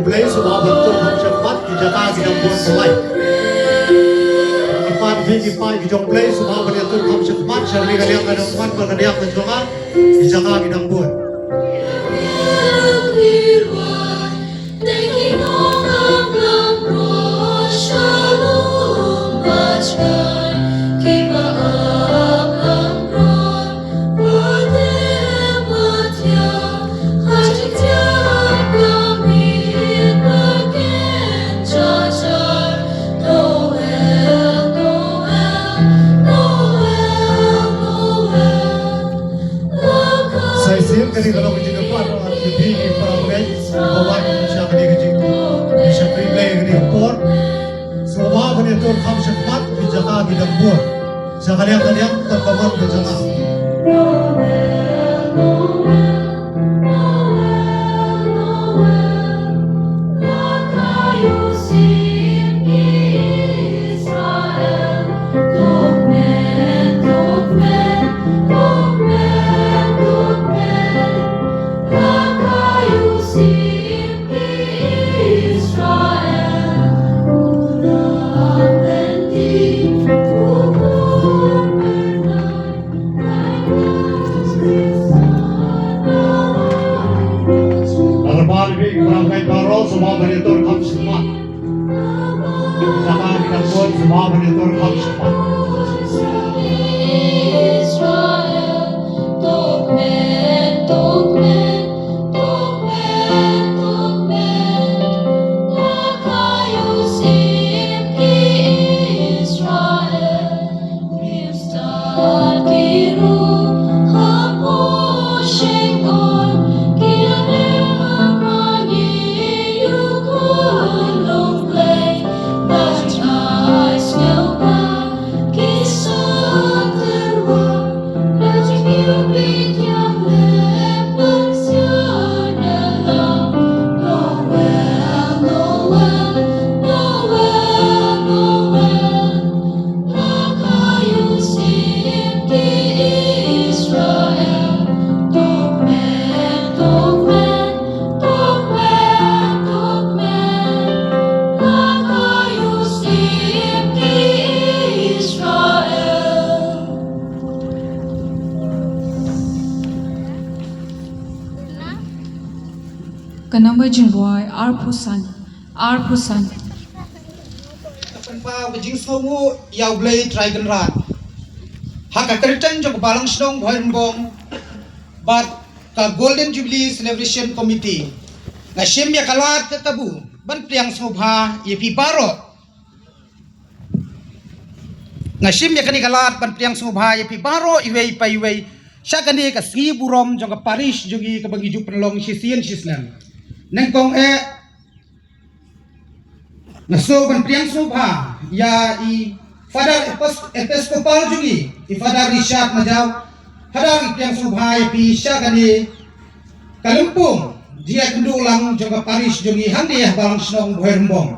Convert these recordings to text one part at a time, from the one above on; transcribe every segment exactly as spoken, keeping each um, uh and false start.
Blei sngewbha ban ïatur kham shakhmat, ki jaka ki dang bun shuwa. Kyrpad ïa phi ki paid ki jong Blei sngewbha ban ïatur kham shakhmat sha kane ka liang ka dang wan, ka liang ka jong nga, ki jaka ki dang bun. Sa shisien kane ka long ka jingkyrpad ïa phi ki para bangeit ba wan sha kane ka jing, sha kane ka por. Sngewbha ban ïatur kham shakhmat, ki jaka ki dang bun. Sha ka liang ka liang, tang ka mon ka jong nga. Kyrpad ïa phi ki para bangeit baroh sngewbha ban ïatur kham shakhmat. Ki jaka ki dang bun sngewbha ban ïatur kham shakhmat. Ka number jingbuai arphew san, arphew san. Ka pynpaw ka jingsngewnguh ïa U Blei Trai Kynrad ha ka kyrteng jong ka Balang Shnong Bhoirymbong bad ka Golden Jubilee Celebration Committee. Nga shim ïa ka lad ka kabu ban pdiang sngewbha ïa phi baroh. Nga shim ïa kane ka lad ban pdiang sngewbha ïa phi baroh iwei pa iwei sha kane ka sngi burom jong ka parish jong ngi kaba ngi ju pynlong shisien shisnem. Nyngkong eh nga sngew ban pdiang sngewbha ïa i Father Epis-, Episcopal jong ngi, i Father Richard Majaw. Haduh ngi pdiang sngewbha ïa phi sha kane ka lympung jingïakynduh lang jong ka parish jong ngi hangne ha Balang Shnong Bhoirymbong.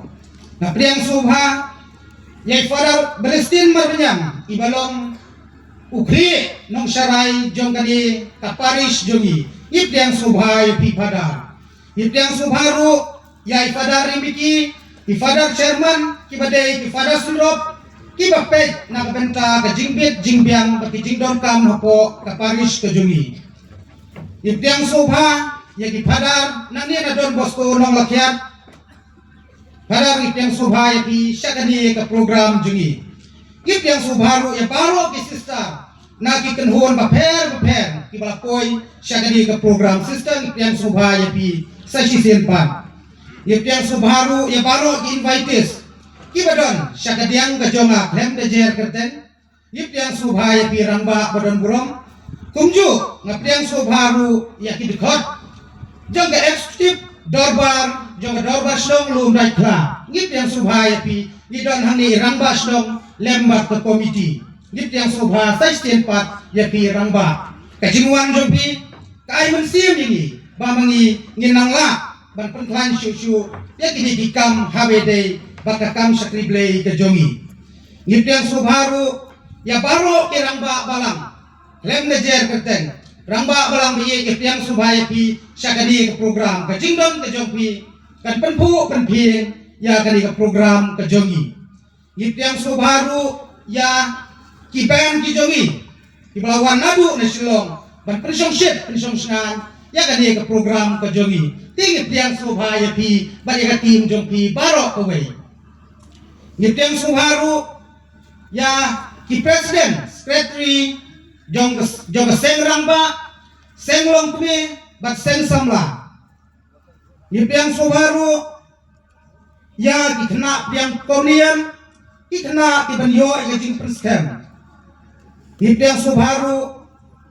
Nga pdiang sngewbha ïa i Father Balestin Marbaniang, iba long u khlieh nongsharai jong kane ka parish jong ngi. Ngi pdiang sngewbha ïa phi Father. Ngi pdiang sngewbha ruh ïa i Father Rimiki, i Father Chairman, kiba dei ki Father Sendrop, kiba peit na ka bynta ka jingbit jingbiang bad ki jingdonkam hapoh ka parish ka jong ngi. Ngi pdiang sngewbha ïa ki Father nangne na Don Bosco Nonglakhiat. Father, ngi pdiang sngewbha ïa phi sha kane ka program jong ngi. Ngi pdiang sngewbha ruh ïa baroh ki sister na ki kynhun bapher bapher kiba la poi sha kane ka program. Sister, ngi pdiang sngewbha ïa phi sa shisien pat. Ngi pdiang sngewbha ruh ïa baroh ki invitees kiba don sha kadiang ka jong nga khlem da jer kyrteng. Ngi pdiang sngewbha ïa phi rangbah ba don burom. Kumjuh nga pdiang sngewbha ruh ïa ki dkhot jong ka executive dorbar jong ka Dorbar Shnong Lumdaitkhla. Ngi pdiang sngewbha ïa phi, ngi don hangne i rangbah shnong lem bad ka komiti. Ngi pdiang sngewbha sa shisien pat ïa phi rangbah. Ka jingwan jong phi ka ai mynsiem ïa ngi ba ma ngi ngin nang lah ban pynkhlaiñ shuh shuh ïa kine ki kam ha ba ïadei bad ka kam shakri Blei ka jong ngi. Ngi pdiang sngewbha ruh ïa baroh ki rangbah balang khlem da jer kyrteng. Rangbah balang ba ïeit, ngi pdiang sngewbha ïa phi sha kane ka program ka jingdon ka jong phi. kan pynphuh pynphieng ïa kane ka program ka jong ngi. Ngi pdiang sngewbha ruh ïa ki band ki jong ngi kiba la wan naduh na Shillong ban pynshongshit pynshongshngaiñ ïa kane ka program ka jong ngi. Te ngi pdiang sngewbha ïa phi bad ïa ka team jong phi baroh kawei. Ngi pdiang sngewbha ruh ïa ki president, secretary jong ka, jong ka seng rangbah, seng longkmie bad seng samla. Ngi pdiang sngewbha ruh ïa ki khynnah pdiang komunion, ki khynnah kiban ïoh ïa ka jingpynskhem. Ngi pdiang sngewbha ruh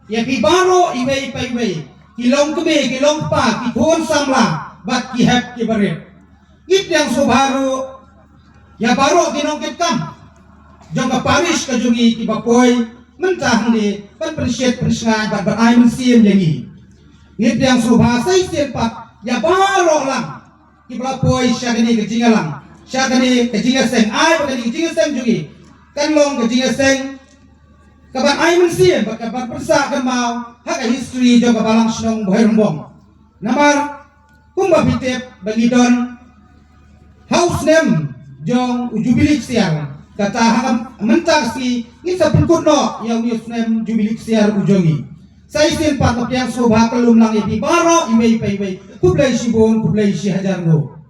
ïa phi baroh iwei pa iwei, ki longkmie, ki longkpa, ki khun samla bad ki hep ki barit. Ngi pdiang sngewbha ruh ïa baroh ki nongkitkam jong ka parish ka jong ngi kiba poi mynta hangne ban pynshit pynshngaiñ bad ban ai mynsiem ïa ngi. Ngi pdiang sngewbha sa shisien pat ïa baroh lang kiba la poi sha kane ka jingïalang, sha kane ka jingïaseng, ai ba kane ka jingïaseng jong ngi kan long ka jingïaseng kaban ai mynsiem bad kaban pynsah kynmaw ha ka history jong ka Balang Shnong Bhoirymbong. Namar kumba phi tip ba ngi don ha u snem jong u Jubili Ksiar, kata ha ka mynta ka sngi ngin sa pynkut noh ïa u snem Jubili Ksiar u jong ngi. Sa shisien pat nga pdiang sngewbha kyllum lang ïa phi baroh iwei pa iwei. Khublei shibun, khublei shi hajar nguh.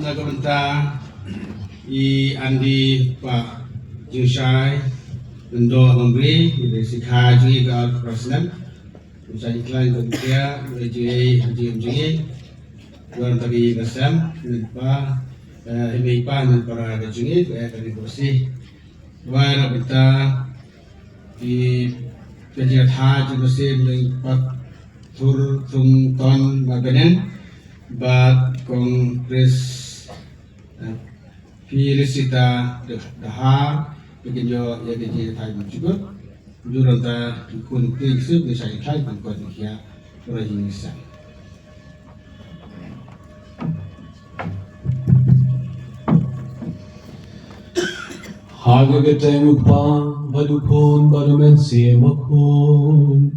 Ka bynta i Andy Bah Jingshai Lyngdoh Nongri, i dei sikha jong ngi ka ar phew snem. Jingshai jingkhlaiñ ka bynta, i jingim, i jingim jong ngi. Wan ta ki ka sem, i pa, eh, i mei pa, i para ka jong ngi, eh, ka dei ka si. Wan ka bynta, i ka jingthaw jong ka sim dei Bah Thur Thung Ton Marbaniang, bad Kong Chris, eh, Felicita Dahar, ba kin ïoh ïa ka jingthaw jingkut. Jurong ta ki khun ki suk ki sai thai ban kot ki ya, ora jing sa. Ha ka kyrteng u Kpa, bad u Khun, bad u Mynsiem Bakhuid.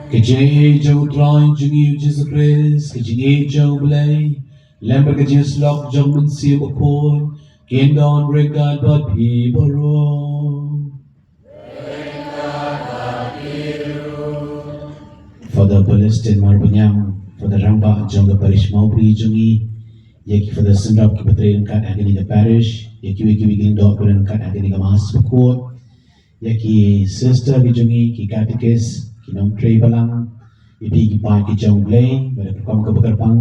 Ka jingïeit jong u Trai jong ngi u Jisu Khrist, ka jingïeit jong u Blei, lem bad ka jingïasyllok jong u Mynsiem Bakhuid, kin don ryngkat bad phi baroh. Father Palestine Marbaniang, Father rangbah jong ka parish Mawpri jong ngi, ïa ki Father synrap kiba trei ryngkat ha kane ka parish, ïa kiwei kiwei ki lyngdoh kiba trei ryngkat ha kane ka Mass Bakhuid, ïa ki sister ki jong ngi, ki katekis, ki nongtrei balang, ïa phi ki paid ki jong u Blei, bad ha ka rukom kaba kyrpang,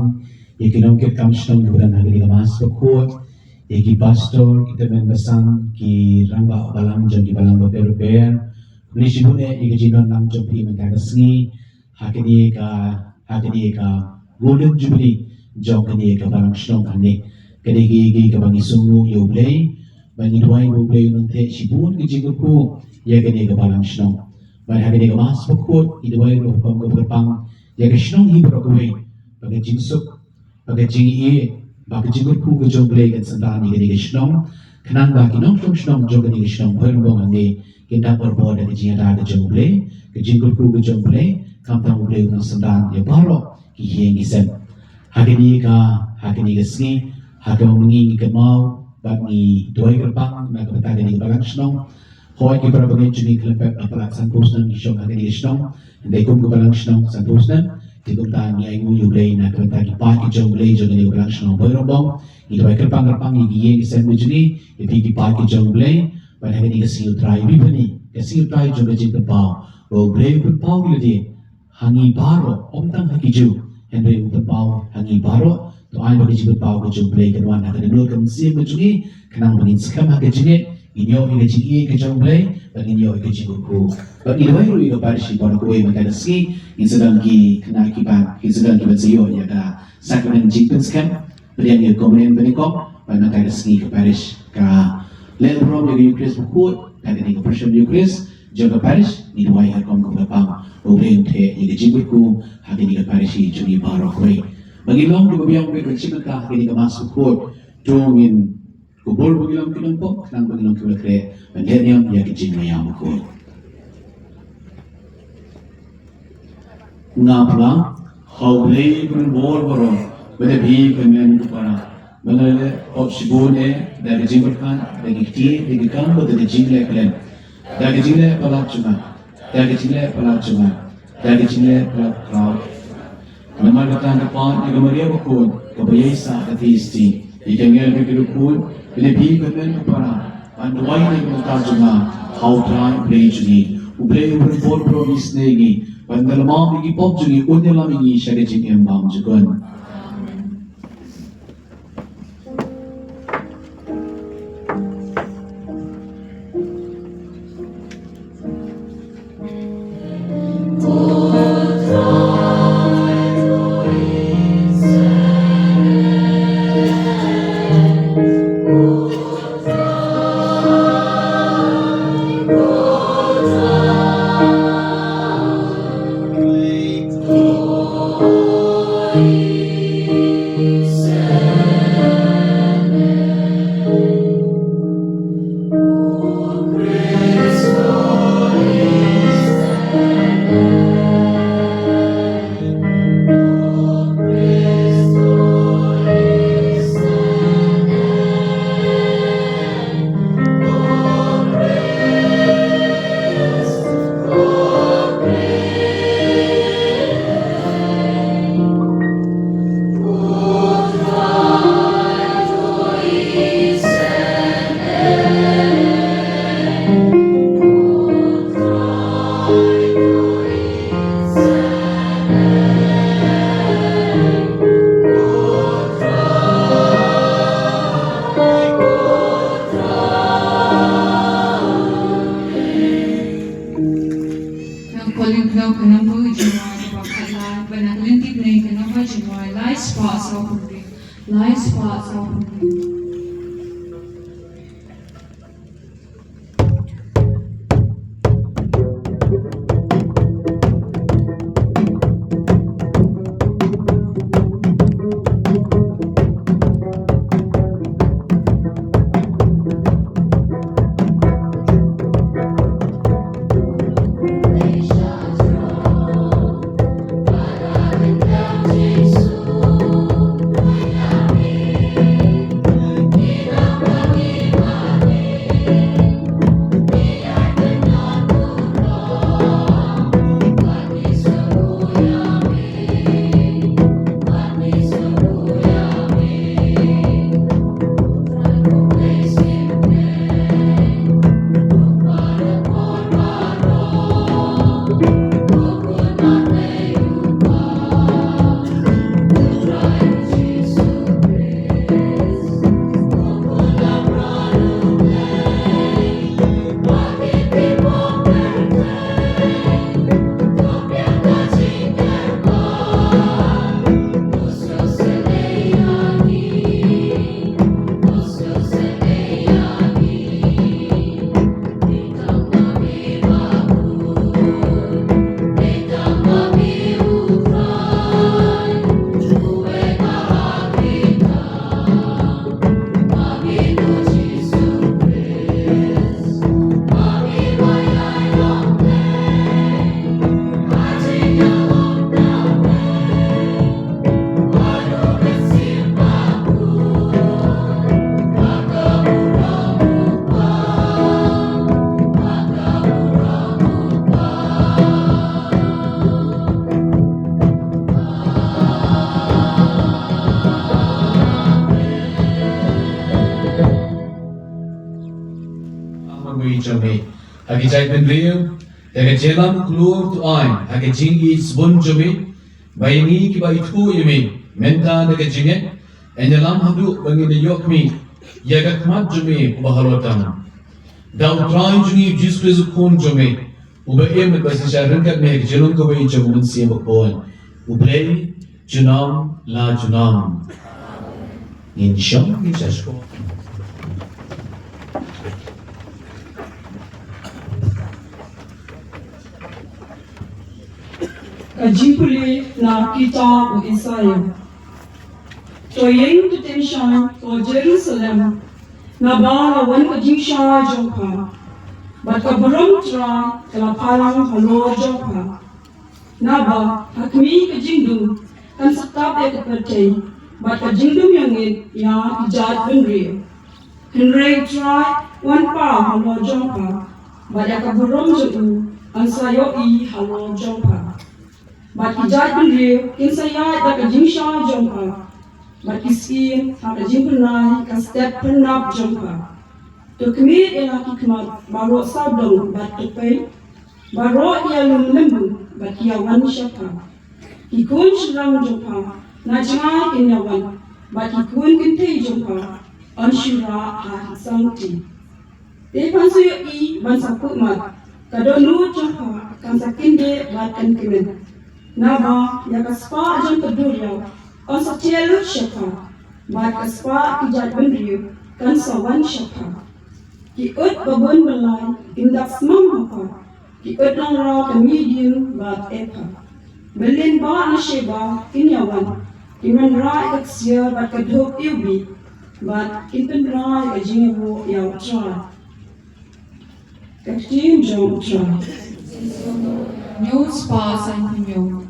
ïa ki nongkitkam shnong kiba don ha kane ka Mass Bakhuid, ïa ki pastor, ki tymmen basan, ki rangbah balang jong ki balang bapher bapher, kumne shibun eh ïa ka jingdon lang jong phi mynta ka sngi, ha kane ka, ha kane ka Golden Jubilee jong kane ka balang shnong hangne. Ka dei ka, ka, kaba ngi sngewnguh ïa u Blei, ba ngi duwai ba u Blei un nang theh shibun ka jingkyrkhu ïa kane ka balang shnong. Bad ha kane ka Mass Bakhuid ngi duwai ruh kum ka kyrpang ïa ka shnong hi baroh kawei, ba ka jingsuk, ba ka jingïeit, ba ka jingkyrkhu ka jong u Blei kan synran ïa kane ka shnong. Khnang ba ki nongshong shnong jong kane ka shnong Bhoirymbong hangne kin dap barabor da ka jingïada ka jong u Blei, ka jingkyrkhu ka jong u Blei, khamtam u Blei un nang synran ïa baroh ki ïing ki sem. Ha kane ka, ha kane ka sngi, ha kaba ma ngi ngi kynmaw bad ngi duwai kyrpang na ka bynta kane ka balang shnong. Hooid, ki para bangeit jong ngi khlem pep la palat sanphew snem ki shong ha kane ka shnong. Hynrei kum ka balang shnong sanphew snem, te kumta ngi ainguh ïa u Blei na ka bynta ki paid ki jong u Blei jong kane ka balang shnong Bhoirymbong. Ngi duwai kyrpang kyrpang ïa ki ïing ki sem ki jong ngi, ïa phi ki paid ki jong u Blei. Bad ha kane ka sngi u Trai, ïa phi bad ngi, ka sngi u Trai jong ka jingpynpaw, ba u Blei u pynpaw ïa lade ha ngi baroh, ym tang ha ki Jiw, hynrei u pynpaw ha ngi baroh. To ai ba ka jingpynpaw ka jong u Blei kan wan ha ka dohnud ka mynsiem ka jong ngi, khnang ba ngin skhem ha ka jingngeit, ngin ïoh ïa ka jingïeit ka jong u Blei, bad ngin ïoh ïa ka jingkyrkhu. Bad ngi duwai ruh ïa ka parish baroh kawei mynta ka sngi, ngin sa don ki khynnah ki bang, ngin sa don kiban sa ïoh ïa ka sakramen jingpynskhem, pdiang ïa ka komunion banyngkong, bad mynta ka sngi ka parish ka leh burom ïa ka Eukharist bakhuid, ha kane ka pyrshah Eukharist jong ka parish, ngi duwai ha ka rukom kaba kyrpang, ba u Blei un theh ïa ka jingkyrkhu ha kane ka parish jong ngi baroh kawei. Ba ngin long kiba biang beit ban shim bynta ha kane ka Mass Bakhuid, to ngin kubur ba ngin long ki nongpop, khnang ba ngin long kiba la khreh ban leh niam ïa ka jingmaïa bakhuid. Nga pla, ha u Blei ba bun bor baroh, ba da phi kynmen ko para, ba nga la leh pop shibun eh, da ka jingpyrkhat, da ki kti, da ki kam, bad da ka jingleh khlem, da ka jingleh palat jong nga, da ka jingleh palat jong nga, da ka jingleh palat khraw. Namar kata nga pan ïa ka Maria bakhuid, kaba ïaisah ka thisti, ïa ki angel bad ki riewkhuid, ba da phi kynmen ko para, ban duwai na ka bynta jong nga ha u Trai Blei jong ngi. U Blei uba bun bor baroh un isynei ïa ngi, ban da lama ïa ki pop jong ngi, un ïalam ïa ngi sha ka jingim bymjukut. Spah saw phew hynriew. Lai spah saw phew hynriew. Ha ki jaitbynriew, da ka jingïalam klur to ai ha ka jingïeit sbun jong me, ba ïa ngi kiba ithuh ïa me mynta da ka jingngeit, yn ïalam haduh ba ngin ïoh khmih ïa ka khmat jong me uba halor tam. Da U Trai jong ngi U Jisu Khrist U Khun jong me, uba im bad ba synshar ryngkat me ha ka jinglong kawei jong U Mynsiem Bakhuid, U Blei junom la junom. Ngin shong, ngin shah shuwa. Ka jingpule na kitab u Isaïah. To ïeng, to tynshai, ko Jerusalem, naba la wan ka jingshai jong pha, bad ka burom Trai ka la phalang halor jong pha. Naba ha khmih ka jingdum kan sa tap ïa ka pyrthei, bad ka jingdum ïa ngit ïa ki jaitbynriew. Hynrei U Trai un pan halor jong pha, bad ïa ka burom jong u yn sa ïohi halor jong pha. Bad ki jaitbynriew kin sa ïaid da ka jingshai jong pha, bad ki syiem ha ka jingpynrai ka step pynnap jong pha. To khmih ïa la ki khmat baroh sawdong bad to peit, baroh ki ïalum lymbung bad ki ïawan sha pha. Ki khun shynrang jong pha na jngai kin ïawan, bad ki khun kynthei jong pha yn shu rah ha ki sangti. Te phan sa ïohi ban sa khuid mat, ka dohnud jong pha kan sa kyndit bad kan kmen. Naba ïa ka spah jong ka duriaw yn sa thiah lut sha pha, bad ka spah ki jaitbynriew kan sa wan sha pha. Ki ut babun byllai kin dak smam ha pha, ki ut nangra ka Midian bad Epha. Ba lyngba na Sheba kin ïawan, kin wanrah ïa ka ksiar bad ka dhup iwbih, bad kin pynrah ïa ka jingïaroh ïa U Trai. Ka ktien jong U Trai. Hynñiew spah san hynñiew.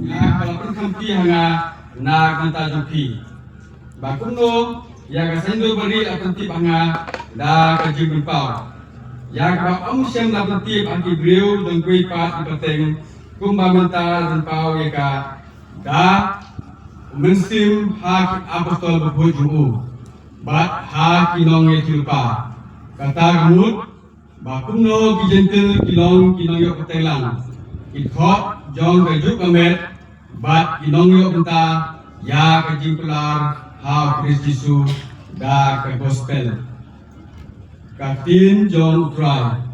Ïa kaba la pynkham phi ha nga na ka bynta jong phi. Ba kumno ïa ka saiñdur barieh la pyntip ha nga da ka jingpynpaw. Ïa kaba ym shym la pyntip ha ki briew jong kiwei pat ki pateng, kumba mynta la pynpaw ïa ka da u Mynsiem ha ki apostol bakhuid jong u bad ha ki nongïathuhlypa. Kata ka mut ba kumno ki Jentil ki long ki nongïoh pateng lang, ki dkhot jong ka juk ka met, bad ki nongïoh bynta ïa ka jingkular ha u Khrist Jisu da ka gospel. Ka ktien jong U Trai.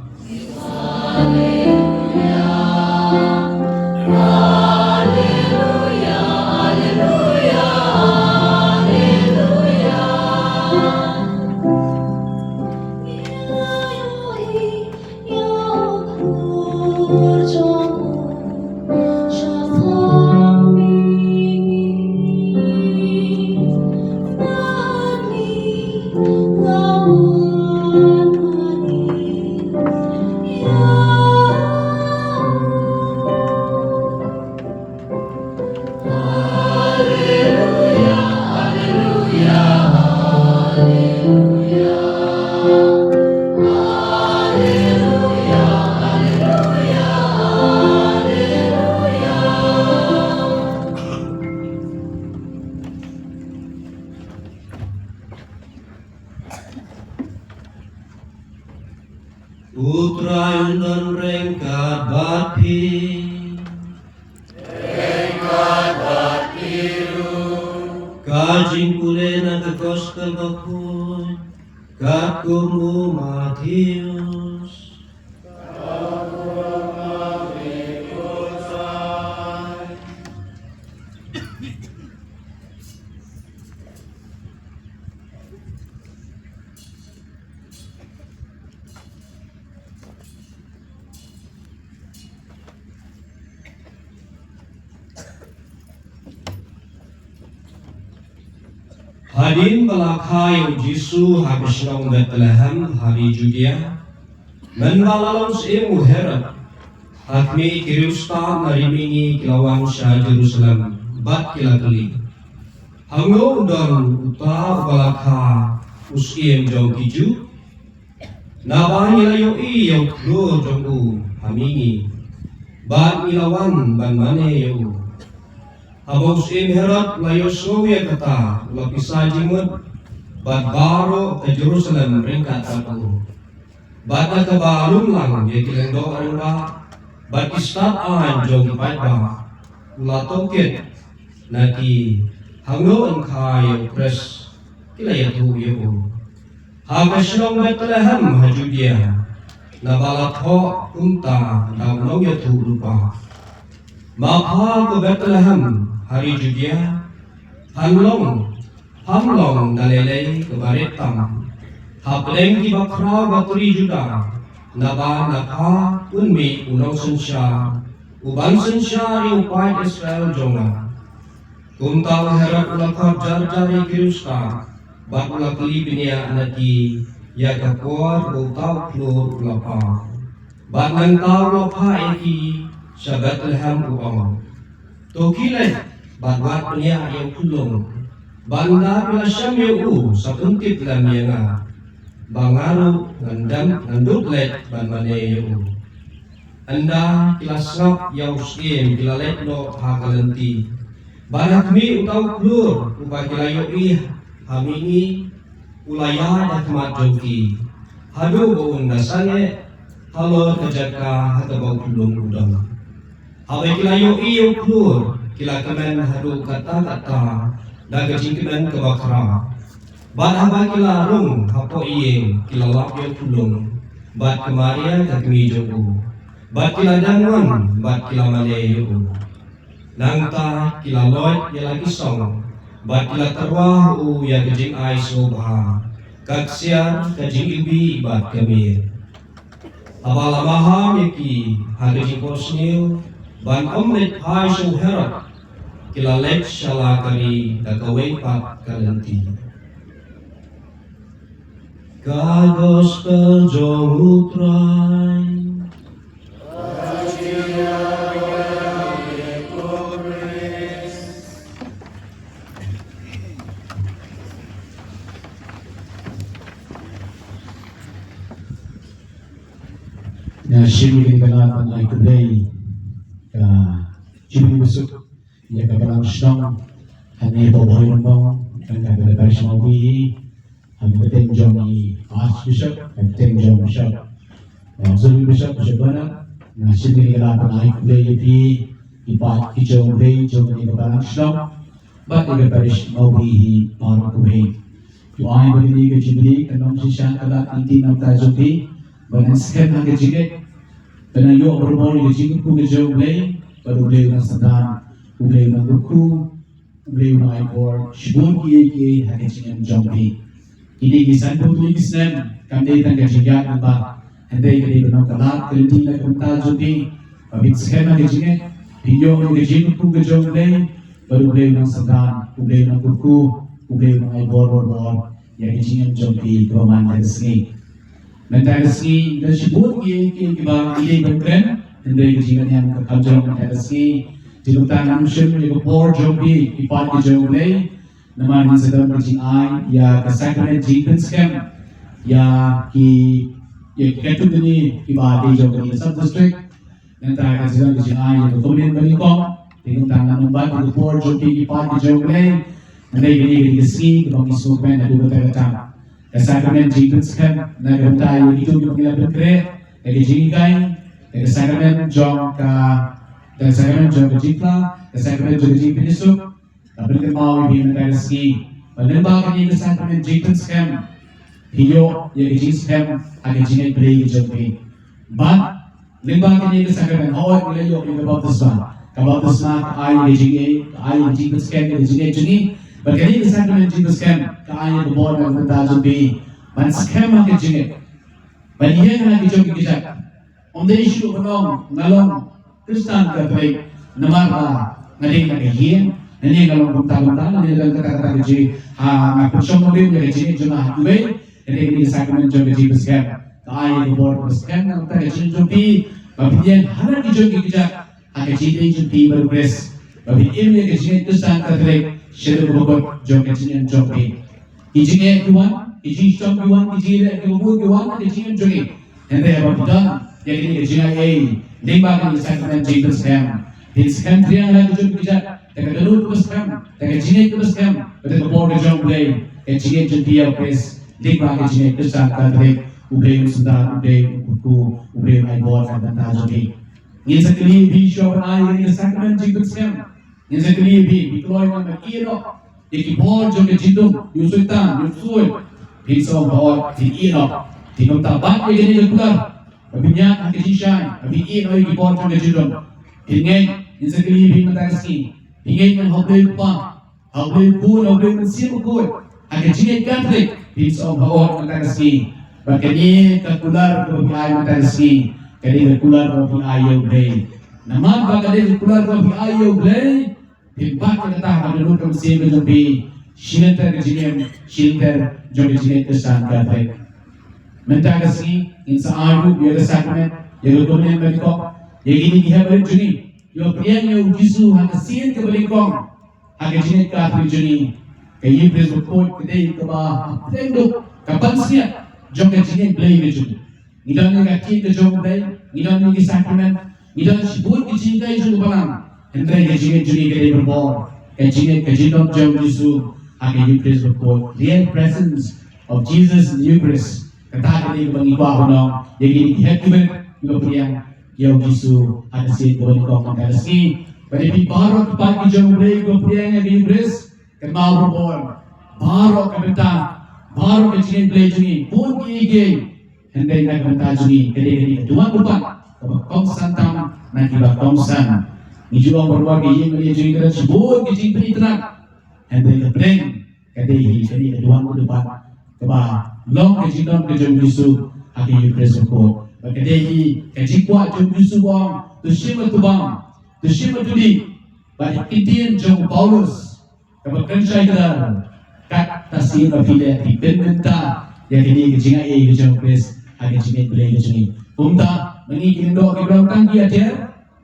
U Trai un don ryngkat bad phi. Ka jingpule na ka gospel bakhuid katkum u Mathaios. Hadien ba la kha ïa u Jisu ha ka shnong Bethlehem ha ri Judia, mynba la long syiem u Herod, ha khmih ki riewstad na ri mihngi ki la wan sha Jerusalem bad ki la kylli, hangno u don uta uba la kha u syiem jong ki Jiw? Naba ngi la ïohi ïa u khlur jong u ha mihngi, bad ngi la wan ban mane ïa u. Haba u syiem Herod u la ïohsngew ïa kata, u la pisa jingmut, bad baroh ka Jerusalem ryngkat bad u. Bad da kaba lum lang ïa ki lyngdoh rangbah bad ki stad aiñ jong ki paidbah, u la tohkit na ki, hangno yn kha ïa u Khrist. Ki la ïathuh ïa u, ha ka shnong Bethlehem ha Judia, naba la thoh kumta da u nongïathuhlypa: Ma pha ko Bethlehem ha ri Judia, phan long, pham long da lei lei kaba rit tam hapdeng ki bakhraw ba tri Juda, naba na pha un mih u nongsynshar uban synshar ïa u paid Israel jong nga. Kumta u Herod u la khot jar jar ïa ki riewstad, bad u la kylli bniah na ki ïa ka por ba uta u khlur u la paw. Bad nangta u la phah ïa ki sha Bethlehem, u ong: To khie leit bad wad pynïaid ïa u khunlung, bad ynda phi la shem ïa u, sa pyntip lem ïa nga, ba nga ruh ngan dang ngan dup leit ban mane ïa u. Ynda ki la sngap ïa u syiem, ki la leit noh ha ka lynti. Bad ha khmih uta u khlur uba ki la ïohi ha mihngi u la ïaid ha khmat jong ki, haduh ba un da sangeh halor ka jaka ha kaba u khunlung u don. Haba ki la ïohi ïa u khlur, ki la kmen haduh katta katta da ka jingkmen kaba khraw. Bad haba ki la rung hapoh ïing, ki la lap ïa u khunlung bad ka Maria ka kmie jong u, bad ki la dang wan bad ki la mane ïa u. Nangta ki la loit ïa la ki song bad ki la tyrwa ha u ïa ka jingai sngewbha, ka ksiar, ka jingiwbih bad ka miet. Haba la maham ïa ki ha ka jingphohsniew ban ym leit phai sha u Herod, ki la leit sha la ka ri da kawei pat ka lynti. Ka Gospel jong u Trai. Nga shim ïa kane ka lad ban ai khublei ka jingim basuk ïa ka balang shnong hangne hapoh Bhoi Rangbong, kane ka parish Mawbri, ha ka kyrteng jong i Archbishop, ha ka kyrteng jong Bishop, eh, Auxiliary Bishop, Bishop Bernard. Nga shim ïa kane ka lad ban ai khublei ïa phi, i paid ki jong U Blei jong kane ka balang shnong bad ïa ka parish Mawbri hi baroh kawei. To ai ba kane ka Jubilee kan long shisha ka lad ka lynti na ka bynta jong phi, ban nang skhem ha ka jingngeit, ban nang ïoh barabor ïa ka jingkyrkhu ka jong U Blei, bad U Blei un nang synran, U Blei un nang kyrkhu, U Blei un nang ai bor shibun kiei kiei ha ka jingim jong phi. Kine ki sanphew tylli ki snem kam dei tang ka jingïaid lyngba, hynrei ka dei ban long ka lad ka lynti na ka bynta jong phi, ba phin skhem ha ka jingngeit, phin ïoh ïa ka jingkyrkhu ka jong U Blei, bad U Blei un nang synran, U Blei un nang kyrkhu, U Blei un nang ai bor bor bor ïa ka jingim jong phi kaba man la ka sngi. Mynta ka sngi don shibun kiei kiei kiba ngi dei ban kren, hynrei ka jingkren ka kam jong mynta ka sngi. Te kumta ngan ym shim ïa ka por jong phi, ki paid ki jong U Blei, namar ngin sa don ka jingai ïa ka sakramen jingpynskhem ïa ki, ïa ki katto katne kiba dei jong kane ka sub district. Nangta ka sdang ka jingai ïa ka Komunit Banyngkong. Te kumta ngan ym bat ïa ka por jong phi ki paid ki jong U Blei. Hynrei kane ka dei ka sngi kaba ngi sngewkmen haduh katta katta. Ka sakramen jingpynskhem na ka bynta ïa kito kiba ngi la pynkhreh da ka jinghikai, da ka sakramen jong ka, da ka sakramen jong ka jingphla, da ka sakramen jong ka jingpynïasuk. Ka pynkynmaw ïa phi mynta ka sngi ba lyngba kane ka sakramen jingpynskhem, phi ïoh ïa ka jingskhem ha ka jingngeit Blei ka jong phi. Bad lyngba kane ka sakramen, hooid ngi la ïoh ïa ka baptisma. Ka baptisma ka ai ïa ka jingngeit, ka ai ïa ka jingpynskhem ïa ka jingngeit jong ngi. Bad kane ka sakramen jingpynskhem ka ai ïa ka bor na ka bynta jong phi ban skhem ha ka jingngeit, ban ïeng ha ki jong ki kjat. Ym dei shuh ban ong nga long Khristan Katholik namar ba nga dei na ka ïing, lane nga long kumta kumta, lane nga long kata kata ka jing, ha, nga pynshong nongrim ïa ka jingngeit jong nga ha kiwei. Kane ka dei ka sakramen jong ka jingpynskhem. Ka ai ïa ka bor pynskhem na ka bynta ka jingim jong phi, ba phin ïeng ha la ki jong ki kjat ha ka jingïadei jong phi bad U Khrist, ba phin im ïa ka jingngeit Khristan Katholik shaduh kaba kut jong ka jingim jong phi. Ki jingeh ki wan, ki jingshitom ki wan, ki jingleh ki bamut ki wan ha ka jingim jong ngi. Hynrei haba phi don ïa kane ka jingaiei lyngba kane ka sakramen jingpynskhem, phin skhem triang ha la ki jong ki kjat da ka dohnud kaba skhem, da ka jingngeit kaba skhem, bad da ka bor ka jong U Blei, ka jingngeit jong phi ïa U Khrist lyngba ka jingngeit Khristan Katholik. U Blei un synran, U Blei un kyrkhu, U Blei un ai bor na ka bynta jong phi. Ngin sa kylli ïa phi shuwa ban ai ïa kane ka sakramen jingpynskhem. Ngin sa kylli ïa phi, phi kloi ngan ban ïeh noh ïa ki bor jong ka jingdum, ïa u Soitan, ïa u ksuid? Phin sa ong hooid, phin ïeh noh. Te kumta bat ïa kane ka kular ba phin ïaid ha ka jingshai, ba phin ïeh noh ïa ki bor jong ka jingdum. Phin ngeit, ngin sa kylli ïa phi mynta ka sngi, phin ngeit ngan ha U Blei U Kpa, ha U Blei U Khun, ha U Blei U Mynsiem Bakhuid, ha ka jingngeit Katholik? Phin sa ong hooid mynta ka sngi. Bad kane ka kular kaba phi ai mynta ka sngi, ka dei ka kular kaba phi ai ïa U Blei. Namar ba ka dei ka kular kaba phi ai ïa U Blei, phin bat ïa kata ha ka dohnud ka mynsiem ka jong phi shi lynter ka jingim, shi lynter jong ka jingngeit Khristan Katholik. Mynta ka sngi ngin sa ai ruh ïa ka sakramen, ïa ka Komunit Banyngkong, ïa kine ki hep barit jong ngi. ïoh pdiang ïa u Jisu ha ka sien kaba nyngkong ha ka jingngeit Katholik jong ngi. Ka Eucharist bakhuid ka dei kaba hapdeng duk ka pansngiat jong ka jingngeit Blei ka jong ngi. Ngi don ïa ka ktien ka jong U Blei, ngi don ïa ki sakrament, ngi don shibun ki jinghikai jong u Balang. Hynrei ka jingngeit jong ngi ka dei barabor ka jingngeit, ka jingdon jong u Jisu ha ka Eucharist bakhuid. Real presence of Jesus in the Eucharist. Kata ka dei kaba ngi kwah ban ong ïa kine ki hep ki beit kiba pdiang ïa u Jisu ha ka sien kaba nyngkong mynta ka sngi. Bad ïa phi baroh ki paid ki jong U Blei kiba pdiang ïa ka Eucharist, kynmaw barabor baroh ka bynta, baroh ka jingngeit Blei jong ngi, bun kiei kiei. Hynrei na ka bynta jong ngi ka dei, ka dei ka duwan dupat kaba kongsan tam na kiba kongsan. Ngi ju ong barabor ka ïing ka jong ngi ka don shibun ki jingpynitynnad. Hynrei ka bneng ka dei hi, ka dei ka duwan ka dupat kaba long ka jingdon ka jong u Jisu ha ka Eucharist bakhuid. Bad ka dei hi ka jingkwah jong u Jisu ba ong, to shim bad to bam, to shim bad to dih. Bad ka ktien jong u Paulus kaba kren shai kdar, kat ta sien ba phi leh, phi pynbynta ïa kane ka jingai ei ka jong u Khrist ha ka jingngeit Blei ka jong ngi. Kumta ma ngi ki lyngdoh kiba don tang ki ïater,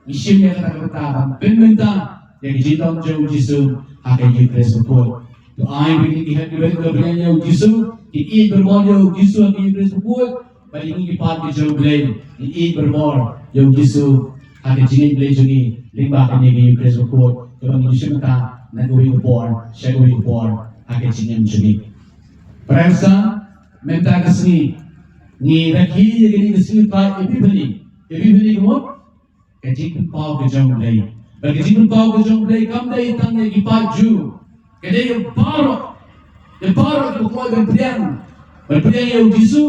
ngi shim ïa kata ka bynta ban pynbynta ïa ka jingdon jong u Jisu ha ka Eucharist bakhuid. To ai ba kine ki hep ki beit kiba pdiang ïa u Jisu kin ïeit barabor ïa u Jisu ha ka Eucharist bakhuid. Bad ïa ngi ki paid ki jong U Blei, ngi ïeit barabor ïa u Jisu ha ka jingngeit Blei jong ngi lyngba kane ka Eucharist bakhuid kaba ngi ju shim mynta na kawei ka por sha kawei ka por ha ka jingim jong ngi. Para Khristan, mynta ka sngi ngi rakhe ïa kane ka sngi U Trai Epiphany. Epiphany ka mut ka jingpynpaw ka jong U Blei. Bad ka jingpynpaw ka jong U Blei kam dei tang ïa ki paid Jiw, ka dei ïa baroh, ïa baroh kiba kloi ban pdiang, ban pdiang ïa u Jisu.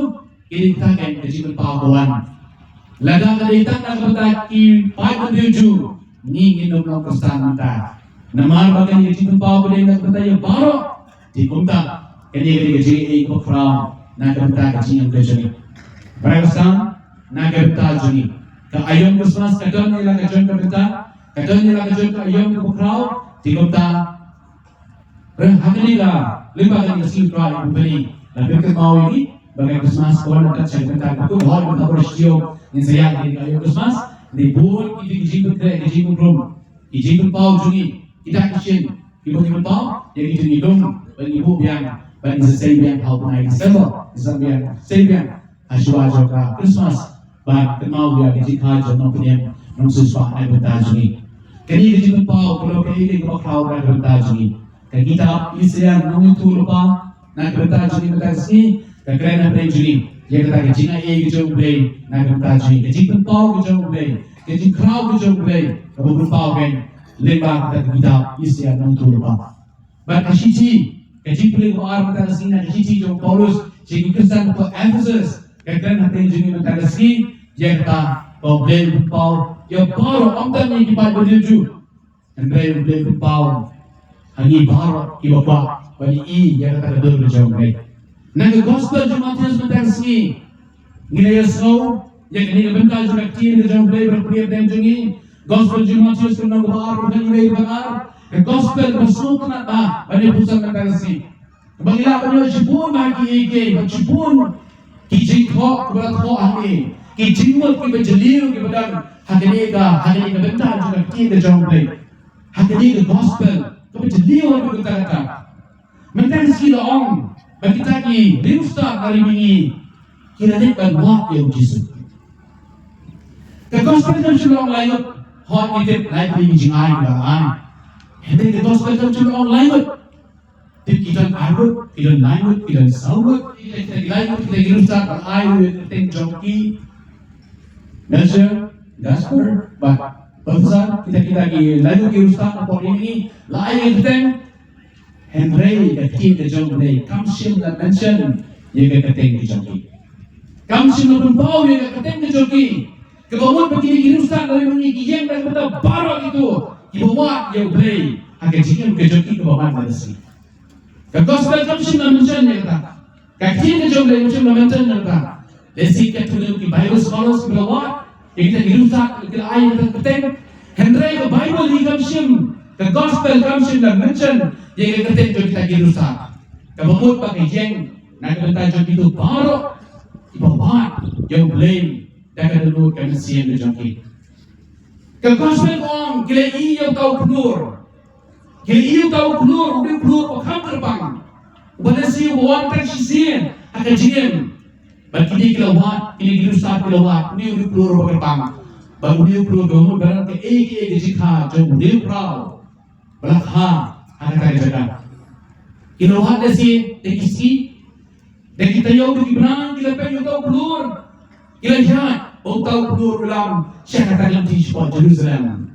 Ka dei kata ka jingpynpaw ka wan. Lada ka dei tang na ka bynta ki paid bynriew Jiw, ngi ngin ym long Khristan mynta. Namar ba kane ka jingpynpaw ka dei na ka bynta ïa baroh. Te kumta kane ka dei ka jingaiei kaba khraw na ka bynta ka jingim ka jong ngi. Para Khristan, na ka bynta jong ngi, ka aïom Khristmas ka don ïa la ka jong ka bynta, ka don ïa la ka jong ka aïom kaba khraw. Te kumta, ha kane ka lyngba kane ka sngi U Trai Epiphany, la pynkynmaw ïa ngi ba ka Khristmas ka wan kat sha ka bynta ka kut hoi, ka bynta ba shisha ngin sa ïaid ïa ka aïom Khristmas. Te bun ki jingpynkhreh, ki jingpynpaw, ki jingpynpaw jong ngi, kita ki shin kiba ngi pynpaw ïa ngi, ngi lum bad ngi buh biang bad ngi sa sei biang ha u bnai December, ngi sa biang, sei biang ha shuwa jong ka Khristmas. Bad kynmaw ïa ka jingkha jong u nongpynim nongsiewspah na ka bynta jong ngi. Kane ka jingpynpaw ka long kaei kaei kaba khraw na ka bynta jong ngi. Ka kitab Isaïah nongïathuhlypa na ka bynta jong ngi mynta ka sngi ka kren hapdeng jong ngi ïa kata ka jingaiei ka jong U Blei na ka bynta jong ngi, ka jingpynpaw ka jong U Blei, ka jingkhraw ka jong U Blei kaba pynpaw kein lyngba kata ka kitab Isaïah nongïathuhlypa. Bad ka shithi, ka jingpule kaba ar mynta ka sngi na ka shithi jong u Paulus sha ki Khristan hapoh Ephesus, ka kren hapdeng jong ngi mynta ka sngi ïa kata ba U Blei u pynpaw ïa baroh, ym tang ïa ki paid bynriew Jiw, hynrei U Blei u pynpaw ha ngi baroh kiba kwah ban ïohi ïa kata ka dur ka jong U Blei. Na ka Gospel jong u Mathaios mynta ka sngi ngi la ïohsngew ïa kane ka bynta jong ka ktien ka jong U Blei ba la pule hapdeng jong ngi. Gospel jong u Mathaios ka lynnong kaba ar, ka dkhot kaba ar, ka Gospel kaba sngewtynnat bha ban ïa pule mynta ka sngi. Kaba ngi lah ban ïoh shibun bha kiei kiei, bad shibun ki jingthoh kiba la thoh hangne, ki jingmut kiba jylliew kiba don ha kane ka, ha kane ka bynta jong ka ktien ka jong U Blei, ha kane ka Gospel kaba jylliew ha kane ka bynta kata. Mynta ka sngi la ong ba kita ki riewstad na ri mihngi ki la leit ban wad ïa u Jisu. Ka Gospel kam shym la ong la ïoh, hooid ngi tip lai tylli ki jingai kiba la ai. Hynrei ka Gospel kam shym la ong la ïoh. Tip ki don arngut, ki don laingut, ki don sawngut, kita, kita ki laingut, kita ki riewstad ba la ai ruh ïa ka kyrteng jong ki. Melchizedek, Gaspar bad Balthasar, kita, kita ki laingut ki riewstad hapoh ri mihngi la ai ïa ka kyrteng. Hynrei ka ktien ka jong U Blei kam shym la mention ïa ka kyrteng ka jong ki. Kam shym la pynpaw ïa ka kyrteng ka jong ki. Kaba mut ba kine ki riewstad na ri mihngi ki ïeng da ka bynta baroh kito kiba wad ïa U Blei ha ka jingim ka jong ki kaba man la ka sngi. Ka Gospel kam shym la mention ïa kata. Ka ktien ka jong U Blei kam shym la mention ïa kata. Lehse katto katne ki Bible scholars kiba la wad ïa kita ki riewstad ki la ai ïa kata ka kyrteng. Hynrei ka Bible hi kam shym, ka Gospel kam shym la mention ïa ka kyrteng jong kita ki riewstad. Kaba mut ba ka ïeng na ka bynta jong kito baroh kiba wad ïa U Blei da ka dohnud ka mynsiem ka jong ki. Ka gospel ka ong ki la ïohi ïa uta u khlur. Ki la ïohi ïa uta u khlur, u dei u khlur uba kham kyrpang. Uba lehse uba wan tang shisien ha ka jingim. Bad kine ki la wad, kine ki riewstad ki la wad, une u dei u khlur uba kyrpang. Bad une u khlur uba mut ban ran kaei kaei ka jingkha jong u riewkhraw ba la kha ha kata ka jaka. Ki la wad lehse da ki sngi, da ki taïew, da ki bnai, ki la peit ïa uta u khlur. Ki la ïaid ba uta u khlur u lam sha kata ka lynti shapoh Jerusalem.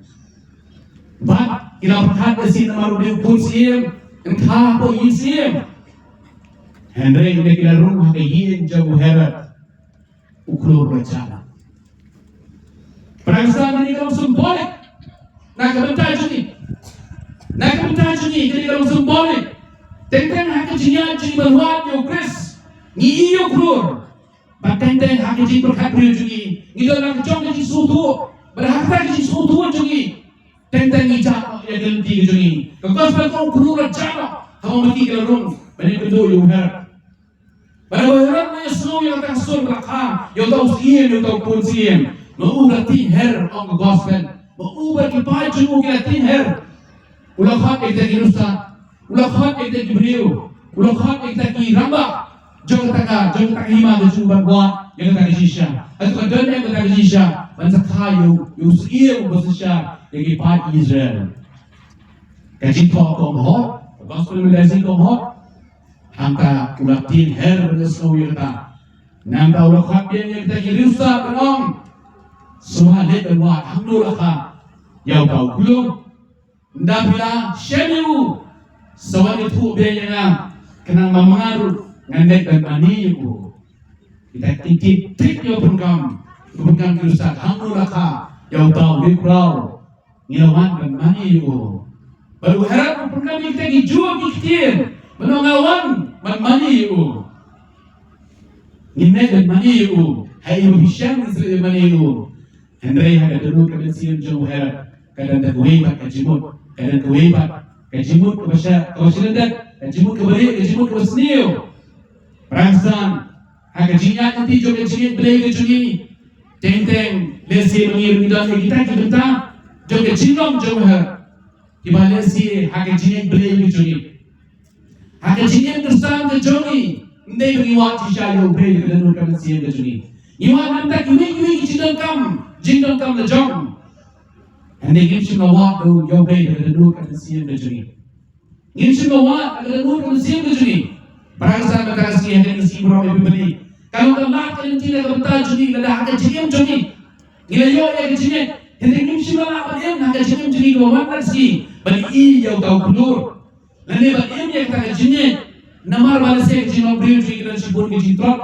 Bad ki la pyrkhat lehse namar u dei u khun syiem, yn kha hapoh ïing syiem. Hynrei ynda ki la rung ha ka ïing jong u Herod, u khlur u la jah noh. Para ngeit, kane ka long symbolic na ka bynta jong ngi. Na ka bynta jong ngi, kane ka long symbolic. Teng teng ha ka jingïaid jong ngi ban wad ïa u Khrist, ngi ïohi ïa u khlur. Bad teng teng ha ka jingpyrkhat briew jong ngi, ngi don la ka jong ka jingsngewthuh. Bad ha kata ka jingsngewthuh jong ngi, teng teng ngi jah noh ïa ka lynti ka jong ngi. Ka gospel ka ong u khlur u la jah noh haba ma ki ki la rung ban ïakynduh ïa u Herod. Bad haba u Herod u ïohsngew ïa kata ka sur ba la kha ïa uta u syiem, ïa uta u khun syiem, ma u la tieng her, ong ka gospel. Ma u bad ki paid jong u ki la tieng her. U la khot ïa kita ki riewstad, u la khot ïa kita ki briew, u la khot ïa kita ki rangbah jong kata ka, jong kata ka hima ka jong u ban wad ïa kata ka jingshisha. Hato ka don ne em kata ka jingshisha ban sa kha ïa u, ïa u syiem uba synshar ïa ki paid Israel? Ka jingthoh ka ong hooid, ka gospel mynta ka sngi ka ong hooid. Hangta u la tieng her ban ïohsngew ïa kata. Nangta u la khot biang ïa kita ki riewstad ban ong, shuwa leit ban wad hangno la kha ïa uta u khlur. Ynda phi la shem ïa u, sa wan ïathuh biang ïa nga, khnang ma nga ruh ngan leit ban mane ïa u. Kita ki tip tip ïa u pyndonkam, u pyndonkam ki riewstad, hangno la kha ïa uta u riewkhraw. Ngi la wan ban mane ïa u. Bad u Herod u pyndonkam ïa kita ki Jiw ki ktien, ban ong nga wan ban mane ïa u. Ngin leit ban mane ïa u. Ha ïa u bishar ngin sa leit ban mane ïa u. Hynrei ha ka dohnud ka mynsiem jong u Herod, ka don da kawei pat ka jingmut, ka don kawei pat ka jingmut kaba sha, kaba sha lyndet, ka jingmut kaba rieh, ka jingmut kaba sniew. Para ngeit, ha ka jingïaid lynti jong ka jingïeit Blei ka jong ngi, teng teng lehse ma ngi ruh ngi don ha kita ki bynta jong ka jinglong jong u Herod, kiba lehse ha ka jingïeit Blei ka jong ngi, ha ka jingim Khristan ka jong ngi, ym dei ba ngi wad shisha ïa u Blei da ka dohnud ka mynsiem ka jong ngi. Ngi wad na bynta kiwei kiwei ki jingdonkam, jingdonkam la jong. Hynrei ngim shym la wad ïa u Blei da ka dohnud ka mynsiem ka jong ngi. Ngim shym la wad da ka dohnud ka mynsiem ka jong ngi. Para ngeit, mynta ka sngi ha kane ka sngi baroh ïa phi bad ïa ngi, ka long ka lad ka lynti na ka bynta jong ngi, lada ha ka jingim jong ngi ngi la ïoh ïa ka jingngeit, hynrei ngim shym la lah ban im ha ka jingim jong ngi kaba wan ka sngi ban ïohi ïa uta u khlur. Lane ba im ïa kata ka jingngeit. Namar ba lehse ka jinglong briew jong ngi ki don shibun ki jingtlot,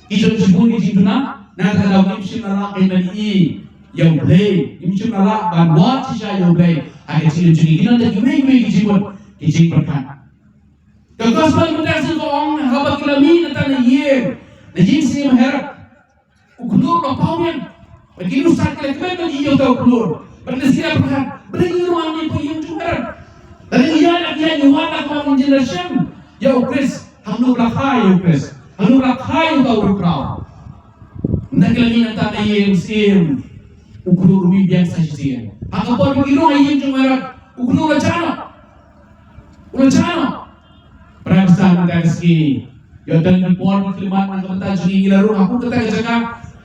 ki don shibun ki jingduna. Na kata ka daw ngim shym la lah ban ïohi ïa u Blei, ngim shym la lah ban wad shisha ïa u Blei ha ka jingim jong ngi. Ki don da kiwei kiwei ki jingmut, ki jingpyrkhat. Ka gospel mynta ka sngi ka ong, haba ki la mih na kata ka ïing, na ïing syiem Herod, u khlur u la paw biang. Bad ki riewstad ki la kmen ban ïohi ïa uta u khlur. Bad ki la pyrkhat, balei ngi ruh ngi poi ïing jong u Herod? Lada ngi ïaid la ngi ïaid, ngi wad la, kumno ngin ïa shem ïa u Khrist? Hangno ba la kha ïa u Khrist? Hangno ba la kha ïa uta u riewkhraw? Ynda ki la mih na kata ka ïing syiem, u khlur u mih biang sa shisien. Ha ka por ba ki rung ha ïing jong u Herod, u khlur u la jah noh. U la jah noh. Para ngeit, mynta ka sngi, ïoh don ki por ki khyllipmat na ka bynta jong ngi, ngi la rung ha kum kata ka jaka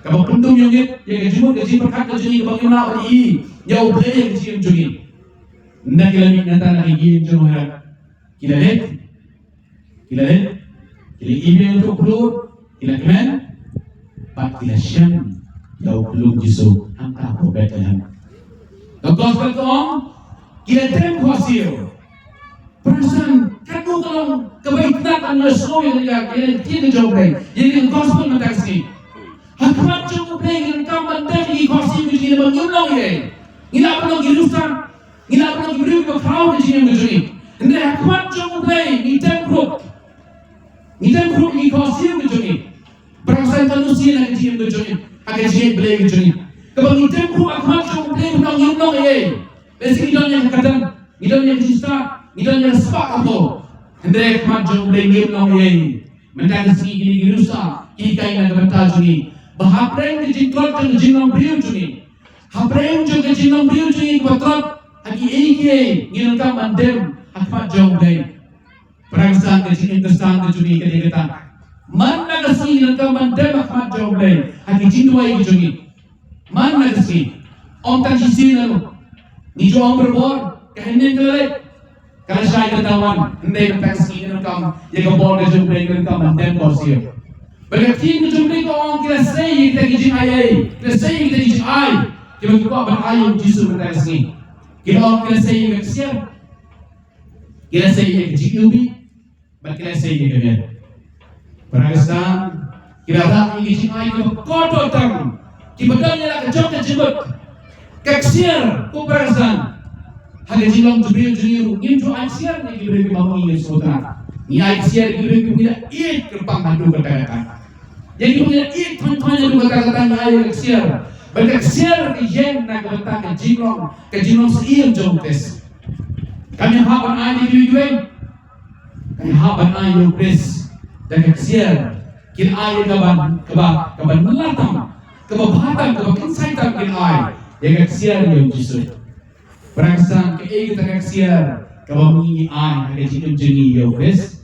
kaba pyndum ïongit ïa ka jingmut ka jingpyrkhat ka jong ngi, kaba ngim lah ban ïohi ïa u Blei ha ka jingim jong ngi. Ynda ki la mih na kata ka ïing jong u Herod, ki la leit, ki la leit, ki la ïohi ïa uta u khlur, ki la kmen, bad ki la shem ïa u khlur Jisu hangta hapoh Bethlehem. Ka gospel ka ong, ki la dem khohsiew. Para ngeit, katno ka long kaba itynnad ban ïohsngew ïa ka, ïa ka ktien ka jong U Blei, ïa ka gospel mynta ka sngi. Ha khmat jong U Blei ngi donkam ban dem ïa ki khohsiew ki jong ngi, namar ngim long ei ei. Ngi lah ban long ki riewstad, ngi lah ban long ki briew kiba khraw ha ka jingim ka jong ngi. Hynrei ha khmat jong U Blei ngi dem khrup. Ngi dem khrup ïa ki khohsiew ki jong ngi. Para ngeit, kano sien ha ka jingim ka jong ngi, ha ka jingim Blei ka jong ngi, kaba ngi dem khrup ha khmat jong U Blei, ba ngim long ei ei? Lehse ngi don ïa ka kyrdan, ngi don ïa ka jingstad, ngi don ïa ka spah ka phew. Hynrei ha khmat jong U Blei ngim long ei ei. Mynta ka sngi kine ki riewstad ki hikai na ka bynta jong ngi, ba hapdeng ka jingtlot jong ka jinglong briew jong ngi, Hapdeng jong ka jinglong briew jong ngi kaba tlot, ha kiei kiei ngi donkam ban dem ha khmat jong U Blei. Para Khristan, ka jingim Khristan ka jong ngi ka dei kata. Man la ka sngi ngi donkam ban dem ha khmat jong U Blei ha ki jingduwai ki jong ngi. Man la ka sngi. Ym tang shisien ruh. Ngi ju ong barabor, ka hynnin ka la leit, ka la shai, ka la wan. Hynrei mynta ka sngi ngi donkam ïa ka bor ka jong U Blei, ngi donkam ban dem ko shisien. Bad ka ktien ka jong U Blei ka ong, ki la sei ïa kita ki jingai ei, ki la sei ïa kita ki jingai kiba ngi kwah ban ai ïa U Jisu mynta ka sngi. Ki la ong, ki la sei ïa ka ksiar, ki la sei ïa ka jingiwbih, bad ki la sei ïa ka miet. Para Khristan, ki la rah ïa ki jingai kiba kordor tam, kiba don ïa la ka jong ka jingmut. Ka ksiar, ko para Khristan, ha ka jinglong jong u briew jong ngi ruh, ngim ju ai ksiar ïa ki briew kiba ma ngi ngim sngewtynnat. Ngi ai ksiar ïa ki briew kiba ngi la ïeit kyrpang haduh katta katta. Ïa kiba ngi la ïeit thon thon haduh katta katta ngi ai ïa ka ksiar. Bad ka ksiar ka ïeng na ka bynta ka jinglong, ka jinglong syiem jong U Khrist. Kam ïahap ban ai ïa kiwei kiwei. Ka hap ban ai ïa U Khrist da ka ksiar. Kin ai ïa ka ban, kaba, kaba nylla tam, kaba bha tam, kaba kynsai tam, kin ai ïa ka ksiar ïa U Jisu. Para Khristan, kaei kata ka ksiar kaba ma ngi ngi ai ha ka jingim jong ngi ïa U Khrist?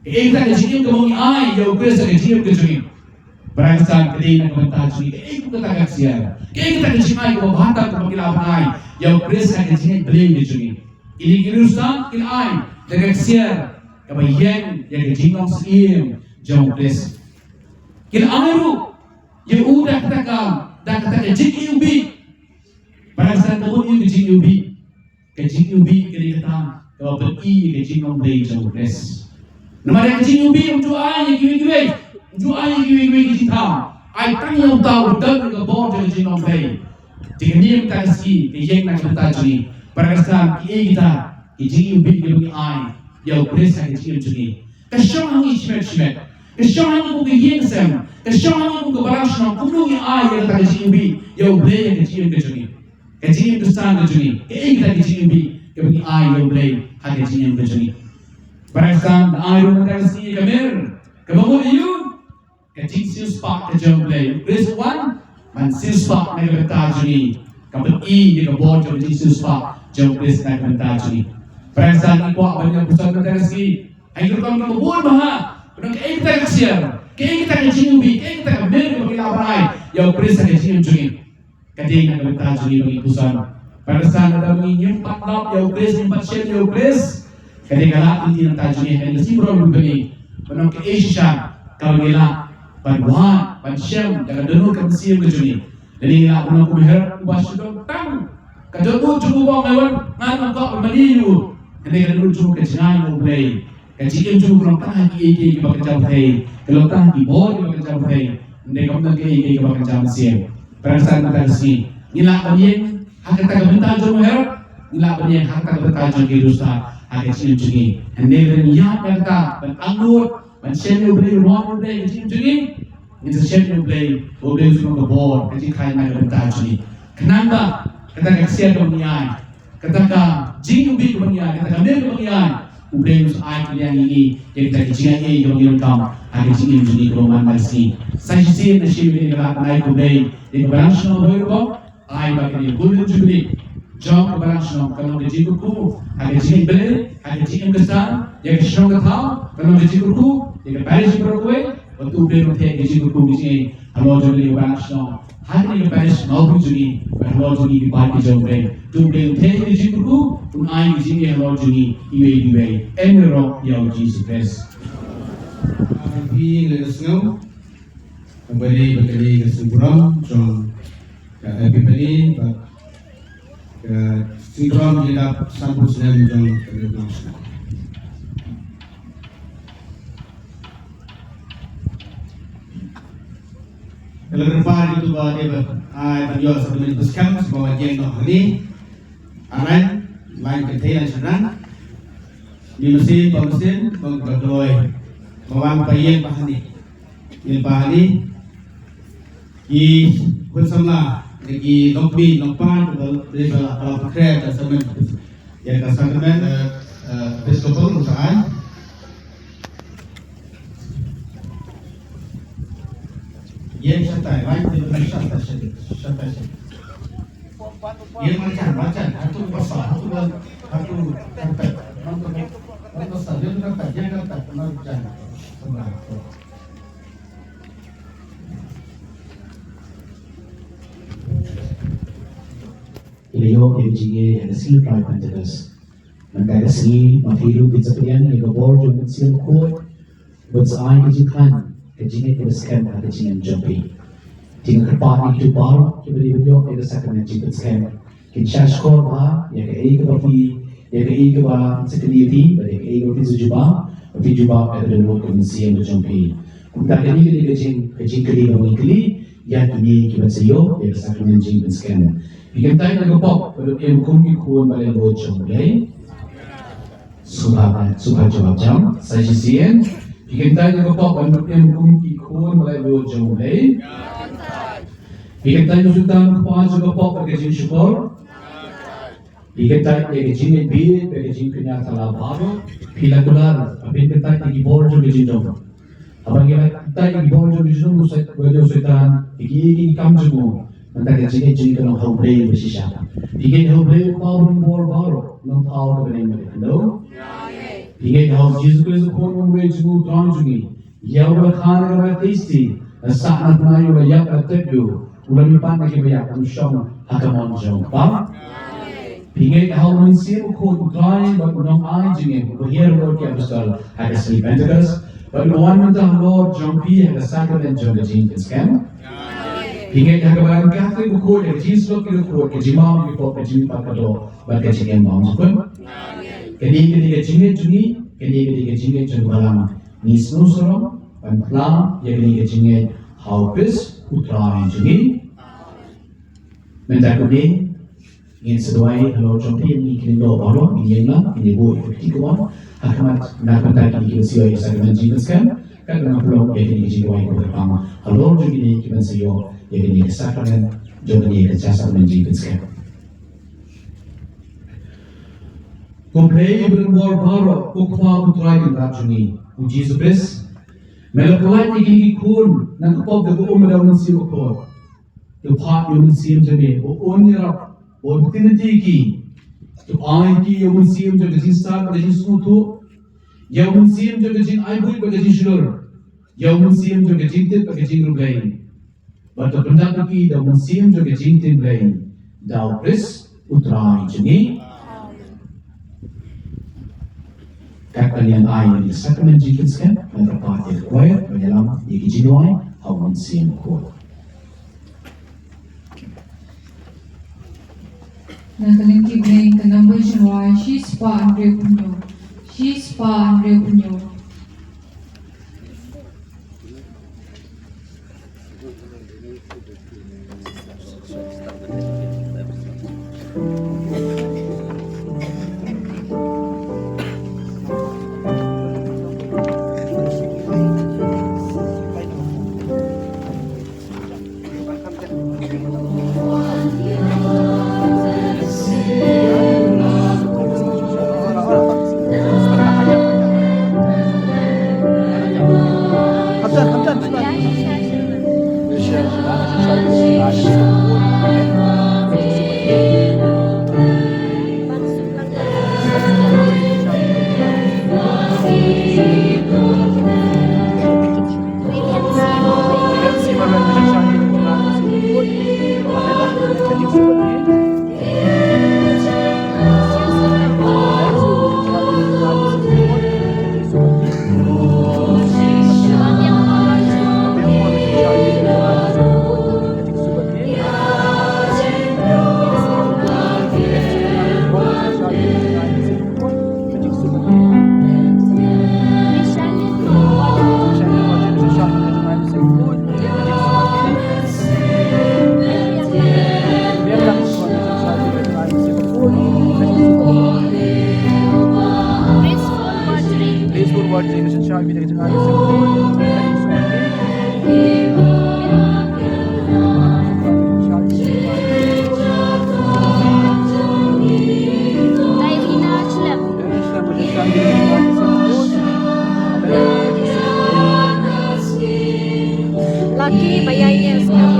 Kaei kata ka jingim kaba ma ngi ai ïa U Khrist ha ka jingim ka jong ngi? Para Khristan, ka dei na ka bynta jong ngi. Kaei kata ka ksiar, kaei kata ka jingai kaba bha tam kaba ngi lah ban ai ïa U Khrist ha ka jingim Blei ka jong ngi? Kine ki riewstad ki la ai da ka ksiar kaba ïeng ïa ka jinglong syiem jong U Khrist. Ki la ai ruh ïa u da kata ka, da kata ka jingiwbih. Para Khristan, ka mut ïa ka jingiwbih, ka jingiwbih ka dei kata kaba pyni ïa ka jinglong Blei jong U Khrist. Namar ïa ka jingiwbih ym ju ai ïa kiwei kiwei, ym ju ai ïa kiwei kiwei ki jingthaw. Ai tang ïa uta uba don ka bor jong ka jinglong Blei. Te kane mynta ka sngi ka ïeng na ka bynta jong ngi. Para Khristan, kiei kita ki jingiwbih kiba ngi ai ïa U Khrist ha ka jingim jong ngi? Ka shong ha ngi shimet shimet. Ka shong ha ngi kum ka ïing ka sem. Ka shong ha ngi kum ka balang shnong. Kumno ngi ai ïa kata ka jingiwbih ïa U Blei ha ka jingim ka jong ngi? Ka jingim Khristan ka jong ngi, kaei kita ki jingiwbih kiba ngi ai ïa U Blei ha ka jingim ka jong ngi? Para Khristan, ai ruh mynta ka sngi ka mir kaba mut ïa u, ka jingsiewspah ka jong U Blei. U Khrist u wan ban siewspah na ka bynta jong ngi. Ka pyni ïa ka bor jong ka jingsiewspah jong U Khrist na ka bynta jong ngi. Para Khristan, ngi kwah ban ïa puson mynta ka sngi ha ki rukom kiba bun bha. Ba don kaei kata ka ksiar, kaei kata ka jingiwbih, kaei kata ka mir kaba ngi lah ban ai ïa U Khrist ha ka jingim jong ngi. Ka dei na ka bynta jong ngi ba ngi puson. Para Khristan, lada ngim pat lap ïa U Khrist, ngim pat shem ïa U Khrist, ka dei ka lad lynti na ka bynta jong ngi ha kane ka sngi burom jong ngi. Ban ong kaei shisha kaba ngi lah ban wad, ban shem da ka dohnud ka mynsiem ka jong ngi. Lane ngi lah ban ong kum u Herod uba shu don tang ka dohnud jong u ba ong, ai wan, ngan ym kwah ban mane ïa u. Hynrei ka dohnud jong u ka jngai ïa U Blei. Ka jingim jong u ka long tang ha kiei kiei kiba kynja pyrthei, ka long tang ha ki bor kiba kynja pyrthei. Hynrei kam don kiei kiei kiba kynja mynsiem. Para Khristan, mynta ka sngi ngi lah ban ïeng ha kata ka bynta jong u Herod, ngi lah ban ïeng ha kata ka bynta jong ki riewstad ha ka jingim jong ngi. Hynrei lada ngi ïaid na kata ban angnud, ban shem ïa U Blei, ban wad ïa U Blei ha ka jingim jong ngi, ngin sa shem ïa U Blei, U Blei un sa long ka bor, ka jingkhaïi na ka bynta jong ngi. Khnang ba kata ka ksiar kaba ngi ai, kata ka jingiwbih kaba ngi ai, kata ka mir kaba ngi ai, U Blei un sa ai kylliang ïa ngi ïa kita ki jingai ei kiba ngi donkam ha ka jingim jong ngi kaba man la ka sngi. Sa shisien nga shim ïa kane ka lad ban ai khublei ïa ka Balang Shnong Bhoirymbong. Ai ba kane ka Golden Jubilee jong ka Balang Shnong kan long ka jingkyrkhu ha ka jingïeit Blei, ha ka jingim Khristan, ïa ka shnong ka thaw, kan long ka jingkyrkhu ïa ka parish baroh kawei. Bad to U Blei un theh ka jingkyrkhu ka jingïeit halor jong kane ka Balang Shnong, ha kane ka parish Mawphlang jong ngi, bad halor jong ngi ki paid ki jong U Blei. To U Blei un theh ka jingkyrkhu, un ai ka jingïeit halor jong ngi iwei pa iwei. Em baroh ïa U Jisu Khrist. Phi leh sngew. Kaba dei ba kane ka sngi burom jong ka Epiphany bad ka sngi burom ïa ka dap sanphew snem jong ka Balang Shnong. Ka la kyrpad ïa uto uba dei ban, ah, ban ïoh sacrament baptism, sngewbha wan ïeng noh hangne. Ar lain, lain kynthei, lain shynrang. Mih mynsiem, pa mynsiem, ba, ba kloi. Ba wan ba ïeng ba hangne. Ïeng ba hangne. Ki khun samla, ki nongkmie, nongkpa, kiba, kiba la, la pynkhreh ïa ka sacrament. Ïa ka sacrament. Eh, eh, Episcopal, u sa ai. Ïeng shatai, lain, shatai, shatai, shatai. Ïa marjan, marjan, hato ka basa, hato ka, hato ka karpet, hato ka, hato ka basa, ïa ka karpet, ïa ka karpet, marjan, sembilan. Ïa ïoh ïa ka jingïeit ïa ka sngi Pentekost. Mynta ka sngi, ma phi ruh phin sa pdiang ïa ka bor jong u Mynsiem Bakhuid, bad sa ai ka jingkhlaiñ, ka jingngeit kaba skhem ha ka jingim jong phi. Te nga kyrpad ïa kito baroh kiba dei ban ïoh ïa ka sakramen jingpynskhem, kin shah shkor bha ïa kaei kaba phi, ïa kaei kaba sa kylli ïa phi, bad ïa kaei kaba phin sa jubab, ba phin jubab ha ka dohnud ka mynsiem ka jong phi. Kumta kane ka dei ka jing, ka jingkylli kaba ngi kylli ïa kine kiban sa ïoh ïa ka sakramen jingpynskhem. Phi kyntait na ka pop ba dep im kum ki khun ba laitluid jong U Blei? Sngewbha, sngewbha jubab jam. Sa shisien, phi kyntait na ka pop ba dep im kum ki khun ba laitluid jong U Blei? Phi kyntait na ka pop ba dep im kum ki khun ba laitluid jong U Blei? Phi kyntait na ka pop ba dep im kum ki khun ba laitluid jong U Blei? Phi kyntait ïa ka jingngeit bad ka jingkñia thala baroh, phi la kular, haba phi kyntait ïa ki bor jong ka jingdum. Haba ngi la kyntait ïa ki bor jong ka jingdum, u Soitan, u Soitan, ïa ki, ïa ki kam jong u. Mynta ka jingngeit jong ngi ka long ha U Blei ba shisha. Phi ngeit ha U Blei u Kpa u bor baroh, nongthaw kaba bneng bad ka khyndew. Phi ngeit ha U Jisu Khrist u Khun uwei jong u Trai jong ngi. Ïa uba la kha na ka Baibl Thiedi, la sah na ka bnai, u la ïap, la tep ïa u, u la mihpat na kiba ïap, um shong ha ka mon jong U Kpa. Phi ngeit ha U Mynsiem Bakhuid u Trai bad u Nongai jong ngi, uba hiar halor ki apostol ha ka sngi Pentekost, bad uba wan mynta halor jong phi ha ka sakramen jong ka jingpynskhem. Phi ngeit ha ka Balang Katholik bakhuid, ha ka jingshlok ki riewkhuid, ka jingmap ki pop, ka jingmihpat ka doh, bad ka jingim bymjukut. Kane, kane ka jingngeit jong ngi, kane, kane ka jingngeit jong ka Balang. Ngi sngewsarong ban phla ïa kane ka jingngeit ha U Khrist u Trai jong ngi. Mynta kumne ngin sa duwai halor jong phi, ngi kin ïeng noh baroh, ngin ïeng lang, ngin ïeng buh ïa ka kti kawei ha khmat na ka bynta kine kiba siew ïa ka sakramen jingpynskhem. Katba ngan pynlong ïa kane ka jingduwai kaba kyrpang halor jong kine kiban sa ïoh ïa kane ka sakramen jong kane ka sakramen jingpynskhem. Ko Blei uba don bor baroh, ko Kpa u Trai Kynrad jong ngi, u Jisu Khrist, me la pyllait ïa kine ki khun na ka pop da ka um bad da U Mynsiem Bakhuid. To phah ïa U Mynsiem jong me, u un ïarap, u un pynkyntiew ïa ki. To ai ïa ki ïa U Mynsiem jong ka jingstad bad ka jingsngewthuh, ïa U Mynsiem jong ka jingai buit bad ka jingshlur, ïa U Mynsiem jong ka jingtip bad ka jingriewblei. Bad to pyndap ïa ki da U Mynsiem jong ka jingtieng Blei, da U Khrist u Trai jong ngi. Katba ngi ïa ai ïa ka sakramen jingpynskhem, ngan kyrpad ïa ka choir ban ïalam ïa ki jingduwai ha U Mynsiem Bakhuid. Na ka lyngkhuh bneng ka number jingduwai shispah hynriewphew hynñiew. Shispah hynriewphew hynñiew. Lucky ba ïai ïeng skhem.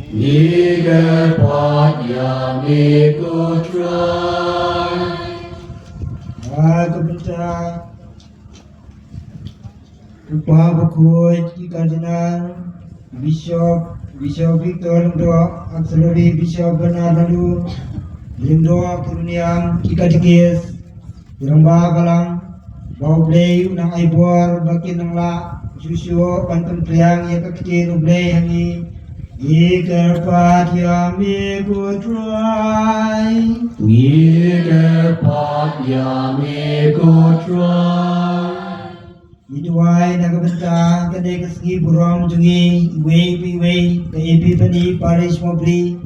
Ngi kyrpad ïa me ko Trai. Ha ka bynta u Kpa Bakhuid, ki Cardinal, Bishop, Bishop Victor Lyngdoh, Auxiliary Bishop Bernard Nalu Lyngdoh, ki Rynïeng, ki Katekis, ki Rangbah Balang, ba U Blei un nang ai bor ba kin nang lah shuh shuh ban pynphriang ïa ka ktien U Blei ha ngi. Ngi kyrpad ïa me ko Trai. Ngi kyrpad ïa me ko Trai. Ngi duwai na ka bynta kane ka sngi burom jong ngi iwei pa iwei ka Epiphany Parish Mawbri.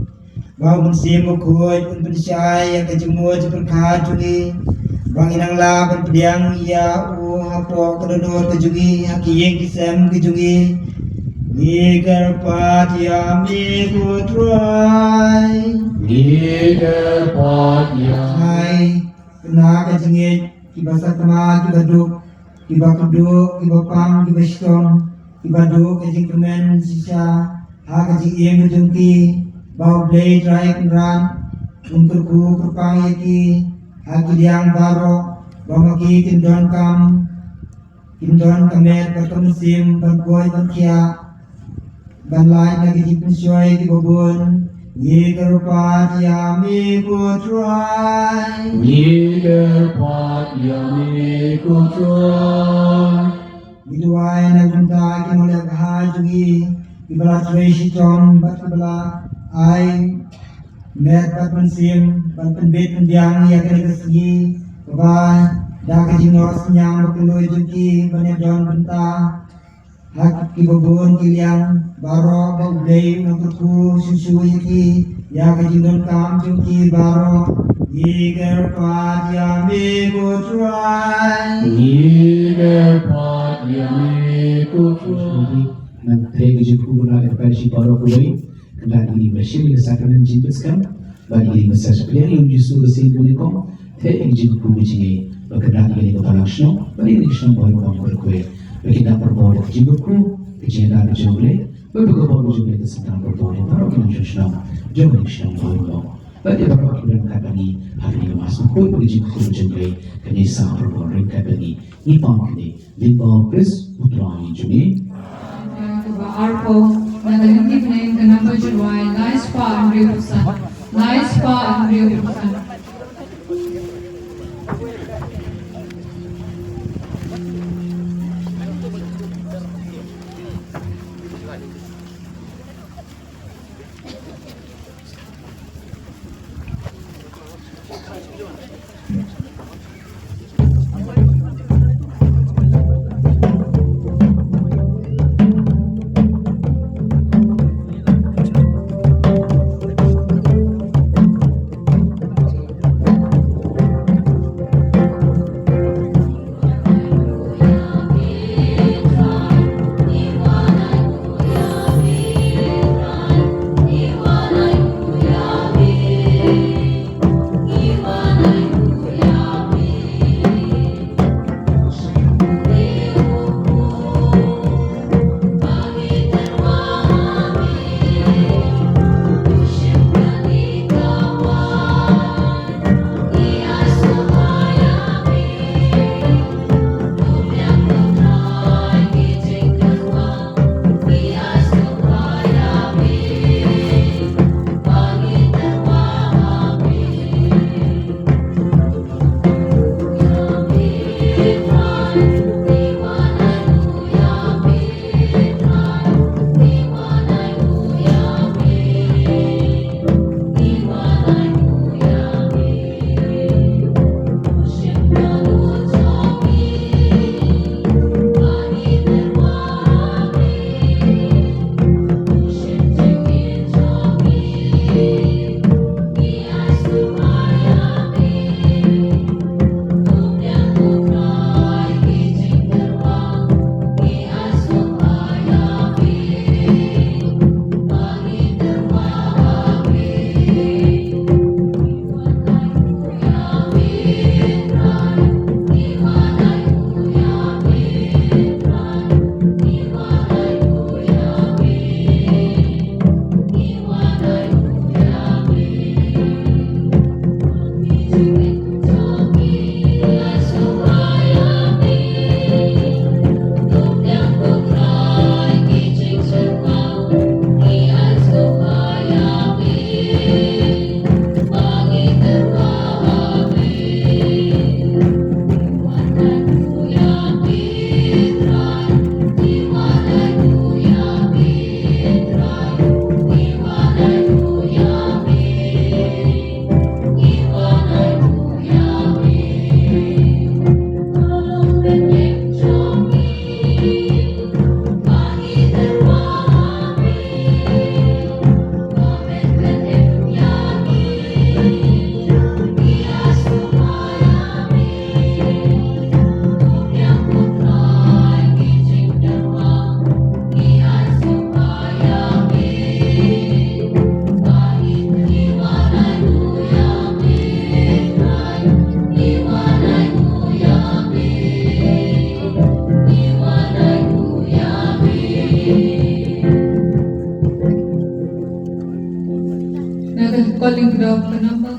Ba U Mynsiem Bakhuid un pynshai ïa ka jingmut jingpyrkhat jong ngi. Ba ngin nang lah ban pdiang ïa u hapoh ka dohnud ka jong ngi, ha ki ïing ki sem ki jong ngi. Ngi kyrpad ïa me ko Trai. Ngi kyrpad ïa me. Hai, kane ka jingïeit kiba sakma, kiba duk, kiba kduh, kiba pang, kiba shitom, kiba duh ka jingkmen shisha ha ka jingim jong ki, ba U Blei Trai Kynrad un kyrkhu kyrpang ïa ki ha ki liang baroh, ba ma ki kin donkam, kin don ka met bad ka mynsiem ban koit ban khiah, ban lait na ki jingpynshoi kiba bun. Ngi kyrpad ïa me ko Trai. Ngi kyrpad ïa me ko Trai. Ngi duwai na ka bynta ki nongleh bha jong ngi, kiba la trei shitom bad kiba la ai met bad mynsiem ban pynbit pynbiang ïa kane ka sngi, kaba da ka jingnoh synñiang bakhlaiñ jong ki ban ïadon bynta ha kiba bun ki liang baroh, ba U Blei un kyrkhu shuh shuh ïa ki, ïa ka jingdonkam jong ki baroh. Ngi kyrpad ïa me ko Trai. Ngi kyrpad ïa me ko Trai. Ngan trei ka jingkyrkhu na ka pyrshah baroh kawei. Kynda ïa kine ba shim ïa ka sakramen jingpynskhem bad ïa kine ba sa shah pdiang ïa U Jisu ka seng kaba nyngkong. Te ïa ka jingkyrkhu ka jong ngi ba kynda ïa kine ka balang shnong bad ïa kine ki shnong baroh ba kyrkhu, ba kin nang pynbor ïa ka jingkyrkhu, ka jingïada ka jong U Blei, bad ba ka bor ka jong U Blei kan sa tang pynbor ïa baroh ki nongshong shnong jong kine ki shnong baroh. Bad ïa baroh kiba ryngkat bad ngi ha kane ka Mass Bakhuid, bad ka jingkyrkhu ka jong U Blei kan sa pynbor ryngkat bad ngi. Ngi pang kine lyngba U Khrist U Trai jong ngi. Kaba arphew, na ka lyngkhuh ka number jingduwai lai spah hynriewphew san, lai spah hynriewphew san. Na ka calling ka dok ka number.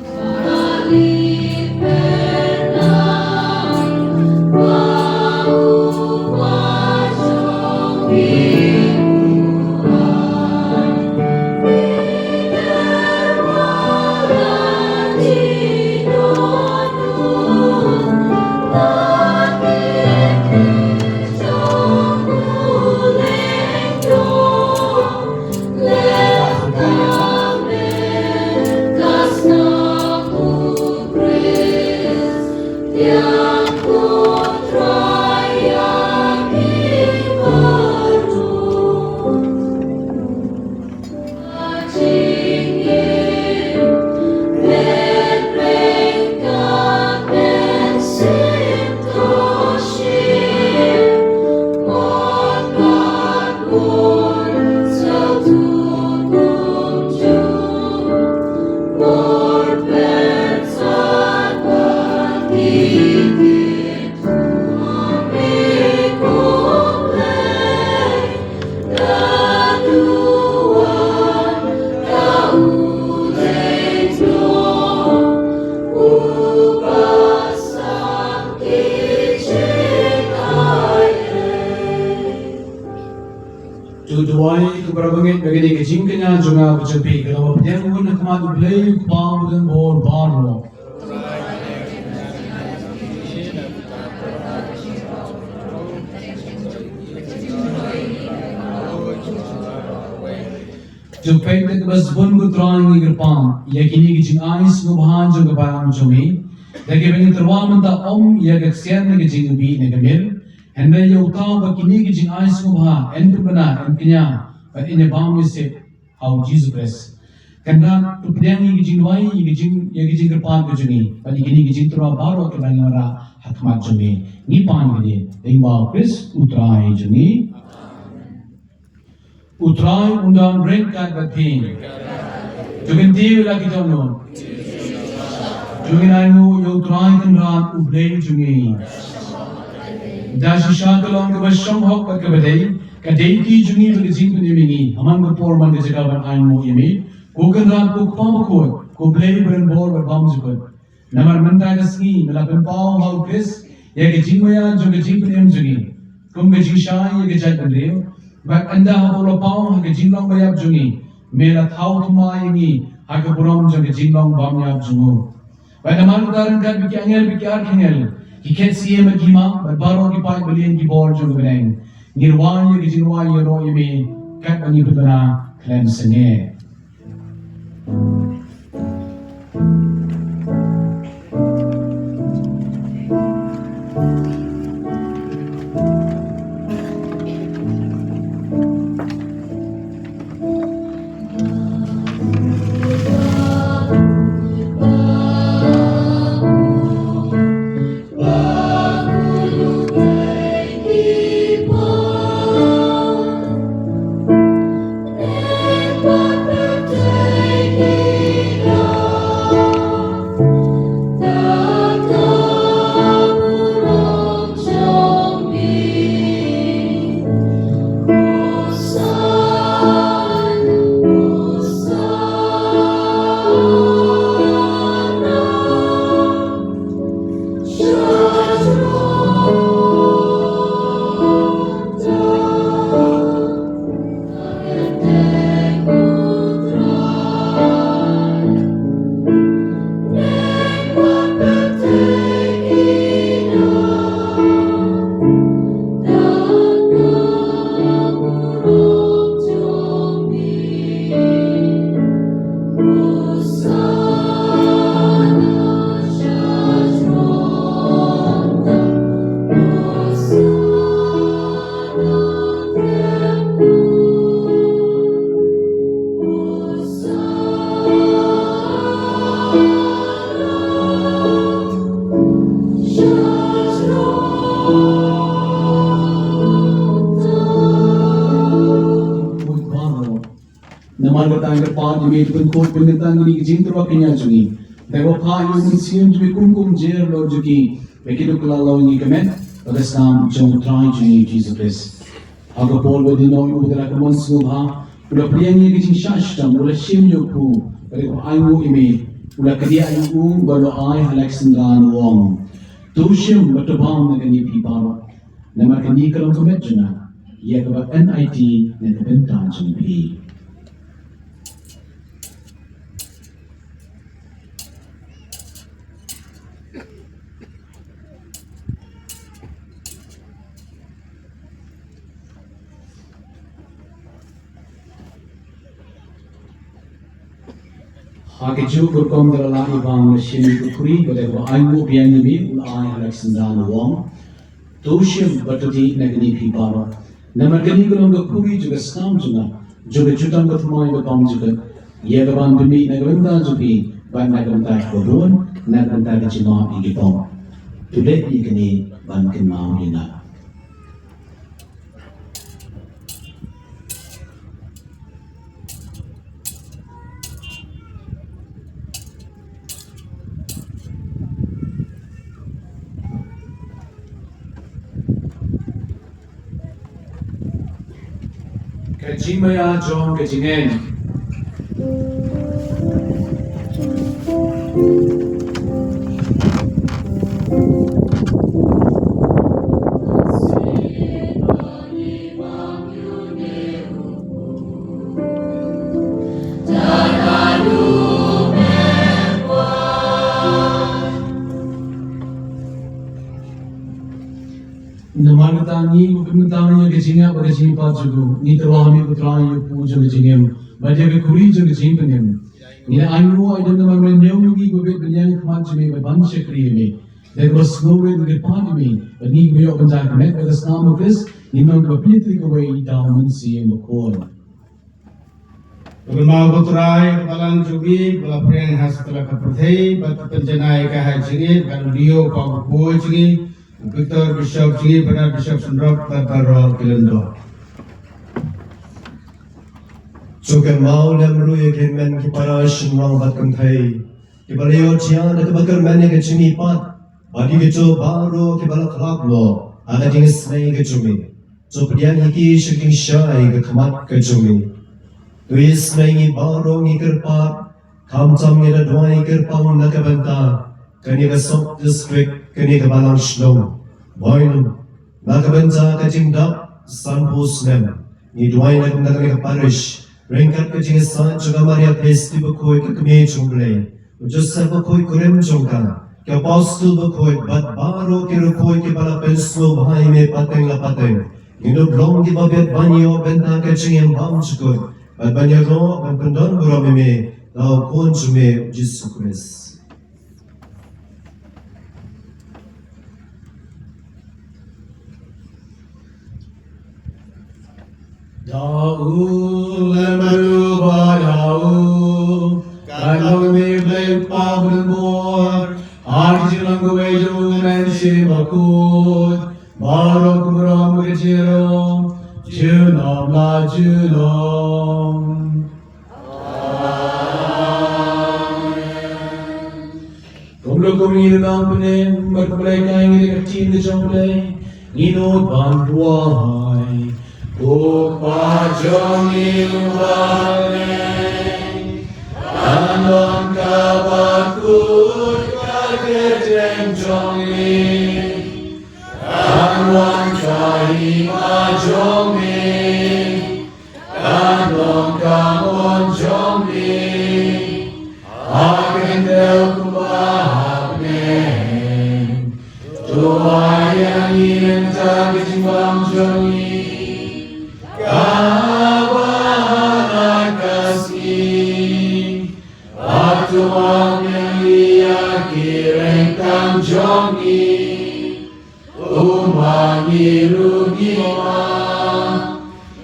To duwai ko para bangeit ba kane ka jingkñia jong nga bad jong phi ka long ba pdiang bun ha khmat U Blei U Kpa uba don bor baroh. To peit da kaba sbun ko Trai ngi kyrpad ïa kine ki jingai sngewbha jong ka balang jong me. Da kiba ngi tyrwa mynta ym ïa ka ksiar ne ka jingïabih ne ka mil. Hynrei ïa uta ba kine ki jingai sngewbha yn pynbna yn kñia bad yn ïabam ïasep ha U Jisu Khrist. Kynrad to pdiang ïa ki jingduwai ïa ki jing ïa ki jingkyrpad ka jong ngi bad ïa kine ki jingtyrwa baroh kiba ngi wanrah ha khmat jong me. Ngi pan kine lyngba U Khrist U Trai jong ngi. U Trai un don ryngkat bad phi. To kyntiew ïa la ki dohnud. To ngin ainguh ïa U Trai Kynrad U Blei jong ngi. Da shisha ka long kaba shonghok bad kaba dei, ka dei ki jong ngi bad ka jingpynim ïa ngi ha man ka por man ka jaka ban ainguh ïa me, ko Kynrad ko Kpa bakhuid, ko Blei ba don bor bad bymjukut. Namar mynta ka sngi me la pynpaw ha U Khrist ïa ka jingmaïa jong ka jingpynim jong ngi kum ka jingshai ïa ka jaitbynriew. Bad ynda haba u la paw ha ka jinglong baïap jong ngi, me la thaw thymmai ïa ngi ha ka burom jong ka jinglong bymïap jong u. Bad namar kata ryngkat bad ki angel bad ki archangel, ki khet siem bad ki hima bad baroh ki paid ba lieng ki bor jong ka bneng, ngi rwai ïa ka jingrwai ïaroh ïa me katba ngi pynbna khlem sangeh. Namar kata nga kyrpad ïa me to pynkhuid pynkyntan ïa kine ki jingtyrwa kñia jong ngi. Dei ba pha ïa u Mynsiem jong me kum kumjuh, Lord, jong ki ba kin kylla long ïa ngi ka met bad ka snam jong U Trai jong ngi Jisu Khrist. Ha ka por ba dei nong u da la ka mon sngewbha, U la pdiang ïa ka jingshah shitom, u la shim ïa u phu, bad u ainguh ïa me, u la kdiah ïa u, bad u la ai ha Alexander Wong. To shim bad to bam na kane phi baroh. Namar kane ka long ka met jong nga ïa kaba N I T na ka bynta jong phi. Ha kajuh ka rukom da la lah ïa u bam, u la shim ïa ka khuri, bad da kaba ainguh biang ïa me u la ai ha Alexander Wong. To shim bad to dih na kane phi baroh. Namar kane ka long ka khuri jong ka skam jong nga, jong ka jutang ka thymmai ka bymjukut, ïa kaban pynmih na ka bynta jong phi bad na ka bynta kiba bun, na ka bynta ka jingmap ïa ki pop. To leh ïa kane ban kynmaw ïa nga. Ka jingmaïa jong ka jingngeit. Namar kata ngi, ba pynmynta ïa ka jingïap bad ka jingïapat jong u, ngi tyrwa ha me ko Trai ïa u phu jong ka jingim bad ïa ka khuri jong ka jingpynim. Ngi la ainguh ai don namar me ñiew ïa ngi ba bit ban ïeng ha khmat jong me bad ban shakri ïa me. Da kaba sngewrit ngi kyrpad ïa me, bad ngi kiba ïoh bynta ha ka met bad ka snam u Khrist, ngin long kiba pynïatylli kawei da u Mynsiem Bakhuid. Kyrpad ïa u Trai ïa ka balang jong ngi ba la pyrshang ha satlak ka pyrthei, bad pynjanai ïa ka ha jingngeit, bad u Leo u pau u phuh jong ngi, u Victor Bishop jong ngi, Bernard Bishop Sundrop, bad baroh ki lyngdoh. To kynmaw lem ruh ïa ki hynmen ki para shynrang bad kynthei kiba la ïoh thiah da kaba kyrmen ïa ka jingmihpat, bad ïa kito baroh kiba la khlap noh ha ka jingisynei ka jong me. To pdiang ïa ki sha ka jingshai ha khmat ka jong me. To ïasynei ngi baroh ngi kyrpad, khamtam ngi da duwai kyrpang na ka bynta kane ka sub district, kane ka balang shnong Bailam, na ka bynta ka jingdap sanphew snem. Ngi duwai na ka bynta kane ka parish ryngkat ka jingïasaid jong ka Maria Theisotti Bakhuid ka Kmie jong U Blei, u Joseph Bakhuid kurim jong ka, ki apostol bakhuid bad baroh ki riewkhuid kiba la pynsngewbha ïa me pateng la pateng. Ngin ym long kiba biang ban ïoh bynta ka jingim bymjukut bad ban ïaroh ban pyndonburom ïa me da u Khun jong me u Jisu Khrist. Da u lem bad u ba da u, kan long me Blei u Kpa Bakhuid, ha ka jinglong kawei jong u Mynsiem Bakhuid, baroh kum baroh ka jingïaroh, junom la junom. Kumno kum ngi nang pyneh bad pynlehkai ngi da ka ktien ka jong U Blei, ngin nud ban duwai. Ko Kpa jong ngi uba ha bneng, kan long kaba kut ka kyrteng jong me. Kan wan ka hima jong me. Kan long ka mon jong me ha ka khyndew kumba ha bneng. To ai ïa ngi mynta ka jingbam jong ngi kaba ha ka sngi. Bad to ai ïa ngi ïa ki ryngkang jong ngi, kumba ngi ruh ngi ai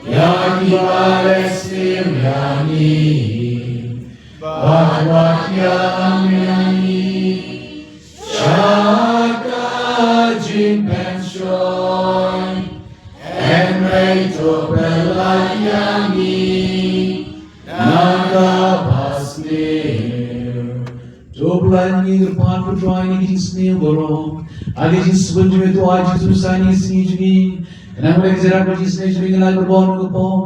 ïa kiba leh sniew ïa ngi. Bad wat ïalam ïa ngi sha ka jingpynshoi, hynrei to pynlait ïa ngi na kaba sniew. To pynlait ngi, ngi kyrpad, ko Trai, na ki jingsniew baroh. Ha ka jingsbun jong me to ai Jisu Khrist ha ka sngi jong ngi. Khnang ba ka jingïarap ka jingsniew jong me ngi la ïoh ban ong ka pop.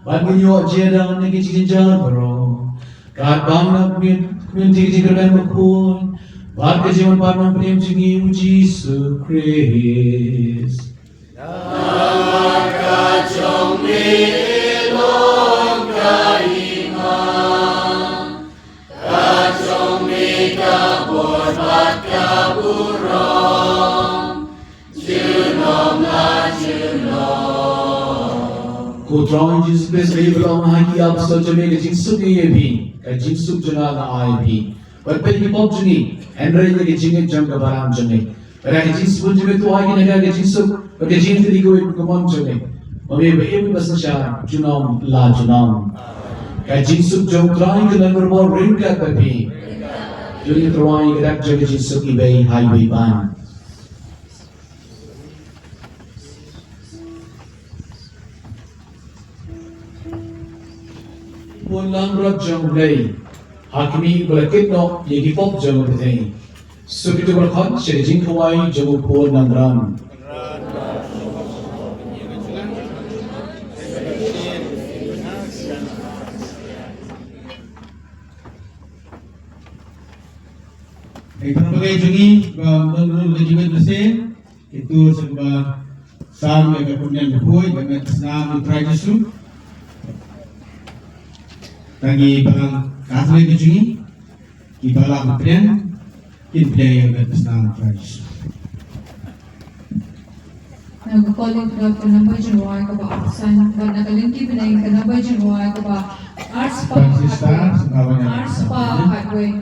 Bad ngin ïoh jingïada na ki jingjynjar baroh. Katba ngi mih, mih ki jingkyrmen bakhuid. Bad ka jingwan pat nongpynim jong ngi U Jisu Khrist. Ko Trai Jisu Khrist, me ba la ong ha ki apostol jong me, ka jingsuk ngi ïa phi, ka jingsuk jong nga nga ai ïa phi. Wat peit ïa ki pop jong ngi, hynrei ïa ka jingngeit jong ka balang jong me. Bad ha ka jingsbun jong me to ai ïa ngi ka jingsuk, bad ka jingïatylli kawei ka mon jong me. Ma me ba im ba synshar junom la junom. Ka jingsuk jong U Trai ka long ryngkat bad phi. Ïa u Trai ka dak jong ka jingsuk iwei ha iwei ban. Pun langbrot jong U Blei, ha khmih ba la kit noh ïa ki pop jong U Blei. Suk ïa uto ba la khot sha ka jingkhawai jong u Punangran. Ïa ki para bangeit jong ngi ba ym don ruh ka jingmut lehse, kito sha ba sam ïa ka pynïaid khuid ïa ka met ka snam U Trai Jisu. Tang ki balang Katholik jong ngi, ki balang Khristan, kin pynïaid ïa ka met ka snam U Trai Jisu. Na ka Korinth ka namba jingrwai kaba arphew san, bad na ka Lynti bneng ka namba jingrwai kaba arspah. Francis Star, symbai wan ïa arspah khatwei.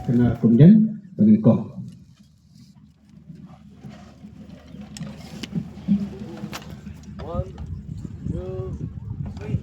Kane kumne, ba nyngkong. One, two, three.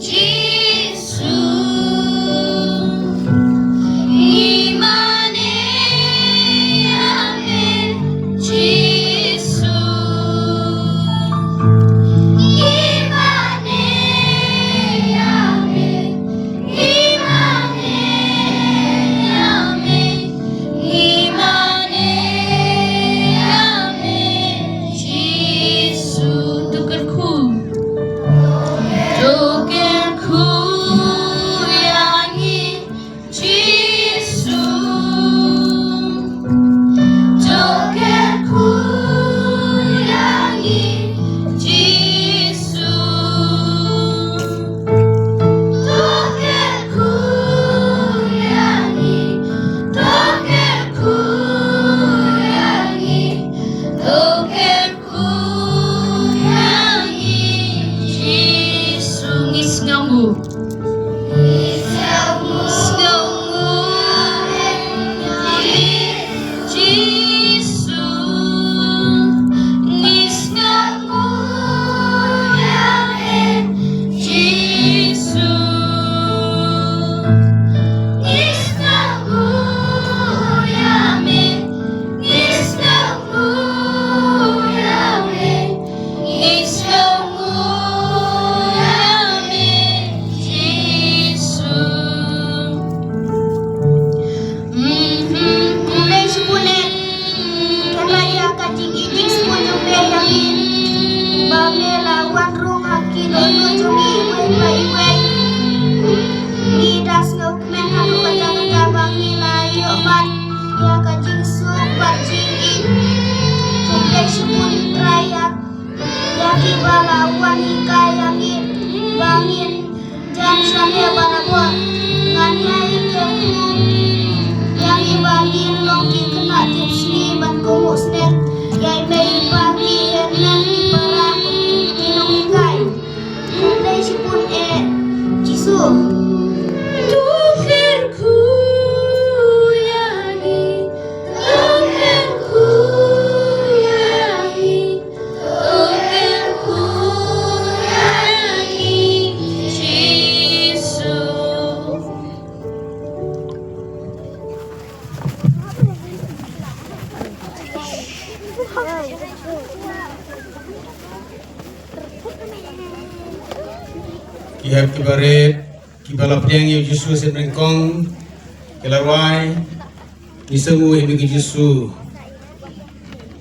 Jisu, ngi mane ïa me, Jisu. Ngi mane ïa me, ngi mane ïa me, ngi mane ïa me, Jisu. To kyrkhu. To kyrkhu ïa ngi Jisu. To kyrkhu ïa ngi Jisu. To kyrkhu ïa ngi. To kyrkhu ïa ngi. To kyrkhu Jisu. Ngi sngewnguh. Sngewnguh Jisu. Ngi sngewnguh ïa me Jisu. Ngi sngewnguh ïa me. Ngi sngewnguh ïa me, ngi sngewnguh ïa me, Jisu. Khublei shibun eh, kane ïa ka jingïeit jingshibun jong me ïa ngi, ba me la wan rung ha ki dohnud jong ngi iwei pa iwei. Ngi da sngewkmen haduh katta katta ba ngi la ïoh ban ïa ka jingsuk bad jingïeit. Khublei shibun Trai ïa, ïa kiba la wan hikai ïa ngi ba ngin jan shane barabor. Ngan ïai kyrkhu ïa ngi ba ngin long ki khynnah tipsngi bad kohnguh snem ïa i mei i pa ngi. Ki hep kiba rit, kiba la pdiang ïa u Jisu ha sien nyngkong, ki la rwai, ngi sngew ïa u Jisu.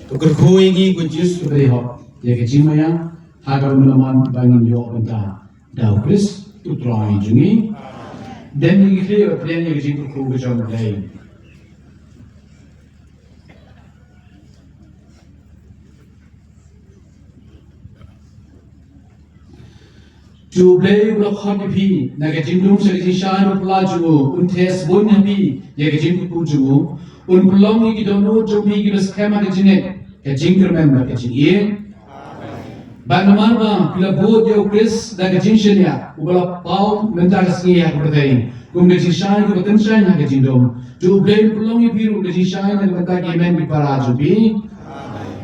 To kyrkhu ïa ngi ko Jisu ba dei hok, ïa ka jingmaïa, ha kaba mynta ba ngin ïoh bynta da u Khrist u Trai jong ngi. Dei ngi khie ba pdiang ïa ka jingkyrkhu ka jong U Blei. To U Blei u la khot ïa phi na ka jingdum sha ka jingshai ba phylla jong u, un test bun ïa phi ïa ka jingkyrkhu jong u, un pynlong ïa ki dohnud jong phi kiba skhem ha ka jingngeit, ka jingkyrmen bad ka jingïeit. Bad namar ba phi la bud ïa u Khrist da ka jingshaniah uba la paw mynta ka sngi ha ka pyrthei kum ka jingshai kaba tynshaiñ ha ka jingdum, to U Blei un pynlong ïa phi ruh ka jingshai na ka bynta ki hynmen ki para jong phi.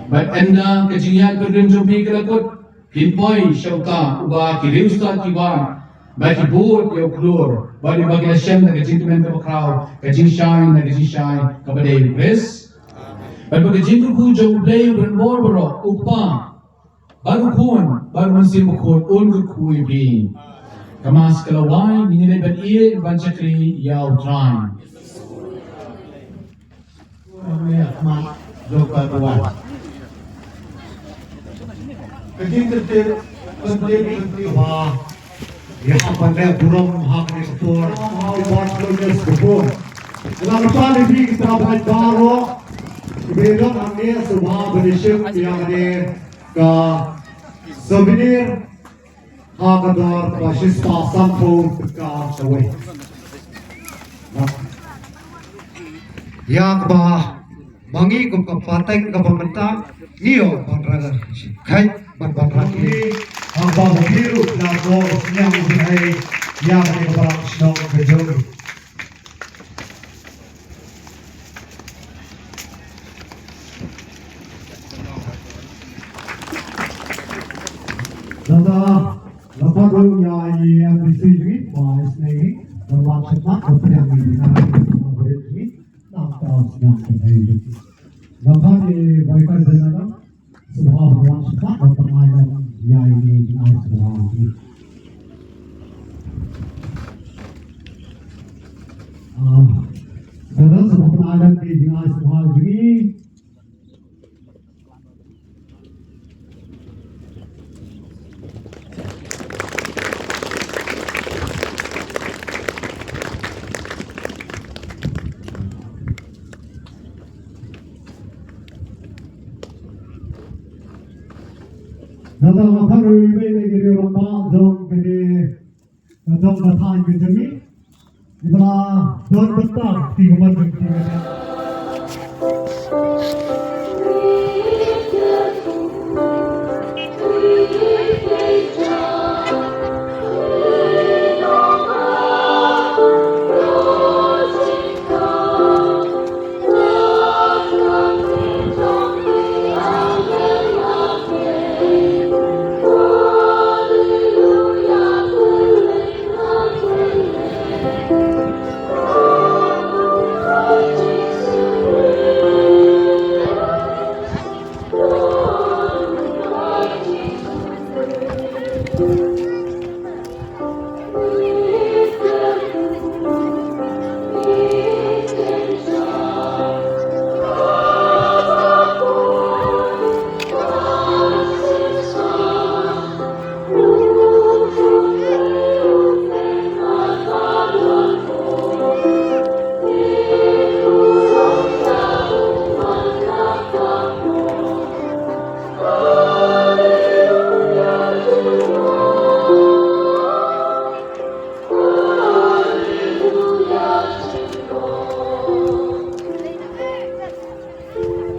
Bad ynda ka jingïaid kyrdon jong phi ka la kut, phin poi sha uta uba ki riewstad ki wan, ba ki bud ïa u khlur, bad uba ki la shem da ka jingkmen kaba khraw, ka jingshai na ka jingshai kaba dei U Khrist. Bad ba ka jingkyrkhu jong U Blei u donbor baroh, U Kpa, bad U Khun, bad U Mynsiem Bakhuid, un kyrkhu ïa phi. Ka Mass ka la wai, ngin ïa leit ban ïeit ban shakri ïa U Trai. Ka jingkyrkhu, ka jingkyrkhu ba ïa ka ban leh burom ha kane ka por, ha u Bartholomew ka por. Nga kyrpad ïa phi kita baroh, kiba ïadon hangne sngewbha ban ïashim ïa kane ka souvenir ha ka dor ba shispah sanphew tyngka kawei. Ïa kaba ma ngi kum ka pateng kaba mynta ngi ïoh ban rah, kheit ban ban rah. Ngi haba ba ngi ruh la ko sniang u Blei ïa kane ka balang shnong ka jong ngi. Nangta la pat ruh ïa i M D C jong ngi, Bah Isnei, ban wan shakmat ban pdiang ïa i, nangta sniang ka dei. Nangta i Vice President, sngewbha ban wan shakmat ban pynai lem ïa ine i jingai sngewbha jong ngi. Ah, sngewbha ban pynai lem ine i jingai sngewbha jong ngi. Nangta nga pynpaw ïa iwei na ki riew rangbah jong kane ka dong ka thaiñ ka jong ngi. Iba la don bynta ti ka mon jong ki.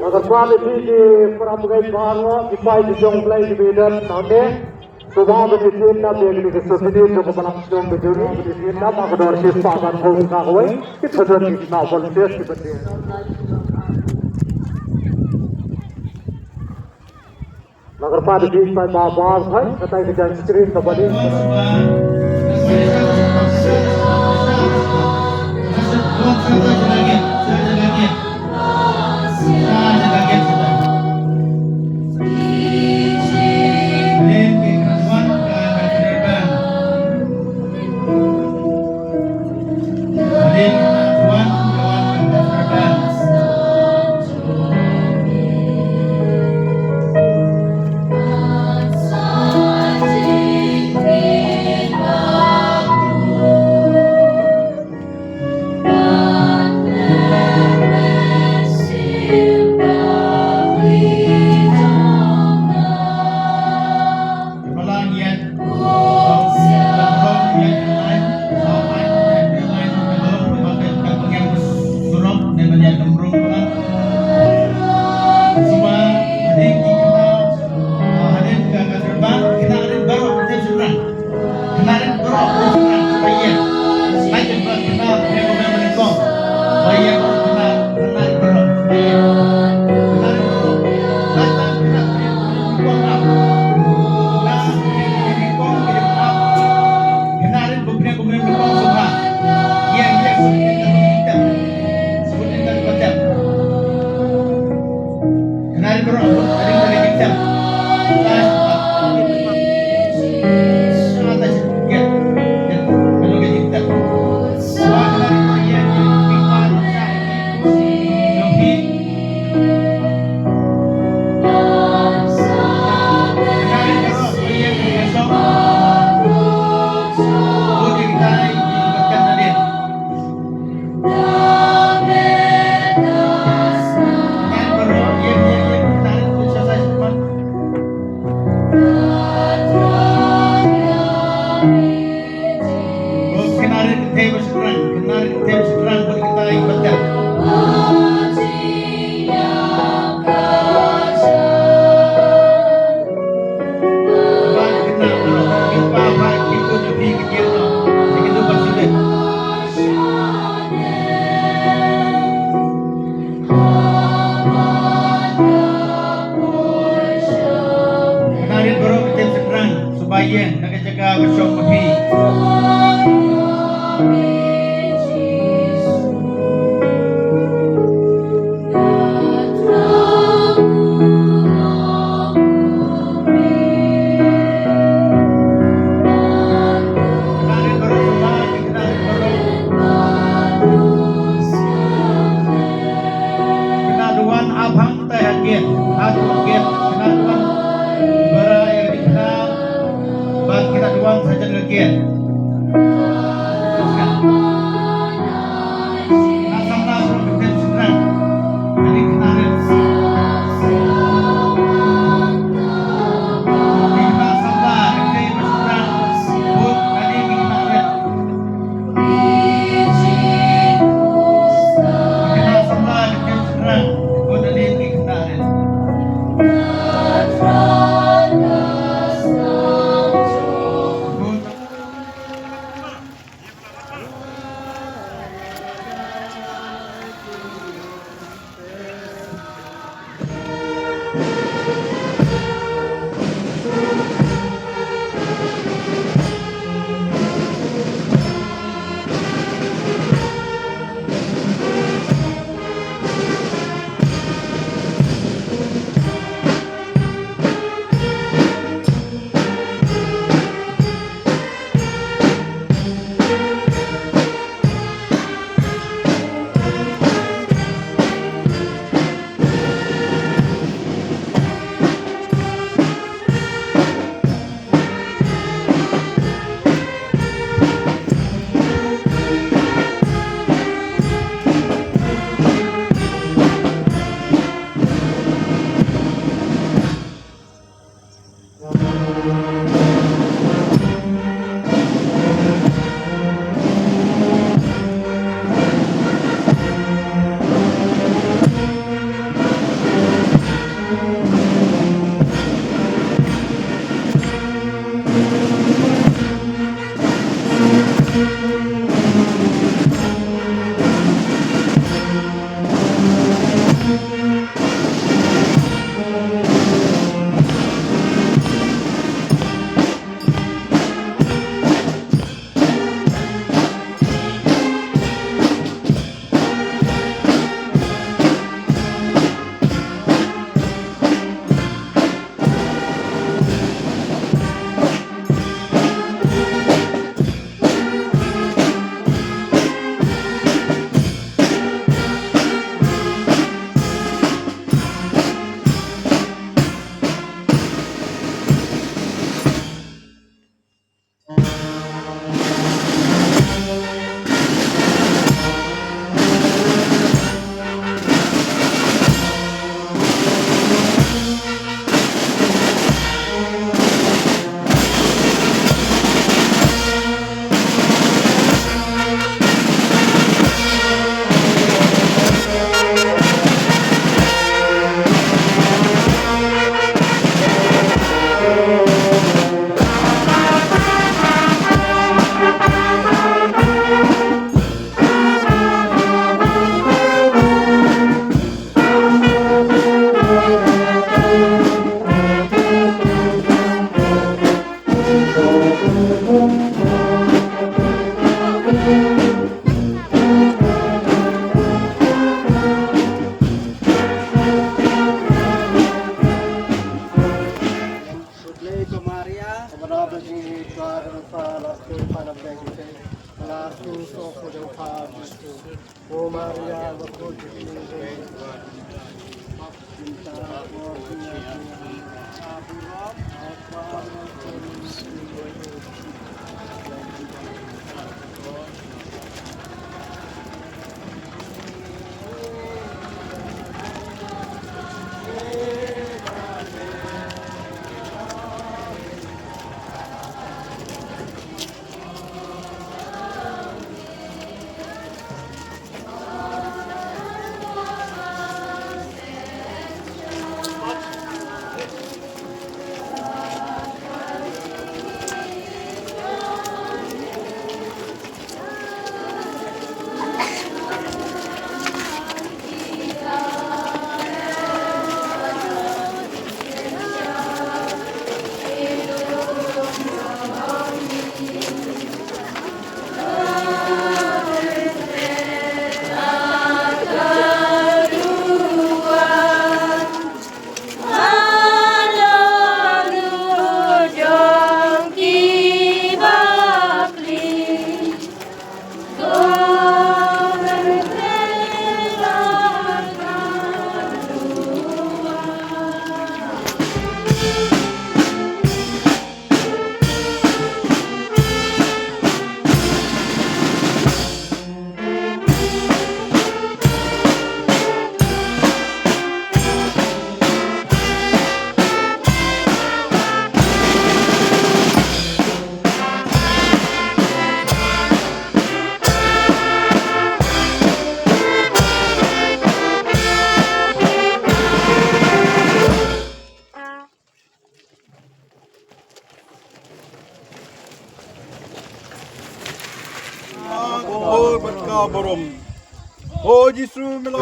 Nga kyrpad ïa phi ki para bangeit baroh, ki paid ki jong U Blei kiba ïadon hangne. Sngewbha ban ïa tied nap ïa kine ki souvenir jong ka balang shnong ka jong ngi, ban ïa tied nap ha ka dor shispah sanphew tyngka kawei. Ki thadon ki khynnah volunteers kiba tied. Nga kyrpad ïa phi paidbah baroh, katai ka jaiñ screen kaba dei. Khynnah rit baroh ki tem shynrang, suba ïeng na ka jaka ba shong ma phi. Khynnah rit baroh, khynnah rit baroh. Khynnah duwan ap hangtai ha gate, ha gate, khynnah duwan. Para ïa ka ding khynnah, bad khynnah duwan sajan ka gate. Khynnah samla ruh ka tem shynrang. Ka ding khynnah rit. Khynnah samla ka tem shynrang. Bad ka ding khynnah rit. Khynnah samla ka tem shynrang, bad ka dei ki khynnah rit. Ka bor bad ka burom. O Jisu, me la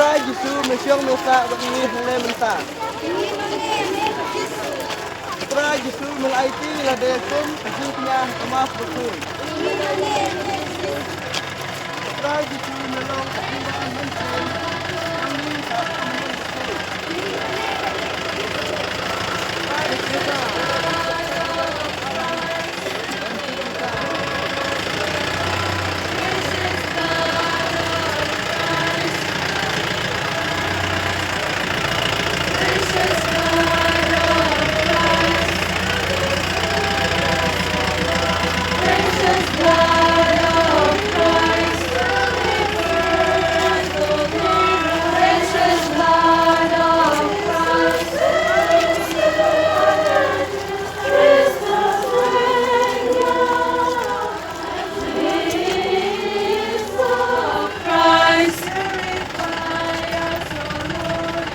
Trai Jisu, me shong me sah bad ngi hangne mynta. Trai Jisu, me la aiti lade kum ka jingkñia ha ka Mass Bakhuid. Trai Jisu, me long ka jingwan mynsiem.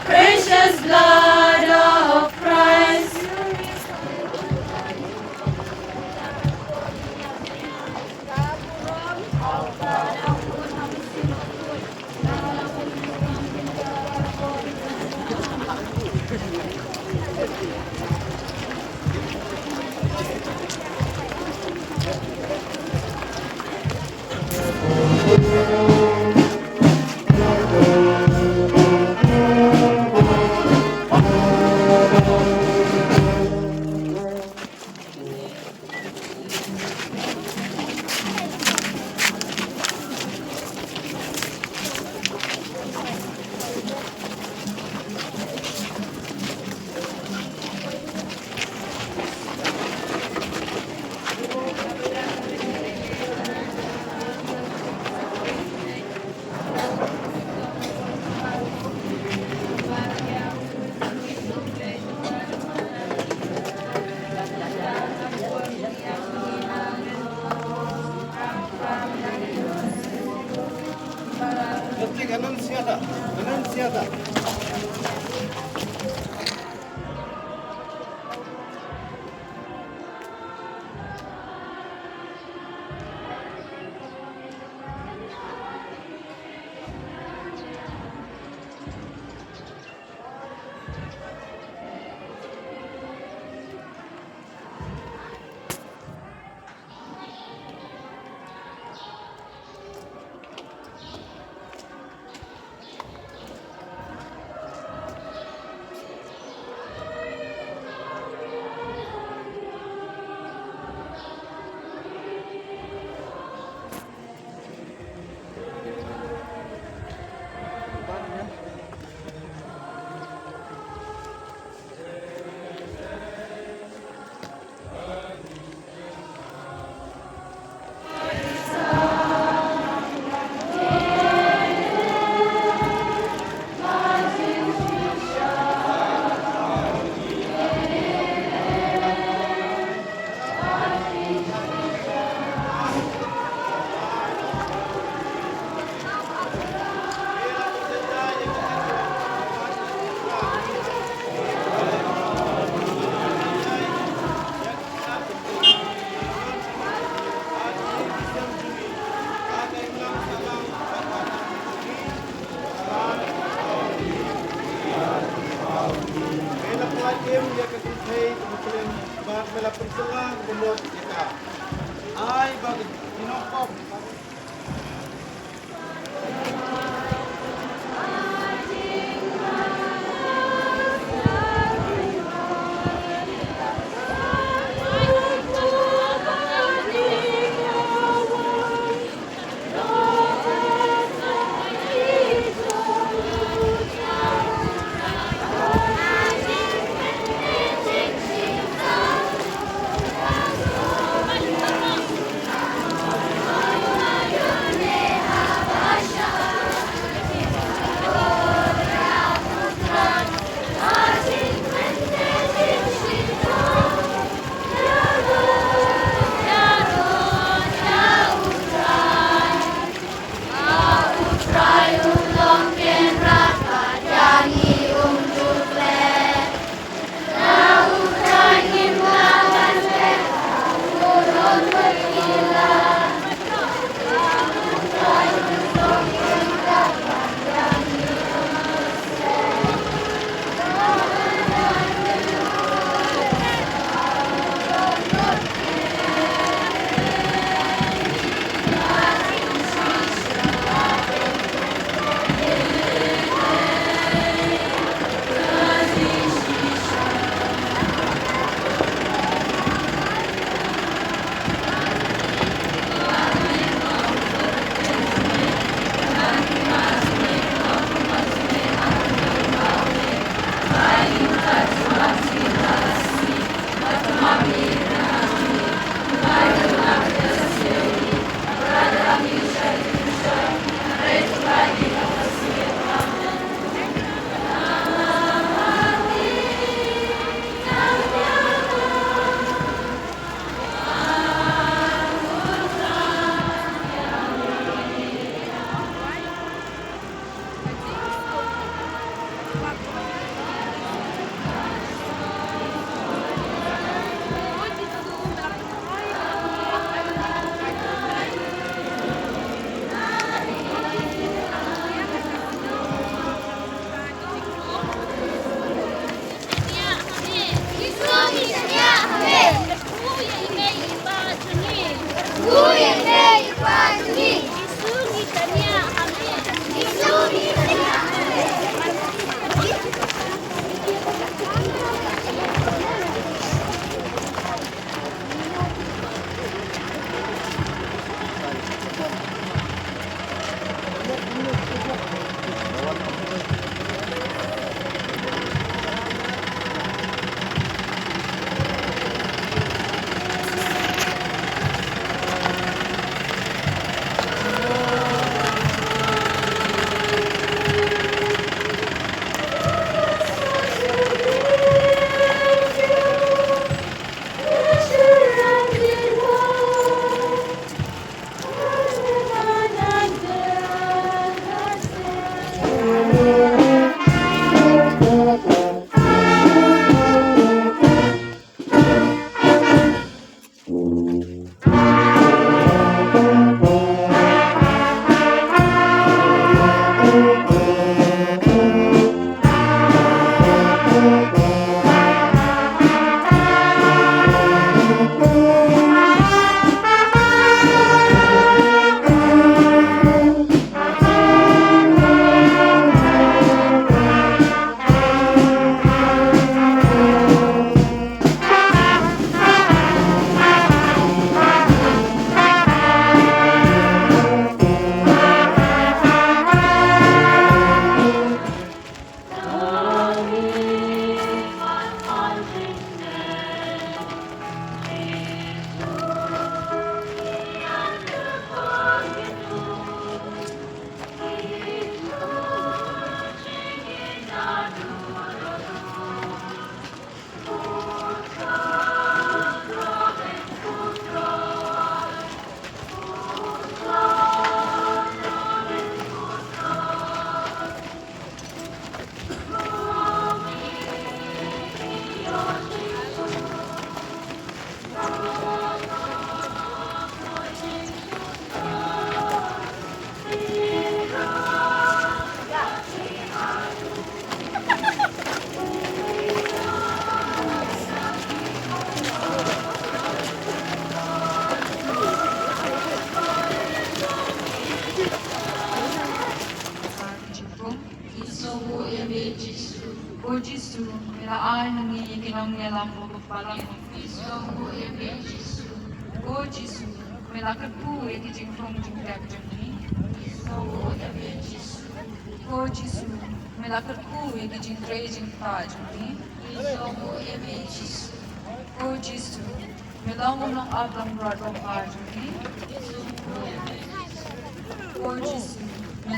Precious blood of Christ. Annunciata, Annunciata. Ïa ka kynthei ka Muslim ba me la pynkylla ka bamut ïa ka. Ai ba ki nongpop. Ko Jisu, me la ai ha ngi ïa ki nongïalam baroh. Ko Jisu, me la kyrkhu ïa ki jingkhong jingtep jong ngi. Ko Jisu, me la kyrkhu ïa ki jingtrei jingktah jong ngi. Ko Jisu, me long u nongaplangbrot ba bha jong ngi. Ko Jisu, me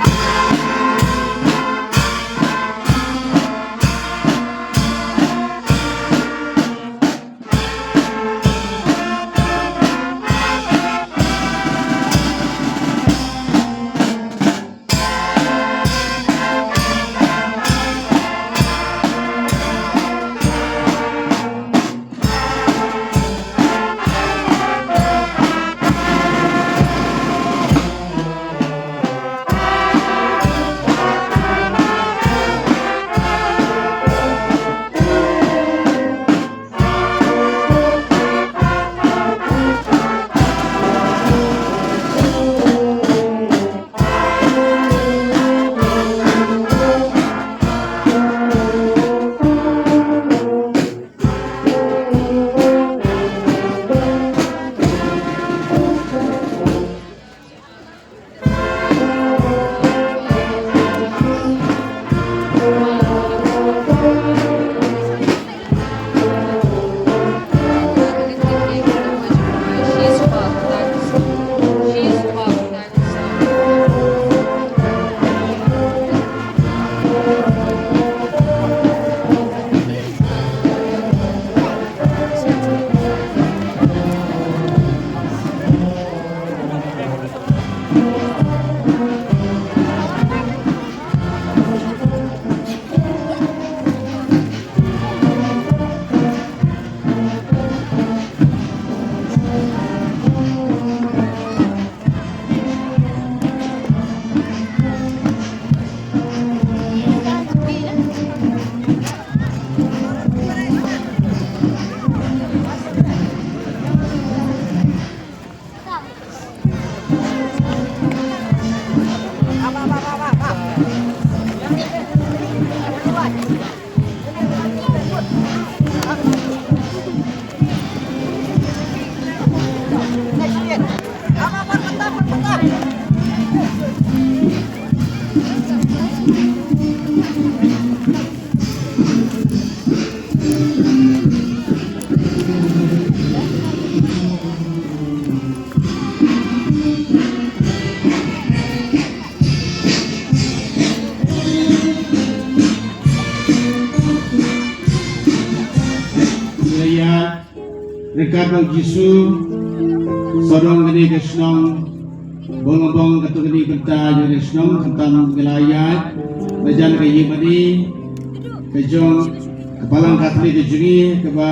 Ïa, ryngkat bad u Jisu, sawdong kane ka shnong, bong bong katto katne bynta jong ka shnong, khamtam ngi la ïaid, la jan ka ïing mane, ka jong, ka balang Katholik ka jong ngi, kaba,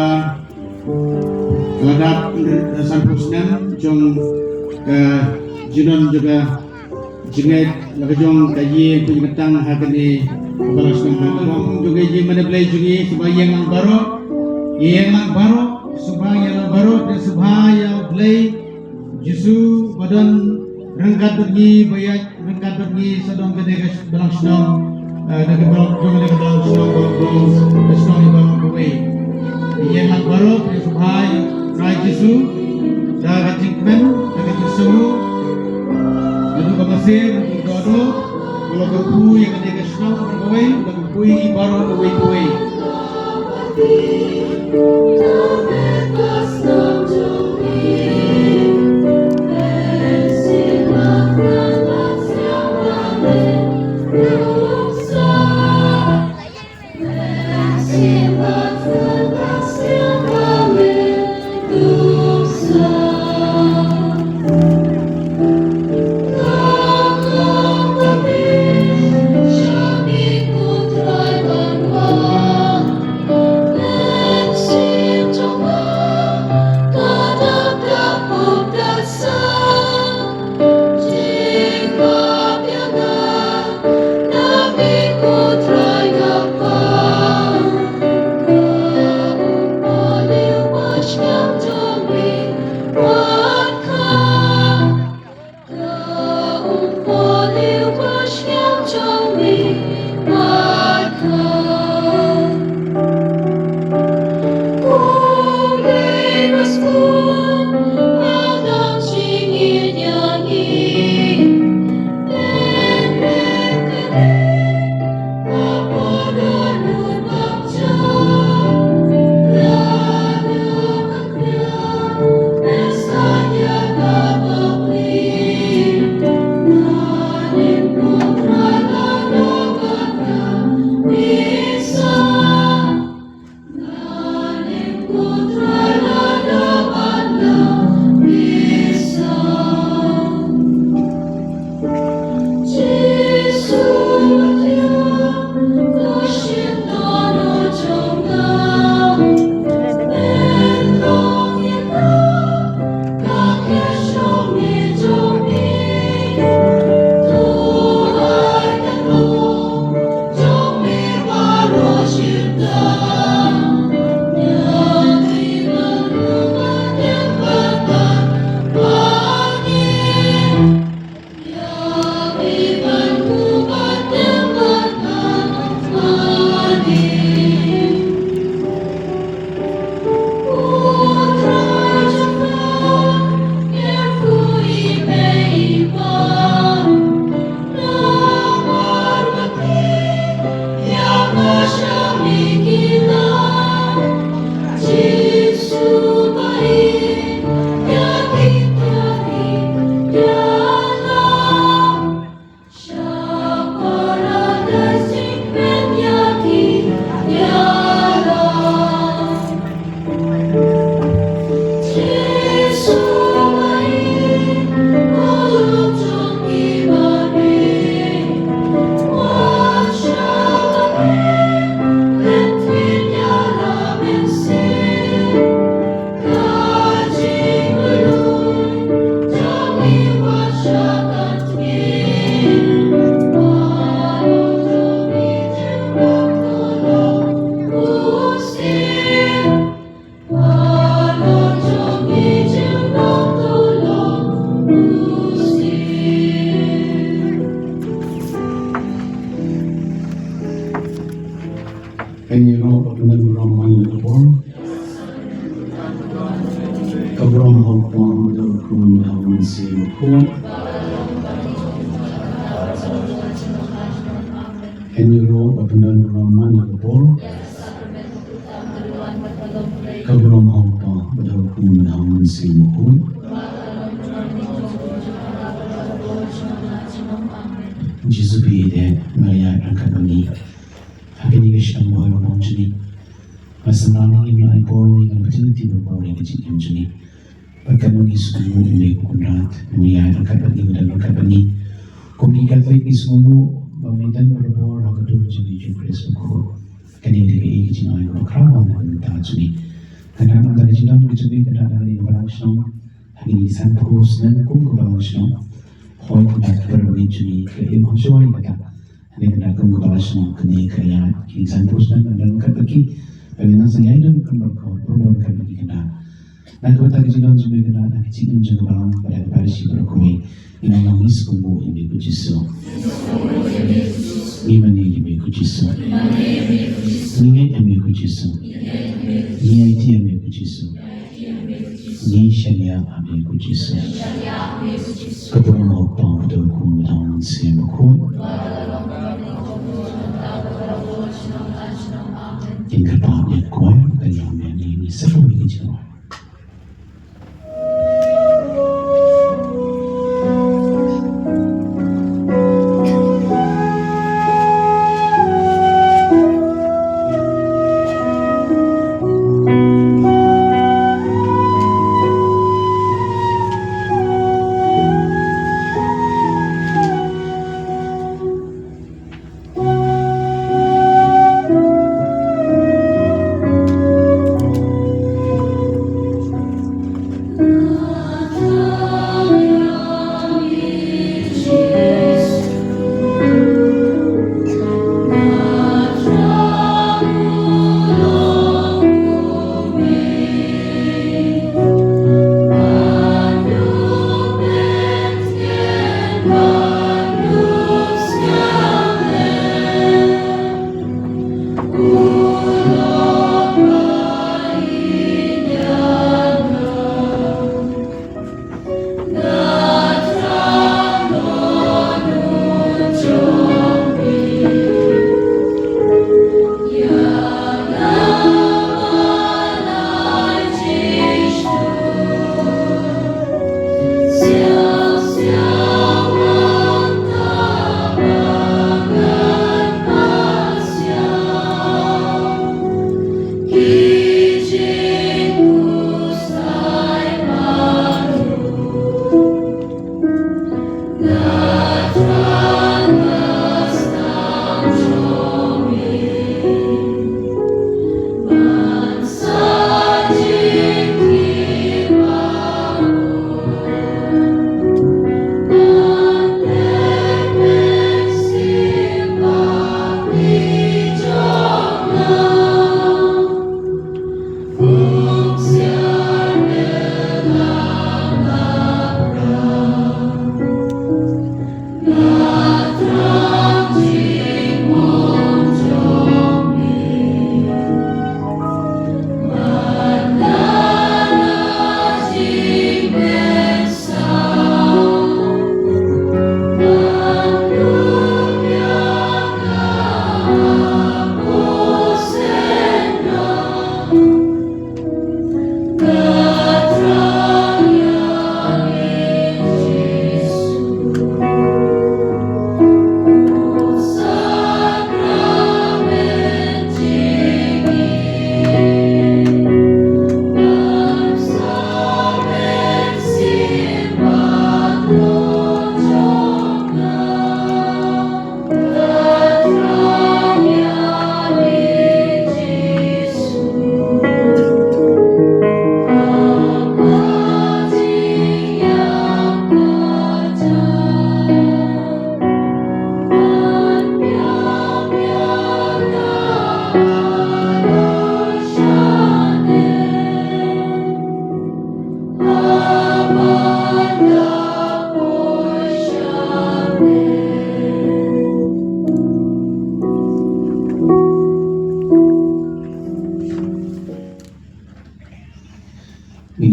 ka la dap, eh, sanphew snem, jong, ka, junom jong ka, jingngeit la ka jong ka ïing ka jingkyrteng ha kane ka balang shnong ha ka bong jong ka ïing mane Blei jong ngi sngewbha ïeng lang baroh. Ïeng lang baroh sngewbha ïeng lang baroh da sngewbha ïa U Blei Jisu ba don ryngkat bad ngi ba ïaid ryngkat bad ngi sawdong kane ka balang shnong. Eh, da ka balang jong kane ka balang shnong ba ka shnong ïa baroh kawei. Ïeng lang baroh da sngewbha ïa U Trai Jisu da ka jingkmen da ka jingsngew. Naduh ka mynsiem, naduh ka dohnud, ba la kyrkhu ïa kane ka shnong baroh kawei, ba la kyrkhu ïa ngi baroh kawei kawei. Ka burom ha u Kpa, bad ha u Khun, bad ha u Mynsiem Bakhuid. Kane ruh, ba pynban u Rahman, ka burom. Ka burom ha u Kpa, bad ha u Khun, bad ha u Mynsiem Bakhuid. Jisu phi dei, Maria, ryngkat bad ngi. Ha kane ka shnong Bhoi Babong jong ngi. Ba samla ngi, ngi la ai por, ngi la bteng ti ba por ïa ka jingim jong ngi. Bad katno ngi sngewbha ïa me ko Kynrad, ngi ïa ryngkat bad ngi, don ryngkat bad ngi. Kum ki Katholik ngi sngewbha ba me don barabor ha ka dur jong ngi Jisu Khrist bakhuid. Kane ka dei ka jingai kaba khraw na ka bynta jong ngi. Kynrad, na ka jingdon ka jong me, Kynrad, na kane ka balang shnong, ha kine ki sanphew snem kum ka balang shnong. Hooid, Kynrad, ka balang jong ngi ka im ha shuwa ïa kata. Hynrei Kynrad, kum ka balang shnong kane ka ïa ki sanphew snem, ngan don ryngkat bad ki. Ba me nang sa ïai don kum barabor, barabor ryngkat bad ki, Kynrad. Na ka bynta ka jingdon jong me, Kynrad, na ka jingim jong ka balang bad ka parish baroh kawei, ngi nang ïa sngewbha ïa me ko Jisu. Ngi mane ïa me ko Jisu. Ngi ngeit ïa me ko Jisu. Ngi aiti ïa me ko Jisu. Ngi shaniah ha me ko Jisu. Ka burom ha u Kpa, bad ha u Khun, bad ha u Mynsiem Bakhuid. Kin kyrpad ïa ka kwai, ka ïa me, ngi sa ïa ka jingrwai.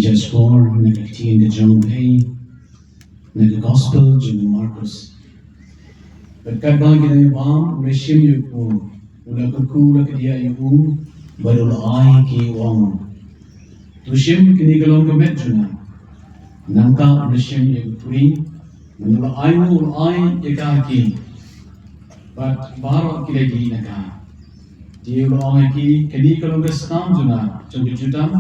Just for na ka ktien ka jong U Blei na ka gospel jong u Markus. Bad katba ki nang ïa bam, u la shim ïa u, u la kyrkhu, u la kdiah ïa u, bad u la ai ki, u ong, to shim, kane ka long ka met jong nga. Nangta u la shim ïa ka khuri, bad u la ai, u la ai ïa ka ha ki. Bad baroh ki la ïohi na ka. Te u la ong ha ki, kane ka long ka snam jong nga jong ka jutang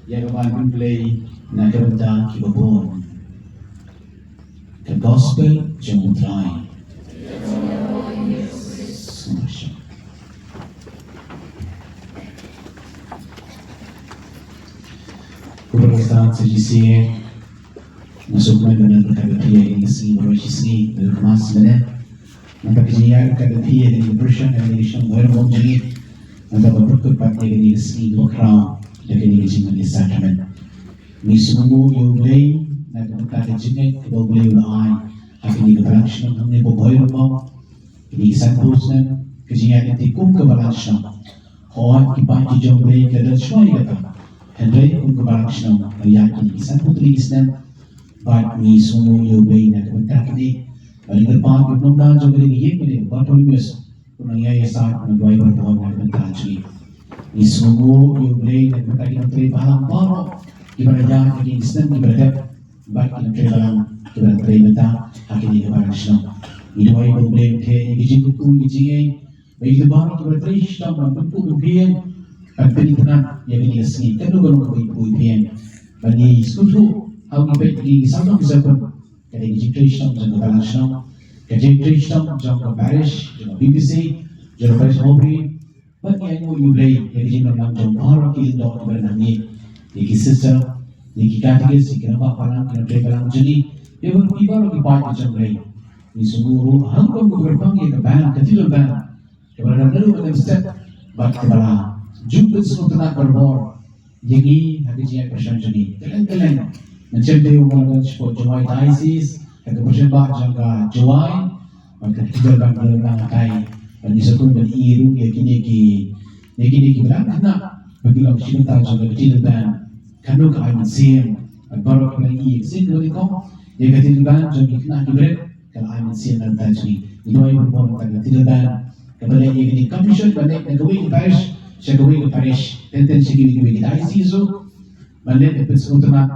ïa kaban pynplei na ka bynta kiba bun. Ka gospel jong U Trai. Khublei shibun, sa shisien nga sngewkmen ban ïakynduh bad phi ïa kane ka sngi baroh shi sngi, ba Khristmas mynne. Nangta ka jingïakynduh bad phi ïa kane ka pyrshang, ïa kane ka shnong Bhoirymbong jong ngi. Nangta ban pynkut pat ïa kane ka sngi kaba khraw da kane ka jingmane sakramen. Ngi sngewnguh ïa U Blei na ka bynta ka jingngeit kaba U Blei u la ai ha kane ka balang shnong hangne ha Bhoirymbong. Kine ki sanphew snem ka jingïaid lynti kum ka balang shnong. Hooid, ki paid ki jong U Blei ki la don shuwa ïa kata. Hynrei kum ka balang shnong, la ïaid kine ki sanphew tylli ki snem. Bad ngi sngewnguh ïa U Blei na ka bynta kine. Bad ngi kyrpad ïa u nongïalam jong kane ka ïing kane, u Bartholomeus, u nang ïaid ïasaid, u nang duwai barabor na ka bynta jong ngi. Ngi sngewnguh ïa U Blei na ka bynta ki nongtrei balang baroh kiba la ïaid ha kine ki snem kiba la dep. Bad ki nongtrei balang kiba la trei mynta ha kine ki balang shnong. Ngi duwai ba U Blei un theh ïa ki jingkyrkhu, ïa ki jingaiei, ba ïa kita baroh kiba la trei shitom ban pynkup pynphieng, ban pynitynnad ïa kane ka sngi, kano kano kaba ïa pynkup pynphieng. Bad ngi sngewthuh, ha u ngi peit ïa ki sawdong ki sawkun, ka dei ka jingtrei shitom jong ka balang shnong, ka jingtrei shitom jong ka parish, jong ka B B C, jong ka parish Mawbri, Bad ngi ainguh ïa U Blei ïa ka jingdon lang jong baroh ki lyngdoh kiba don hangne, ïa ki sister, ïa ki katekist, ïa ki rangbah balang, ki nongtrei balang jong ngi, ïa baroh ki, baroh ki paid ki jong U Blei. Ngi sngewthuh ruh ha ka kum ka kyrpang ïa ka band, Cathedral Band, kaba la dang naduh mynstep bad kaba la ju pynsngewtynnad barabor ïa ngi ha ka jingïaid pyrshang jong ngi. Kylleng kylleng, mynshem te u Mayor jong ka Jowai Diocese, ha ka pyrshang ba jong ka Jowai, bad ka Cathedral Band ba la nang hatai. Bad ngi sngewthuh ban ïohi ruh ïa kine ki, ïa kine kiba dang khynnah ba ki long shi bynta jong ka Cathedral Band. Kano ka ai mynsiem, bad baroh kiba ngi ïohi ïa ka sien kaba nyngkong, ïa ka Cathedral Band jong ki khynnah kiba rit, ka la ai mynsiem na ka bynta jong ngi. Ngi duwai barabor na ka bynta ka Cathedral Band kaba leh ïa kane ka commission ban leit na kawei ka parish sha kawei ka parish, teng teng sha kiwei kiwei ki diocese ruh, ban leit ban pynsngewtynnad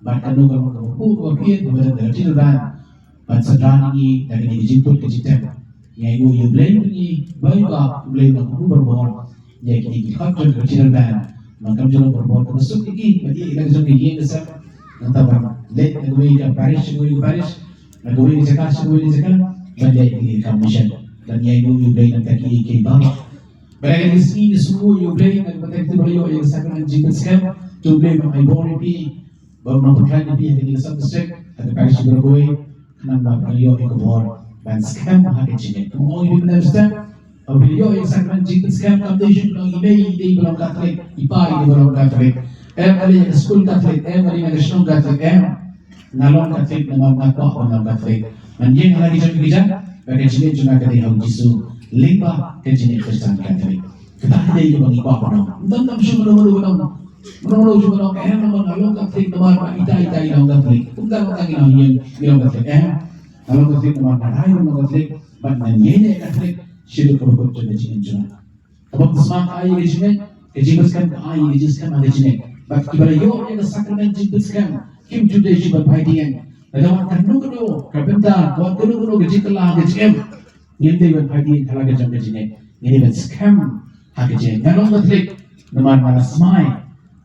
bad kano kano kaba khuid kaba phieng kaba don ha ka Cathedral Band ban synran ïa ngi da kane ka jingput ka jingtem. Ngi ainguh ïa U Blei ba ngi, ba ïa U Blei u nang kyrkhu barabor ïa kine ki khot jong ka Cathedral Band. Ba kam ju long barabor kaba suk ïa ki, ba ïa la ka jong ka ïing ka sem, nangta ban leit na kawei ka parish sha kawei ka parish, na kawei ka jaka sha kawei ka jaka, ban leit ïa kane ka commission. Bad ngi ainguh ïa U Blei na ka bynta kiei kiei baroh. Bad ha kane ka sngi ngi sngewthuh ïa U Blei na ka bynta kito kiba la ïoh ïa ka sakramen jingpynskhem. To U Blei un ai bor ïa phi, ba un pynkhlaiñ ïa phi ha kane ka sub district, ha ka parish Barohkawei, khnang ba phin ïoh ïa ka bor ban skhem ha ka jingngeit. Kumno ïa phi mynstep, ba phin ïoh ïa ka sakramen jingpynskhem, kam dei shuh ba long i mei i dei ba long Katholik, i pa i dei ba long Katholik, em, ka dei ka skul Katholik, em, ka dei ka shnong Katholik, em. Nga long Katholik namar nga kwah ban long Katholik. Ngan ïeng ha la ki jong ki jait, ba ka jingngeit jong nga ka dei ha u Jisu, lyngba ka jingngeit Khristan Katholik. Kata ka dei kaba ngi kwah ban long. Ym don, ym don shuh mano mano ban long. Mano mano shuh ban long, em, namar nga long Katholik namar ba ita ita i long Katholik. Kumta kumta ngi long, ngi long Katholik, em. Nga long Katholik namar nga rai ban long Katholik, bad ngan ïaineh Katholik shaduh kaba kut jong ka jingim jong nga. Ka baptisma ka ai ïa ka jingngeit, ka jingpynskhem ka ai ïa ka jingskhem ha ka jingngeit. Bad kiba la ïoh ïa ka sakramen jingpynskhem, kim ju dei shuh ban phai dieng. Lada wan kano kano ka bynta, wan kano kano ka jingkylla ha ka jingim, ngim dei ban phai dieng ha la ka jong ka jingngeit. Ngi dei ban skhem ha ka jingngeit. Nga long Katholik namar nga la smai,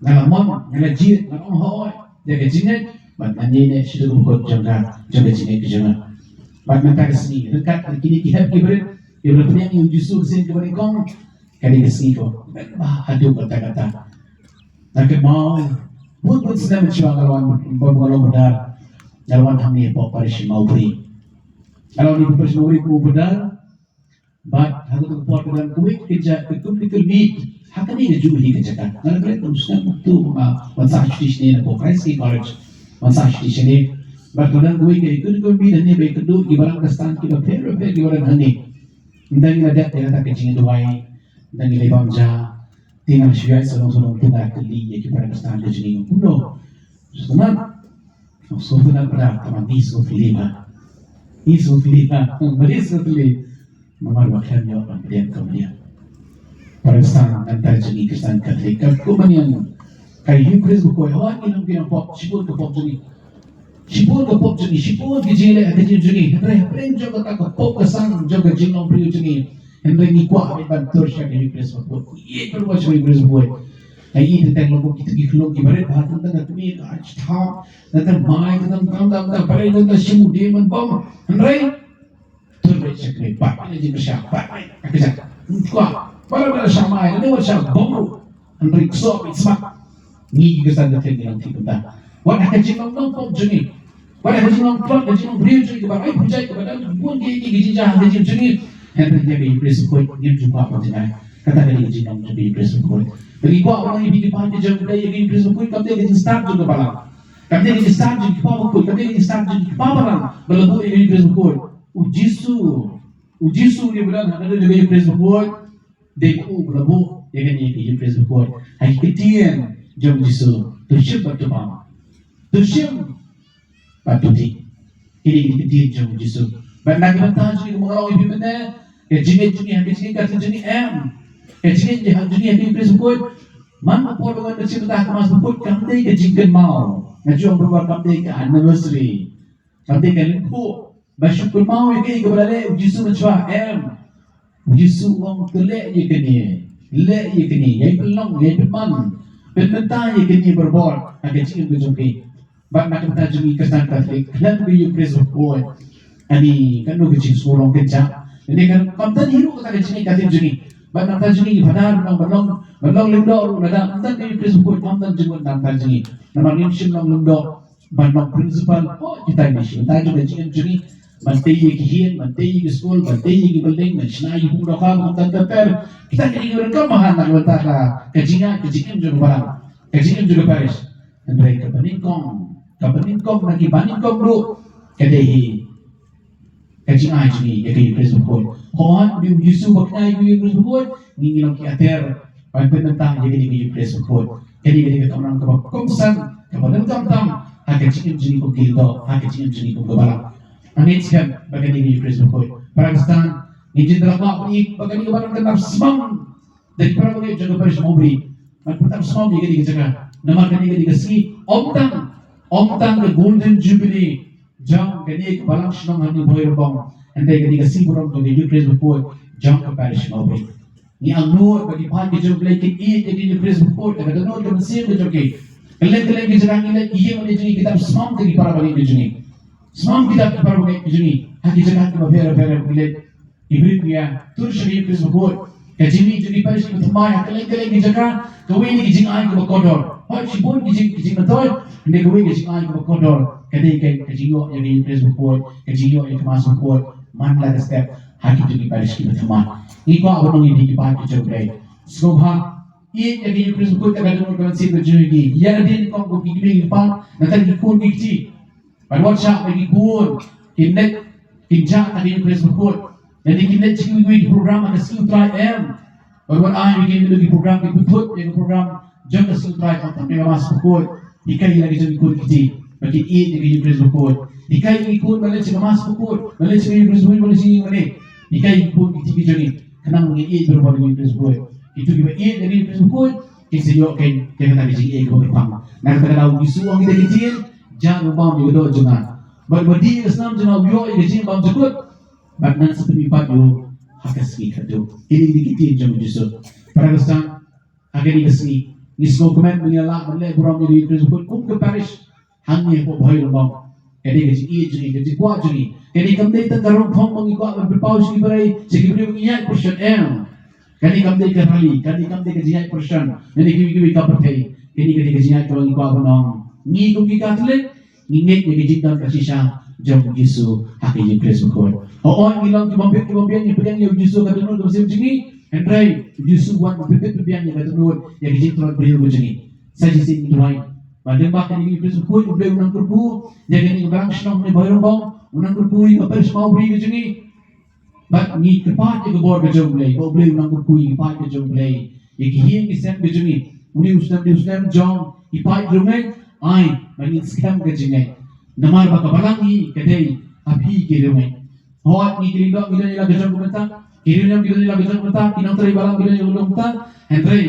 nga la mon, nga la jied, nga la ong hooid ïa ka jingngeit, bad ngan ïaineh shaduh kaba kut jong ka, jong ka jingngeit ka jong nga. Bad mynta ka sngi, ryngkat bad kine ki hep ki barit kiba la pynïaid ïa u Jisu ha ka sien kaba nyngkong, ka dei ka sngi kaba kmen bha haduh katta katta. Nga kynmaw, bun bun snem mynshuwa nga la wan, nga la wan, nga la wan hangne hapoh parish Mawbri. Nga la wan hapoh parish Mawbri kum u padar. Bad ha kato ka por ka don kawei ka jaka, ka community meet ha kane kajuh hi ka jaka. Nga la klet kum snem, to nga wan sah shuti shane napoh Christ King College. Wan sah shuti shane. Bad ka don kawei ka community meet hangne ba ïakynduh ïa ki balang Khristan kiba pher bapher kiba don hangne. Ynda ngi la dep ïa kata ka jingduwai, ynda ngi la bam ja, te nga la shu ïaid sawdong sawdong te nga la kylli ïa ki para Khristan ka jingim kumno. Sngewtynnat. Sngewtynnat bha, tang ngi sngewthuh bha. Ngi sngewthuh bha, tang ngi sngewthuh. Namar ba khlem ïoh ban pdiang ka madiang. Para Khristan, nangta jong ngi Khristan Katholik, ka kumne ka Eucharist bakhuid, hooid ngi long ki nongpop, shibun ka pop jong ngi. Shibun ka pop jong ngi, shibun ki jingleh ha ka jingim jong ngi. Hynrei hapdeng jong kata ka pop ka sang jong ka jinglong briew jong ngi, hynrei ngi kwah ban tur sha ka Eucharist bakhuid. Ïeit bha sha ka Eucharist bakhuid. Ngi ïeit tang long kum kito ki khyllung kiba rit bha, tang tang ka kmie ka ai sha thap, tang tang mai, tang tang tang tang tang, hynrei tang tang shim u diamond bom. Hynrei Tur beit sha kmie, bat beit na jingkyrshan, bat beit na ka jaka. Ym kwah, bat beit na sha mai, lane wat sha bong ruh. Hynrei ksoh beit smat. Ngi ki Khristan Katholik ngi nang tip kumta. Wat ha ka jinglong nongpop jong ngi, wat ha ka jinglong tlot, ka jinglong briew jong ngi, kaba ai pynjah, kaba dang bun ki, ki, ki jingjia ha ka jingim jong ngi. Hynrei ïa ka Eucharist bakhuid ngim ju kwah ban jngai. Kata ka dei ka jinglong jong ka Eucharist bakhuid. Ba ngi kwah ban ïa phi ki paid ki jong U Blei, ïa ka Eucharist bakhuid kam dei ka jingstad jong ka balang. Kam dei ka jingstad jong ki kpa bakhuid, kam dei ka jingstad jong ki kpa balang ba la buh ïa ka Eucharist bakhuid. U Jisu, U Jisu u dei ba don ha ka Eucharist bakhuid. Dei u ba la buh ïa kane ka Eucharist bakhuid ha ki ktien jong U Jisu: To shim bad to bam, to shim bad to dih. Kine ki ktien jong U Jisu. Bad na ka bynta jong ngi, kumba nga ong ïa phi mynne, ka jingngeit jong ngi ha ka jingngeit ka jong ngi em, ka jingngeit jong ngi ha ka Eucharist bakhuid, man ka por ba ngi shim bynta ha ka Mass bakhuid, kam dei ka jingkynmaw. Nga ju ong ba kam dei ka anniversary, kam dei ka lyngkhuh ba shu kynmaw ïa kaei kaba la leh U Jisu mynshuwa, em. U Jisu u ong to leh ïa kane, leh ïa kane, ïai pynlong, ïai pynman, pynbynta ïa kane baroh ha ka jingim ka jong phi. Bad na ka bynta jong ngi Khristan Katholik, khlem ka Eucharist bakhuid, ani katno ka jingsngewlong kynjah. Ani kan kam don hi ruh kata ka jingngeit ka jong ngi. Bad na ka bynta jong ngi, Phadar, ban long, ban long, ban long lyngdoh ruh lada ym don ka Eucharist bakhuid, kam don jingmut na ka bynta jong ngi. Namar ngim shym long lyngdoh ban long principal, oh, kita ngi shim bynta jong ka jingim jong ngi. Ban tei ïa ki ïing, ban tei ïa ki skul, ban tei ïa ki building, ban shna ïa ki pung dohkha, ban tang ter ter. Kita ki dei ki rukom ba ha na ka bynta ka, ka jingngeit, ka jingim jong ka balang, ka jingim jong ka parish. Hynrei kaba nyngkong, kaba nyngkong na kiba nyngkong ruh, ka dei hi ka jingai jong ngi ïa ka Eucharist bakhuid. Hooid, dei U Jisu ba kynjah ïa ka Eucharist bakhuid, ngi ngi long ki ather ban pynbynta ïa kane ka Eucharist bakhuid. Kane ka dei ka kamram kaba kongsan, kaba donkam tam ha ka jingim jong ngi kum ki lyngdoh, ha ka jingim jong ngi kum ka balang. Nga ngeit skhem ba kane ka Eucharist bakhuid, para Khristan, ngin jin da la kwah ban ïeit ba kane ka balang kan nang sdang da ki para bangeit jong ka parish Mawbri ban pyndonkam ïa kane ka jaka. Namar kane ka dei ka sngi, ym tang, ym tang ka Golden Jubilee jong kane ka balang shnong hangne Bhoirymbong, hynrei ka dei ka sngi burom jong ka Eucharist bakhuid jong ka parish Mawbri. Ngi angnud ba ki paid ki jong U Blei kin ïeit ïa ka Eucharist bakhuid da ka dohnud ka mynsiem ka jong ki. Kylleng kylleng ki jaka ngi leit, ki ïing ki jong ngi ki dap sdang da ki para bangeit ki jong ngi. Sdang ki dap ki para bangeit ki jong ngi ha ki jaka kiba pher pher ki leit. Ki briew ki ïa tur sha ka Eucharist bakhuid. Ka jingmih jong ki parish kiba thymmai ha kylleng kylleng ki jaka, kawei na ki jingai kiba kordor. Hooid, shibun ki jing, ki jingmyntoi, hynrei kawei ka jingai kaba kordor ka dei ka, ka jingïoh ïa ka Eucharist bakhuid, ka jingïoh ïa ka Mass bakhuid man la ka step ha kito ki parish kiba thymmai. Ngi kwah ban ong ïa phi ki paid ki jong U Blei, sngewbha ïeit ïa ka Eucharist bakhuid da ka dohnud ka mynsiem ka jong ngi. Ïa lade nyngkong kum ki kmie ki kpa, nangta ki khun ki kti. Ban wat shah ba ki khun kin leit, kin jah ha ka Eucharist bakhuid. Lane kin leit sha kiwei kiwei ki program ha ka sngi U Trai, em. Ban wat ai ba kin leit ki program, ki pynthut ïa ka program jong ka sngi U Trai, khamtam ïa ka Mass bakhuid. Hikai ïa la ki jong ki khun ki kti ba kin ïeit ïa ka Eucharist bakhuid. Hikai ïa ki khun ban leit sha ka Mass bakhuid, ban leit sha ka Eucharist bakhuid, ban leit sha ïing mane. Hikai ïa ki khun ki kti ki jong ngi khnang ba ngin ïeit bha ïa ka Eucharist bakhuid. Kito kiba ïeit ïa ka Eucharist bakhuid kin sa ïoh kein ïa kata ka jingïeit kaba kyrpang. Na kata ka daw U Jisu u ong ïa kita ki ktien, jah ruh bam ïa ka doh jong nga, bad uba dih ïa ka snam jong nga u ïoh ïa ka jingbymjukut, bad ngan sa pynmih pat ïa u ha ka sngi khatduh. Kine ki dei ki ktien jong U Jisu. Para Khristan, ha kane ka sngi ngi sngewkmen ba ngi la lah ban leh burom ïa ka Eucharist bakhuid kum ka parish hangne hapoh Bhoirymbong. Ka dei ka jingïeit jong ngi, ka jingkwah jong ngi. Kane kam dei tang ka rong thong ba ngi kwah ban pynpaw sha ki briew, sha ki briew ba ngi ïaid pyrshah, em. Kane kam dei ka rally, kane kam dei ka jingïaid pyrshah na kiwei kiwei ka pyrthei. Kane ka dei ka jingïaid kaba ngi kwah ban ong, ngi kum ki Katholik ngi ngeit ïa ka jingdon ka shisha jong U Jisu ha ka Eucharist bakhuid. Hooid, ngi long ki bym bit ki bym biang, ngi pdiang ïa U Jisu ha ka dohnud ka mynsiem jong ngi. Hynrei U Jisu u wan ban pynbit pynbiang ïa ka dohnud, ïa ka jingtlot briew ka jong ngi. Sa shisien ngi duwai ba lyngba kane ka Eucharist bakhuid U Blei un nang kyrkhu ïa kane ka balang shnong hangne Bhoirymbong, un nang kyrkhu ïa ka parish Mawbri ka jong ngi. Bad ngi kyrpad ïa ka bor ka jong U Blei, ba U Blei un nang kyrkhu ïa ki paid ka jong U Blei, ïa ki ïing ki sem ka jong ngi. Une u snem, une u snem jong ki paid riewngeit, ai ba ngin skhem ka jingngeit. Namar ba ka balang hi ka dei ha phi ki riewngeit. Hooid, ngi ki lyngdoh ngi don ïa la ka jong ka bynta, ki riewniam ki don ïa la ka jong ka bynta, ki nongtrei balang ki don ïa la ka jong ka bynta. Hynrei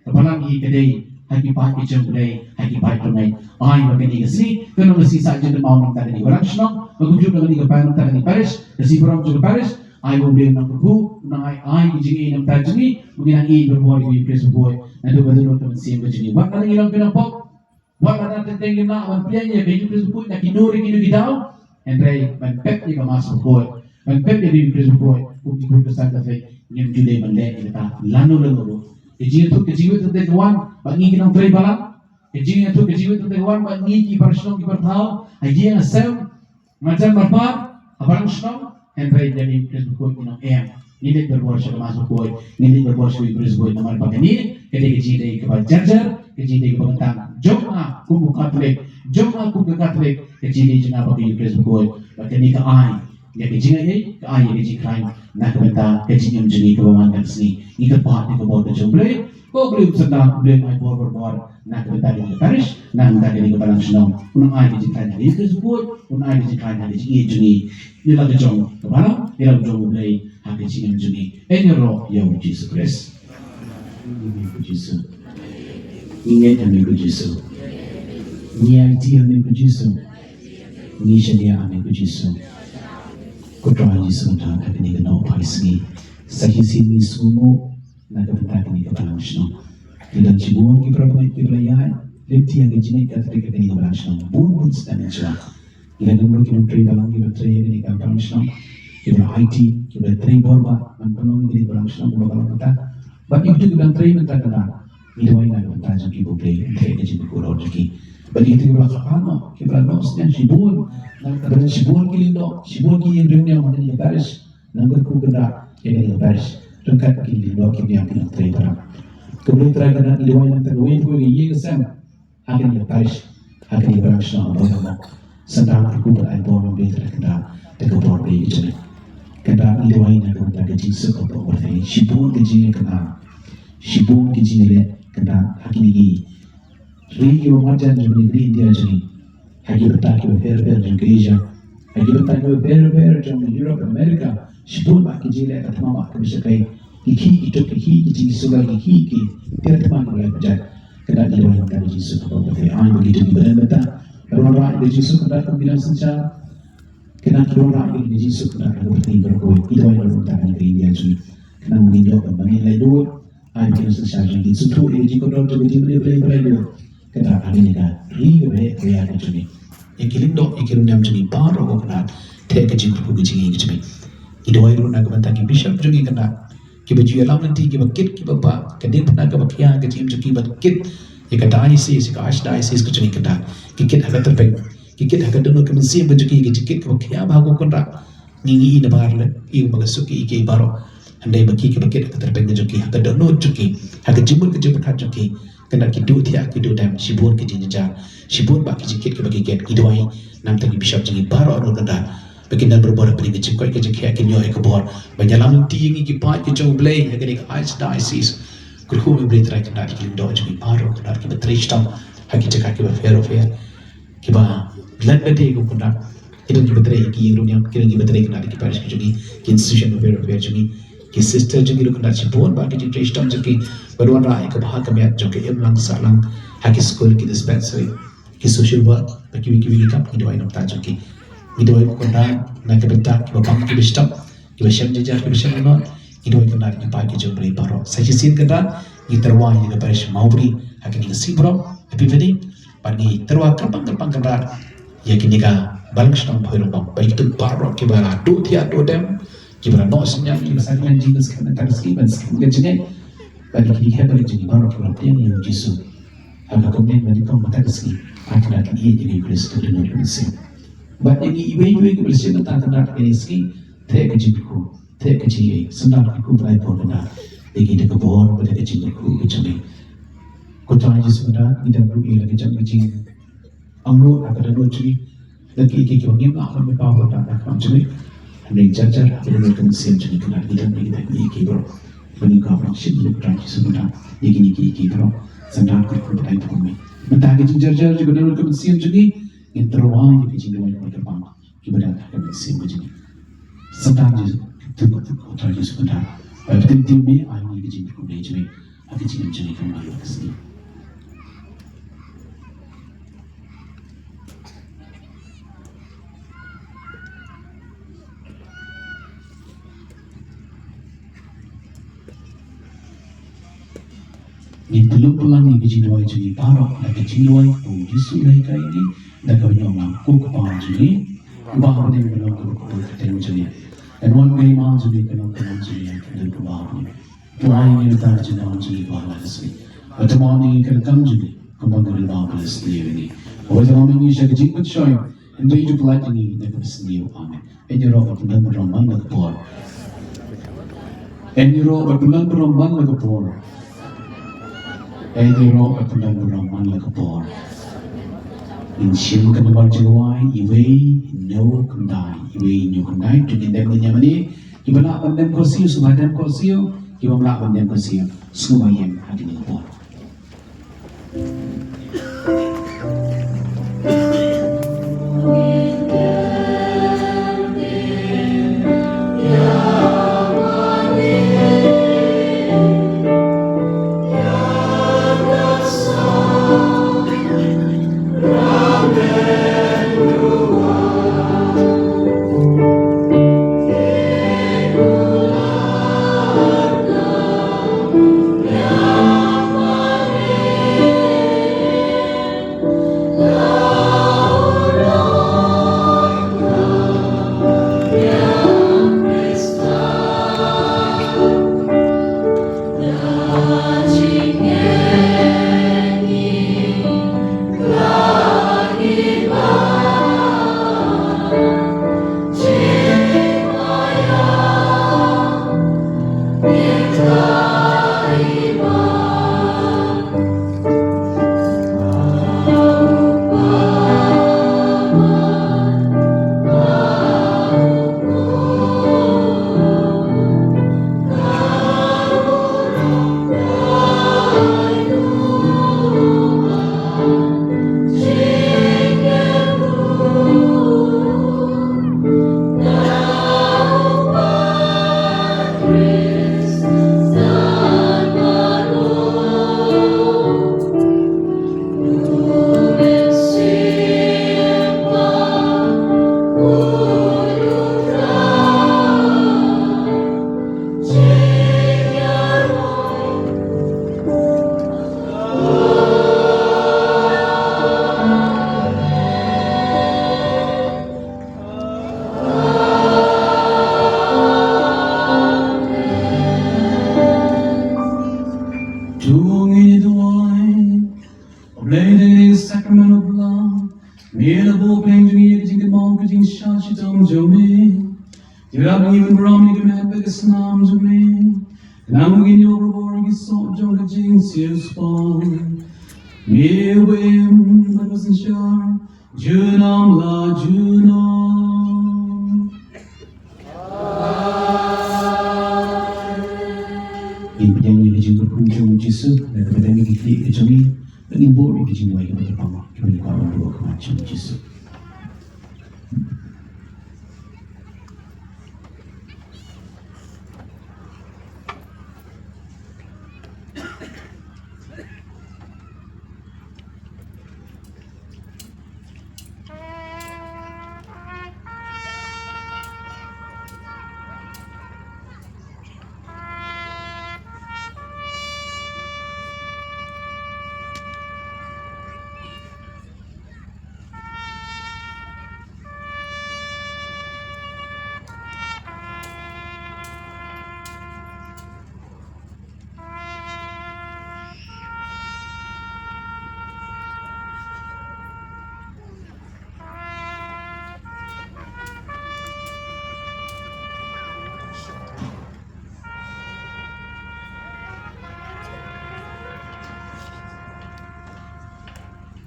ka balang hi ka dei ha ki paid ki jong U Blei, ha ki paid ki jong U Blei. Ai ba kane ka sngi, ka long ka sngi sah jingkynmaw na ka bynta kane ka balang shnong, ba kumjuh na kane ka balang, na ka bynta kane ka parish, ka sngi burom jong ka parish. Ai ba U Blei un nang kyrkhu, un nang ai, ai ka jingïeit na ka bynta jong ngi, ba ngin nang ïeit barabor ïa U Khrist Bakhuid naduh ka dohnud ka mynsiem ka jong ngi. Wat la ngi long ki nongpop, wat la dang teng teng ngim lah ban pynïaid ïa ka U Khrist Bakhuid na kino re kino ki daw, hynrei ban pep ïa ka Mass Bakhuid, ban pep ïa ka U Khrist Bakhuid kum ki khun Khristan Katholik, ngim ju dei ban leh ïa kata lano lano ruh. Ka jingïathuh ka jingwit teng teng ka wan bad ngi ki nongtrei balang, ka jingïathuh ka jingwit teng teng ka wan bad ngi ki para shnong ki para thaw ha ïing ha sem, marjan marpa, ha balang shnong, hynrei da U Khrist Bakhuid ngi nang em. Ngi leit barabor sha ka Mass Bakhuid, ngi leit barabor sha U Khrist Bakhuid, namar ba kane ka dei ka jingïadei kaba jar jar, ka jingïadei kaba kyntang. Jong nga kum u Katholik, jong nga kum ka Katholik, ka jingïadei jong nga bad U Khrist Bakhuid. Bad kane ka ai ïa ka jingaiei, ka ai ïa ka jingkhlaiñ na ka bynta ka jingim jong ngi kaba man ka sngi. Ngi kyrpad ïa ka bor ka jong U Blei, ko U Blei u synran, U Blei un ai bor barabor na ka bynta kane ka parish, na ka bynta kane ka balang shnong. Un ai ka jingkhlaiñ ha ka U Khrist Bakhuid, un ai ka jingkhlaiñ ha ka jingïeit jong ngi ïa la ka jong ka balang, ïa la ka jong U Blei ha ka jingim jong ngi. Ïaroh ïa U Jisu Khrist. Ngi ngeit ha me ko Jisu. Ngi aiti ha me ko Jisu. Ngi shaniah ha me ko Jisu. Ko Trai Jisu, mynta ha kane ka nohphai sngi, sa shisien ngi sngewnguh na ka bynta kane ka balang shnong. Ki don shibun ki para bangeit kiba la ïaid lynti ha ka jingngeit Katholik ha kane ka balang shnong bun bun snem shuwa. Ngi la don ruh ki nongtrei balang kiba trei ha kane ka balang shnong, kiba la aiti, kiba la trei bor ba ban pynlong ïa kane ka balang shnong kumba ka long mynta. Bad ïa kito kiba dang trei mynta ka daw, ngi duwai na ka bynta jong ki, ba U Blei un theh ka jingkyrkhu halor jong ki. Bad ïa kito kiba la kyrpad noh, kiba la noh synñiang, shibun, na ka bynta shibun ki lyngdoh, shibun ki ïing riewniam ha kane ka parish, nang kyrkhu kynrad ïa kane ka parish ryngkat ki lyngdoh ki niam ki nongtrei balang. Ko Blei Trai, kynrad ngi duwai na ka bynta kawei pa kawei ka ïing ka sem ha kane ka parish, ha kane ka balang shnong Bhoirymbong. Synran kyrkhu bad ai bor, Blei Trai, kynrad da ka bor Blei ka jong me. Kynrad ngi duwai na ka bynta ka jingsuk kaba ym pyrthei, shibun ka jingïakynad, shibun ka jingïaleh, kynrad ha kine ki ri kiba marjan jong kane ka ri India jong ngi, ha ki bynta kiba pher pher jong ka Asia, ha ki bynta kiba pher pher jong Europe, America, shibun bah ki jingïaleh ka thma bah kaba shyrkhei, ki khih ki tut, ki khih ki jingsuba, ki khih ki tiar thma kiba la pynjah. Kynrad ngi duwai na ka bynta ka jingsuk kaba ym pyrthei, ai ba kito kiba don bynta ban wanrah ïa ka jingsuk kynrad kum ki nongsynshar, kynrad ki wanrah ïa ka jingsuk kynrad kaba pyrthei baroh kawei. Ngi duwai na ka bynta ka ri India jong ngi, kynrad ngi ïoh ban mane laidur, ai ba ki nongsynshar jong ngi kin sngewthuh ïa ka jingkordor jong ka jingmane Blei Blei dur. Kata ha kane ka ri kaba heh kaba ïar ka jong ngi, ïa ki lyngdoh, ïa ki riewniam jong ngi baroh, ko Kynrad, theh ka jingkyrkhu ka jingïeit ka jong ngi. Ngi duwai ruh na ka bynta ki bishop jong ngi, Kynrad, kiba ju ïalam lynti, kiba kit kiba bah, ka diengphna kaba khia ka jingim jong ki, ba kit ïa ka diocese, ïa ka archdiocese ka jong ngi, Kynrad. Ki kit ha ka tyrpeng, ki kit ha ka dohnud ka mynsiem ka jong ki, ka jingkit kaba khia bha, ko Kynrad. Ngi ngi ïa nabar leh ïa u ba la suk ïa ki baroh. Hynrei ba ki kiba kit ha ka tyrpeng ka jong ki, ha ka dohnud jong ki, ha ka jingmut ka jingpyrkhat jong ki, Kynrad, ki duh thiah ki duh dem, shibun ki jingjynjar, shibun bah ki jingkit kiba ki kit. Ngi duwai na ka bynta ki bishop jong ngi baroh, ko Kynrad, ba kin don barabor ha pdeng ka jingkoit ka jingkhiah, kin ïoh ïa ka bor ban ïalam lynti ïa ngi ki paid ki jong U Blei ha kane ka archdiocese. Kyrkhu me Blei Trai, Kynrad, ïa ki lyngdoh jong ngi baroh, Kynrad, kiba trei shitom ha ki jaka kiba pher bapher, kiba leh lade, ko Kynrad. Ki don kiba trei ha ki ïing riewniam, ki don kiba trei, Kynrad, ha ki parish ki jong ngi, ki institution bapher bapher jong ngi. Ki sister jong ngi ruh, Kynrad, shibun bah ki jingtrei shitom jong ki ban wanrah ïa ka bha ka miat jong ka imlang sahlang ha ki skul, ki dispensary, ki social work, bad kiwei kiwei ki kam. Ngi duwai na ka bynta jong ki. Ngi duwai, ko Kynrad, na ka bynta kiba bang kiba shitom, kiba shem jynjar kiba shem lynnot. Ngi duwai, Kynrad, ïa ki paid ki jong U Blei baroh. Sa shisien, Kynrad, ngi tyrwa ïa ka parish Mawbri ha kane ka sngi burom, Epiphany. Bad ngi tyrwa kyrpang kyrpang, Kynrad, ïa kane ka balang shnong Bhoirymbong, bad ïa kito baroh kiba la duh thiah duh dem, kiba la noh synñiang, kiba sah ïa ka jingskhem mynta ka sngi, ban skhem ka jingngeit. Bad ïa kine ki heh barit jong ngi baroh kiba la pdiang ïa U Jisu ha ka kumne bad nyngkong mynta ka sngi, ai Kynrad, kin ïeit ïa U Khrist ha ka dohnud ka mynsiem. Bad ïa ngi iwei pa iwei kiba la shim bynta, Kynrad, ha kane ka sngi, theh ka jingkyrkhu, theh ka jingïeit, synran kyrkhu bad ai bor, Kynrad, ïa ngi da ka bor bad da ka jingkyrkhu ka jong me. Ko Trai Jisu, Kynrad, ngi don ruh ïa la ka jong ka jing angnud ha ka dohnud jong ngi, da kiei kiei kiba ngim lah ban paw, Kynrad, na ka bynta jong ngi. Hynrei jar jar ha ka dohnud ka mynsiem jong ngi, Kynrad, ngi don ïa kita kiei kiei baroh. Ba ngin kwah ban shim ïa U Trai Jisu, Kynrad, ïa kine kiei kiei baroh. Synran kyrkhu bad ai bor me. Mynta ka jingjarjar jong ka dohnud ka mynsiem jong ngi, ngin tyrwa ïa ka jingduwai kaba kyrpang kiba don ha ka mynsiem ka jong ngi. Satan Jisu, to ka to ka Jisu mynta. Ba pyntim me ai ngi ka jingkyrkhu jong ngi ha ka jingim jong ngi kumba ka sngi. Ngin pynlong pynlang ïa ka jingduwai jong ngi baroh da ka jingduwai kaba u Jisu u la hikai ïa ngi da kaba ngi ong, Ko Kpa jong ngi uba ha bneng, ba long kaba kyrteng jong ngi. Kan wan ka hima jong ngi, kan long ka mon jong ngi ha khyndew kumba ha bneng. Pynlong ïa ngi mynta ka jingbam jong ngi kaba ha la ka sngi. Bad tymmen ïa ngi ka kam jong ngi kumba ka jingbam ba la sniew ïa ngi. Bad tymmen ïa ngi sha ka jingpynshoi, hynrei to pyllait ïa ngi na kaba sniew. Amen. Ïaroh bad pynlong burom man la ka por. Ïaroh bad pynlong burom man la ka por. Ïaroh bad pynlong burom man la ka por. Ngin shim ka nambar jingrwai, iwei, hynñiew, khyndai, iwei, hynñiew, khyndai. To ngin dem, ngin ïa mane. Kiba lah ban dem korsiew, sngewbha dem korsiew. Kiba ym lah ban dem korsiew, sngewbha ïeng ha kane ka por. To ngin ïa duwai. Blei, da kane ka sakramen u blah, me la buh pdeng jong ngi ïa ka jingkynmaw ka jingshah shitom jong me. Ïarap ngi ban burom ïa ka met bad ka snam jong me. Khnang ba ngin ïoh barabor ïa ki soh jong ka jingsiewspah. Me uba im bad uba synshar junom la junom. Ngin pdiang ïa ka jingkyrkhu jong u Jisu, da kaba dem ïa ki khlieh ka jong ngi, bad ngin buh ïa ka jingduwai kaba kyrpang, kaba ngi kwah ban buh ha khmat jong u Jisu.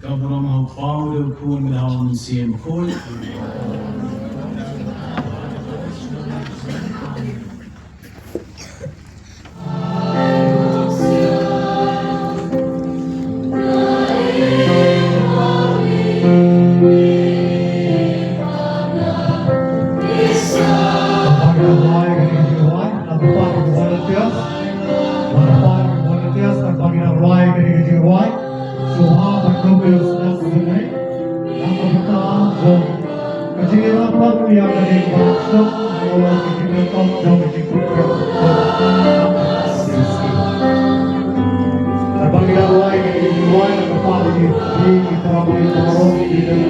Ka burom ha u Kpa, u Khun, bad ha u Mynsiem Bakhuid. Ïa ka jingbakhsnong, ïa ka jingkyrkhu, ïa ka jingkyrkhu. Kaba ngi la rwai, ngi la rwai, ngi la rwai, ngi la rwai, ngi la rwai.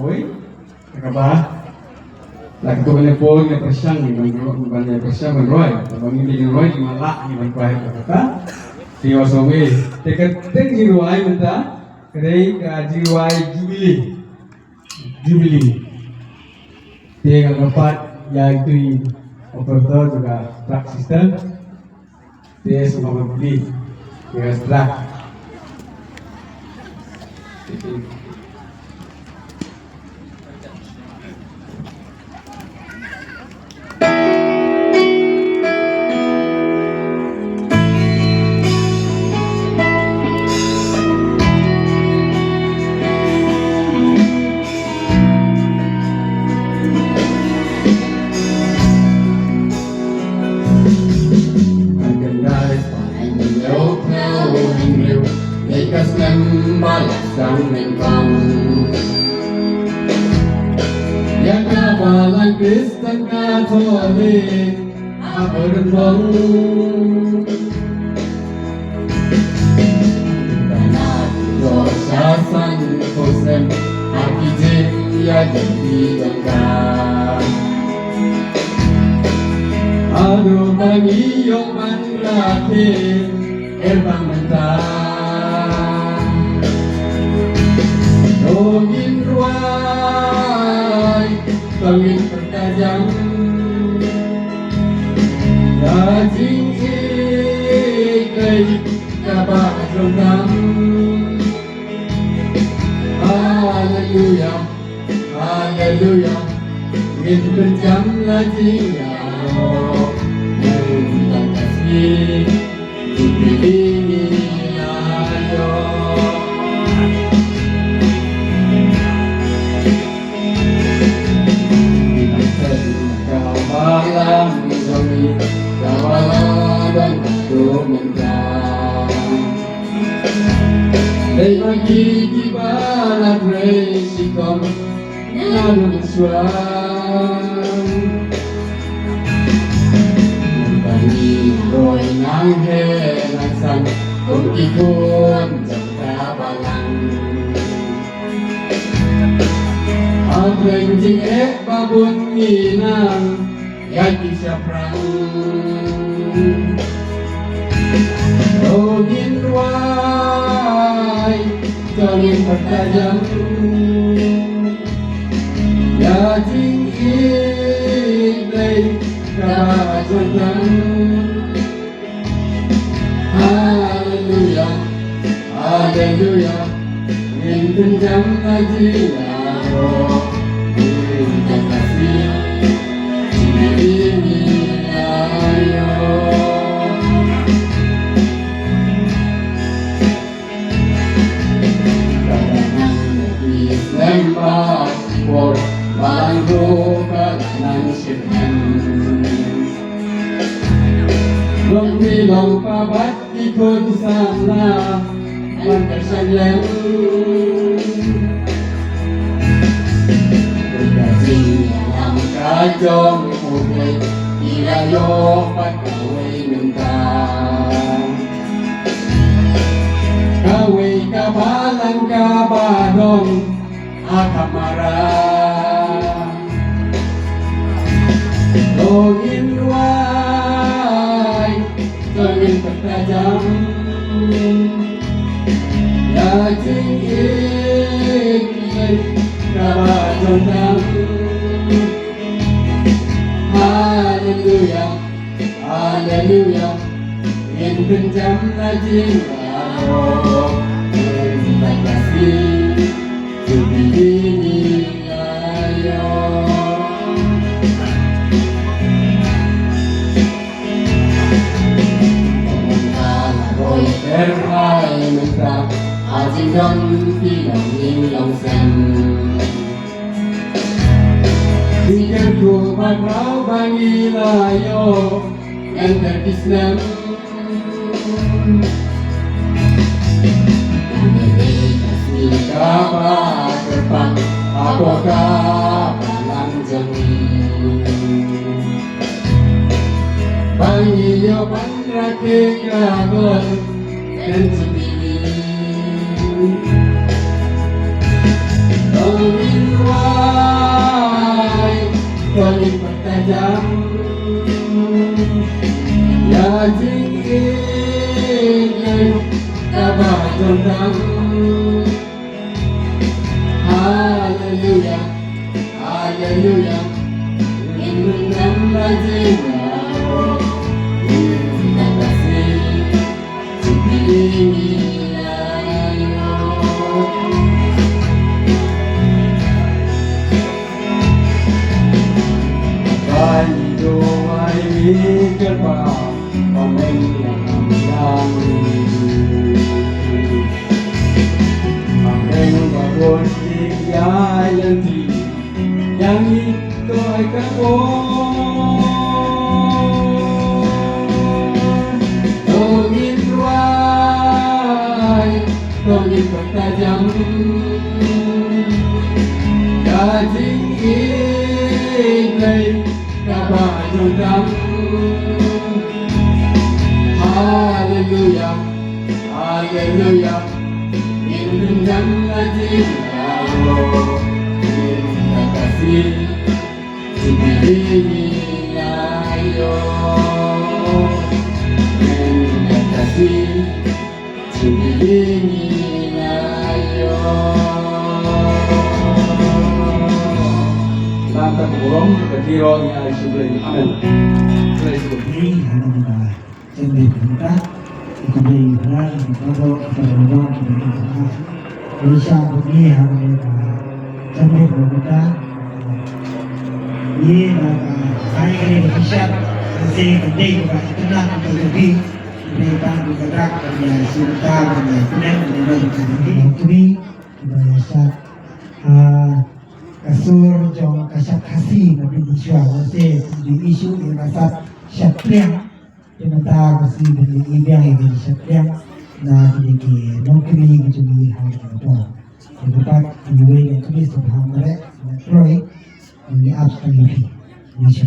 Oi, kaba la ka tu ne pon ne pyrshang ne ban ro ban ne pyrshang ban roi, ban ne ban roi ma la ne ban roi kata. Ti wa so we te ka te ni roi mynta ka dei ka ji roi jubili. Jubilee. Te nga dapat ïa itu i operator juga track system. Te semua beli. Ïa track. Ïa ka Balang Khristan Katholik ha Byrnbong. Tana jor sa san phew snem ha ki jingïadei jong ka. Haduh ba ngi ïoh ban rakhe er bang mynta. To ngin rwai, to ngin pyrkhat jam. Ïa jingïeit kaba jong ka. Haleluya. Haleluya. Ngin pynjam la jingïaroh. Ngin pynjam la jingïaroh. Ngin pynjam la jingïaroh. Ngin pynjam la jingïaroh. Dei ma ki kiba la trei shitom naduh mynshuwa. Mynta ngi roi nang heh nang san kum ki khun jong ka balang. Hapdeng jingeh ba bun ngi nang ïa ki shaphrang. To ngin rwai, to ngin pyrkhat jam. Ïa jingïeit Blei kaba jong ka. Haleluya, haleluya. Ngin pynjam la jingïaroh, ngin pynjam la jingïaroh. Ka dang nang ïa ki snem ba por, ba lang ruh ka dang nang shiphew. Long mi long pa bad ki khun samla ban kyrshan lem. Ka jingïalam ka jong U Blei ki la ïoh pat kawei mynta. Kawei ka balang kaba don ha kham maram. To ngin rwai, to ngin pyrkhat jam. Haleluya, haleluya. Ngin pynjam na jingïaroh, ngin pynjam na jingïaroh. Kaba kyrpang hapoh ka balang jong ngi. Ba ngi ïoh ban rakhe ka dor ka jubili. To ngin duwai, to ngin pyrta jam ïa jingïeit kaba jong ka. Haleluya, haleluya. Ngin pynjam na jingïaroh, ngin pynjam na jingïaroh. Yang itu ai ka bor. To ngin duwai, to ngin pyrta jam. Ka jingïeit Blei kaba jong ka. Haleluya. Haleluya. Ngin pynjam na jingïaroh, ngin pynjam na jingïaroh. Jubilee ngi la ïoh. Ngin pynjam na jingïaroh. Jubilee ngi la ïoh. Nangta ka burom ka jingïaroh ngi ai sha U Blei. Amen. Praise the Lord. Haleluya. Jambit kumta, ito dei hra, ito do, ito do, ito do, ito do. Isa bumi ha ne ka jambit kumta. Ni na ka sai kali ka kishat, kasi kali ka itna ka bi, ni ta ka drak ka ni sinta ka ni kunen ni ro ka ni. Kini ba ya shat, ah, ka sur jong ka shat Khasi na bi ni shwa, kasi di isu ni ka shat shat priang. Te mynta ka sngi ba ngi ïa biang ïa ka jingsheptieng na kine ki nongkynmaw ki jong ngi ha kane ka por. Te ka pat ngi wei nongkynmaw sha ba hangre na Troy ngi ap sha ngi phi. Ngi shu.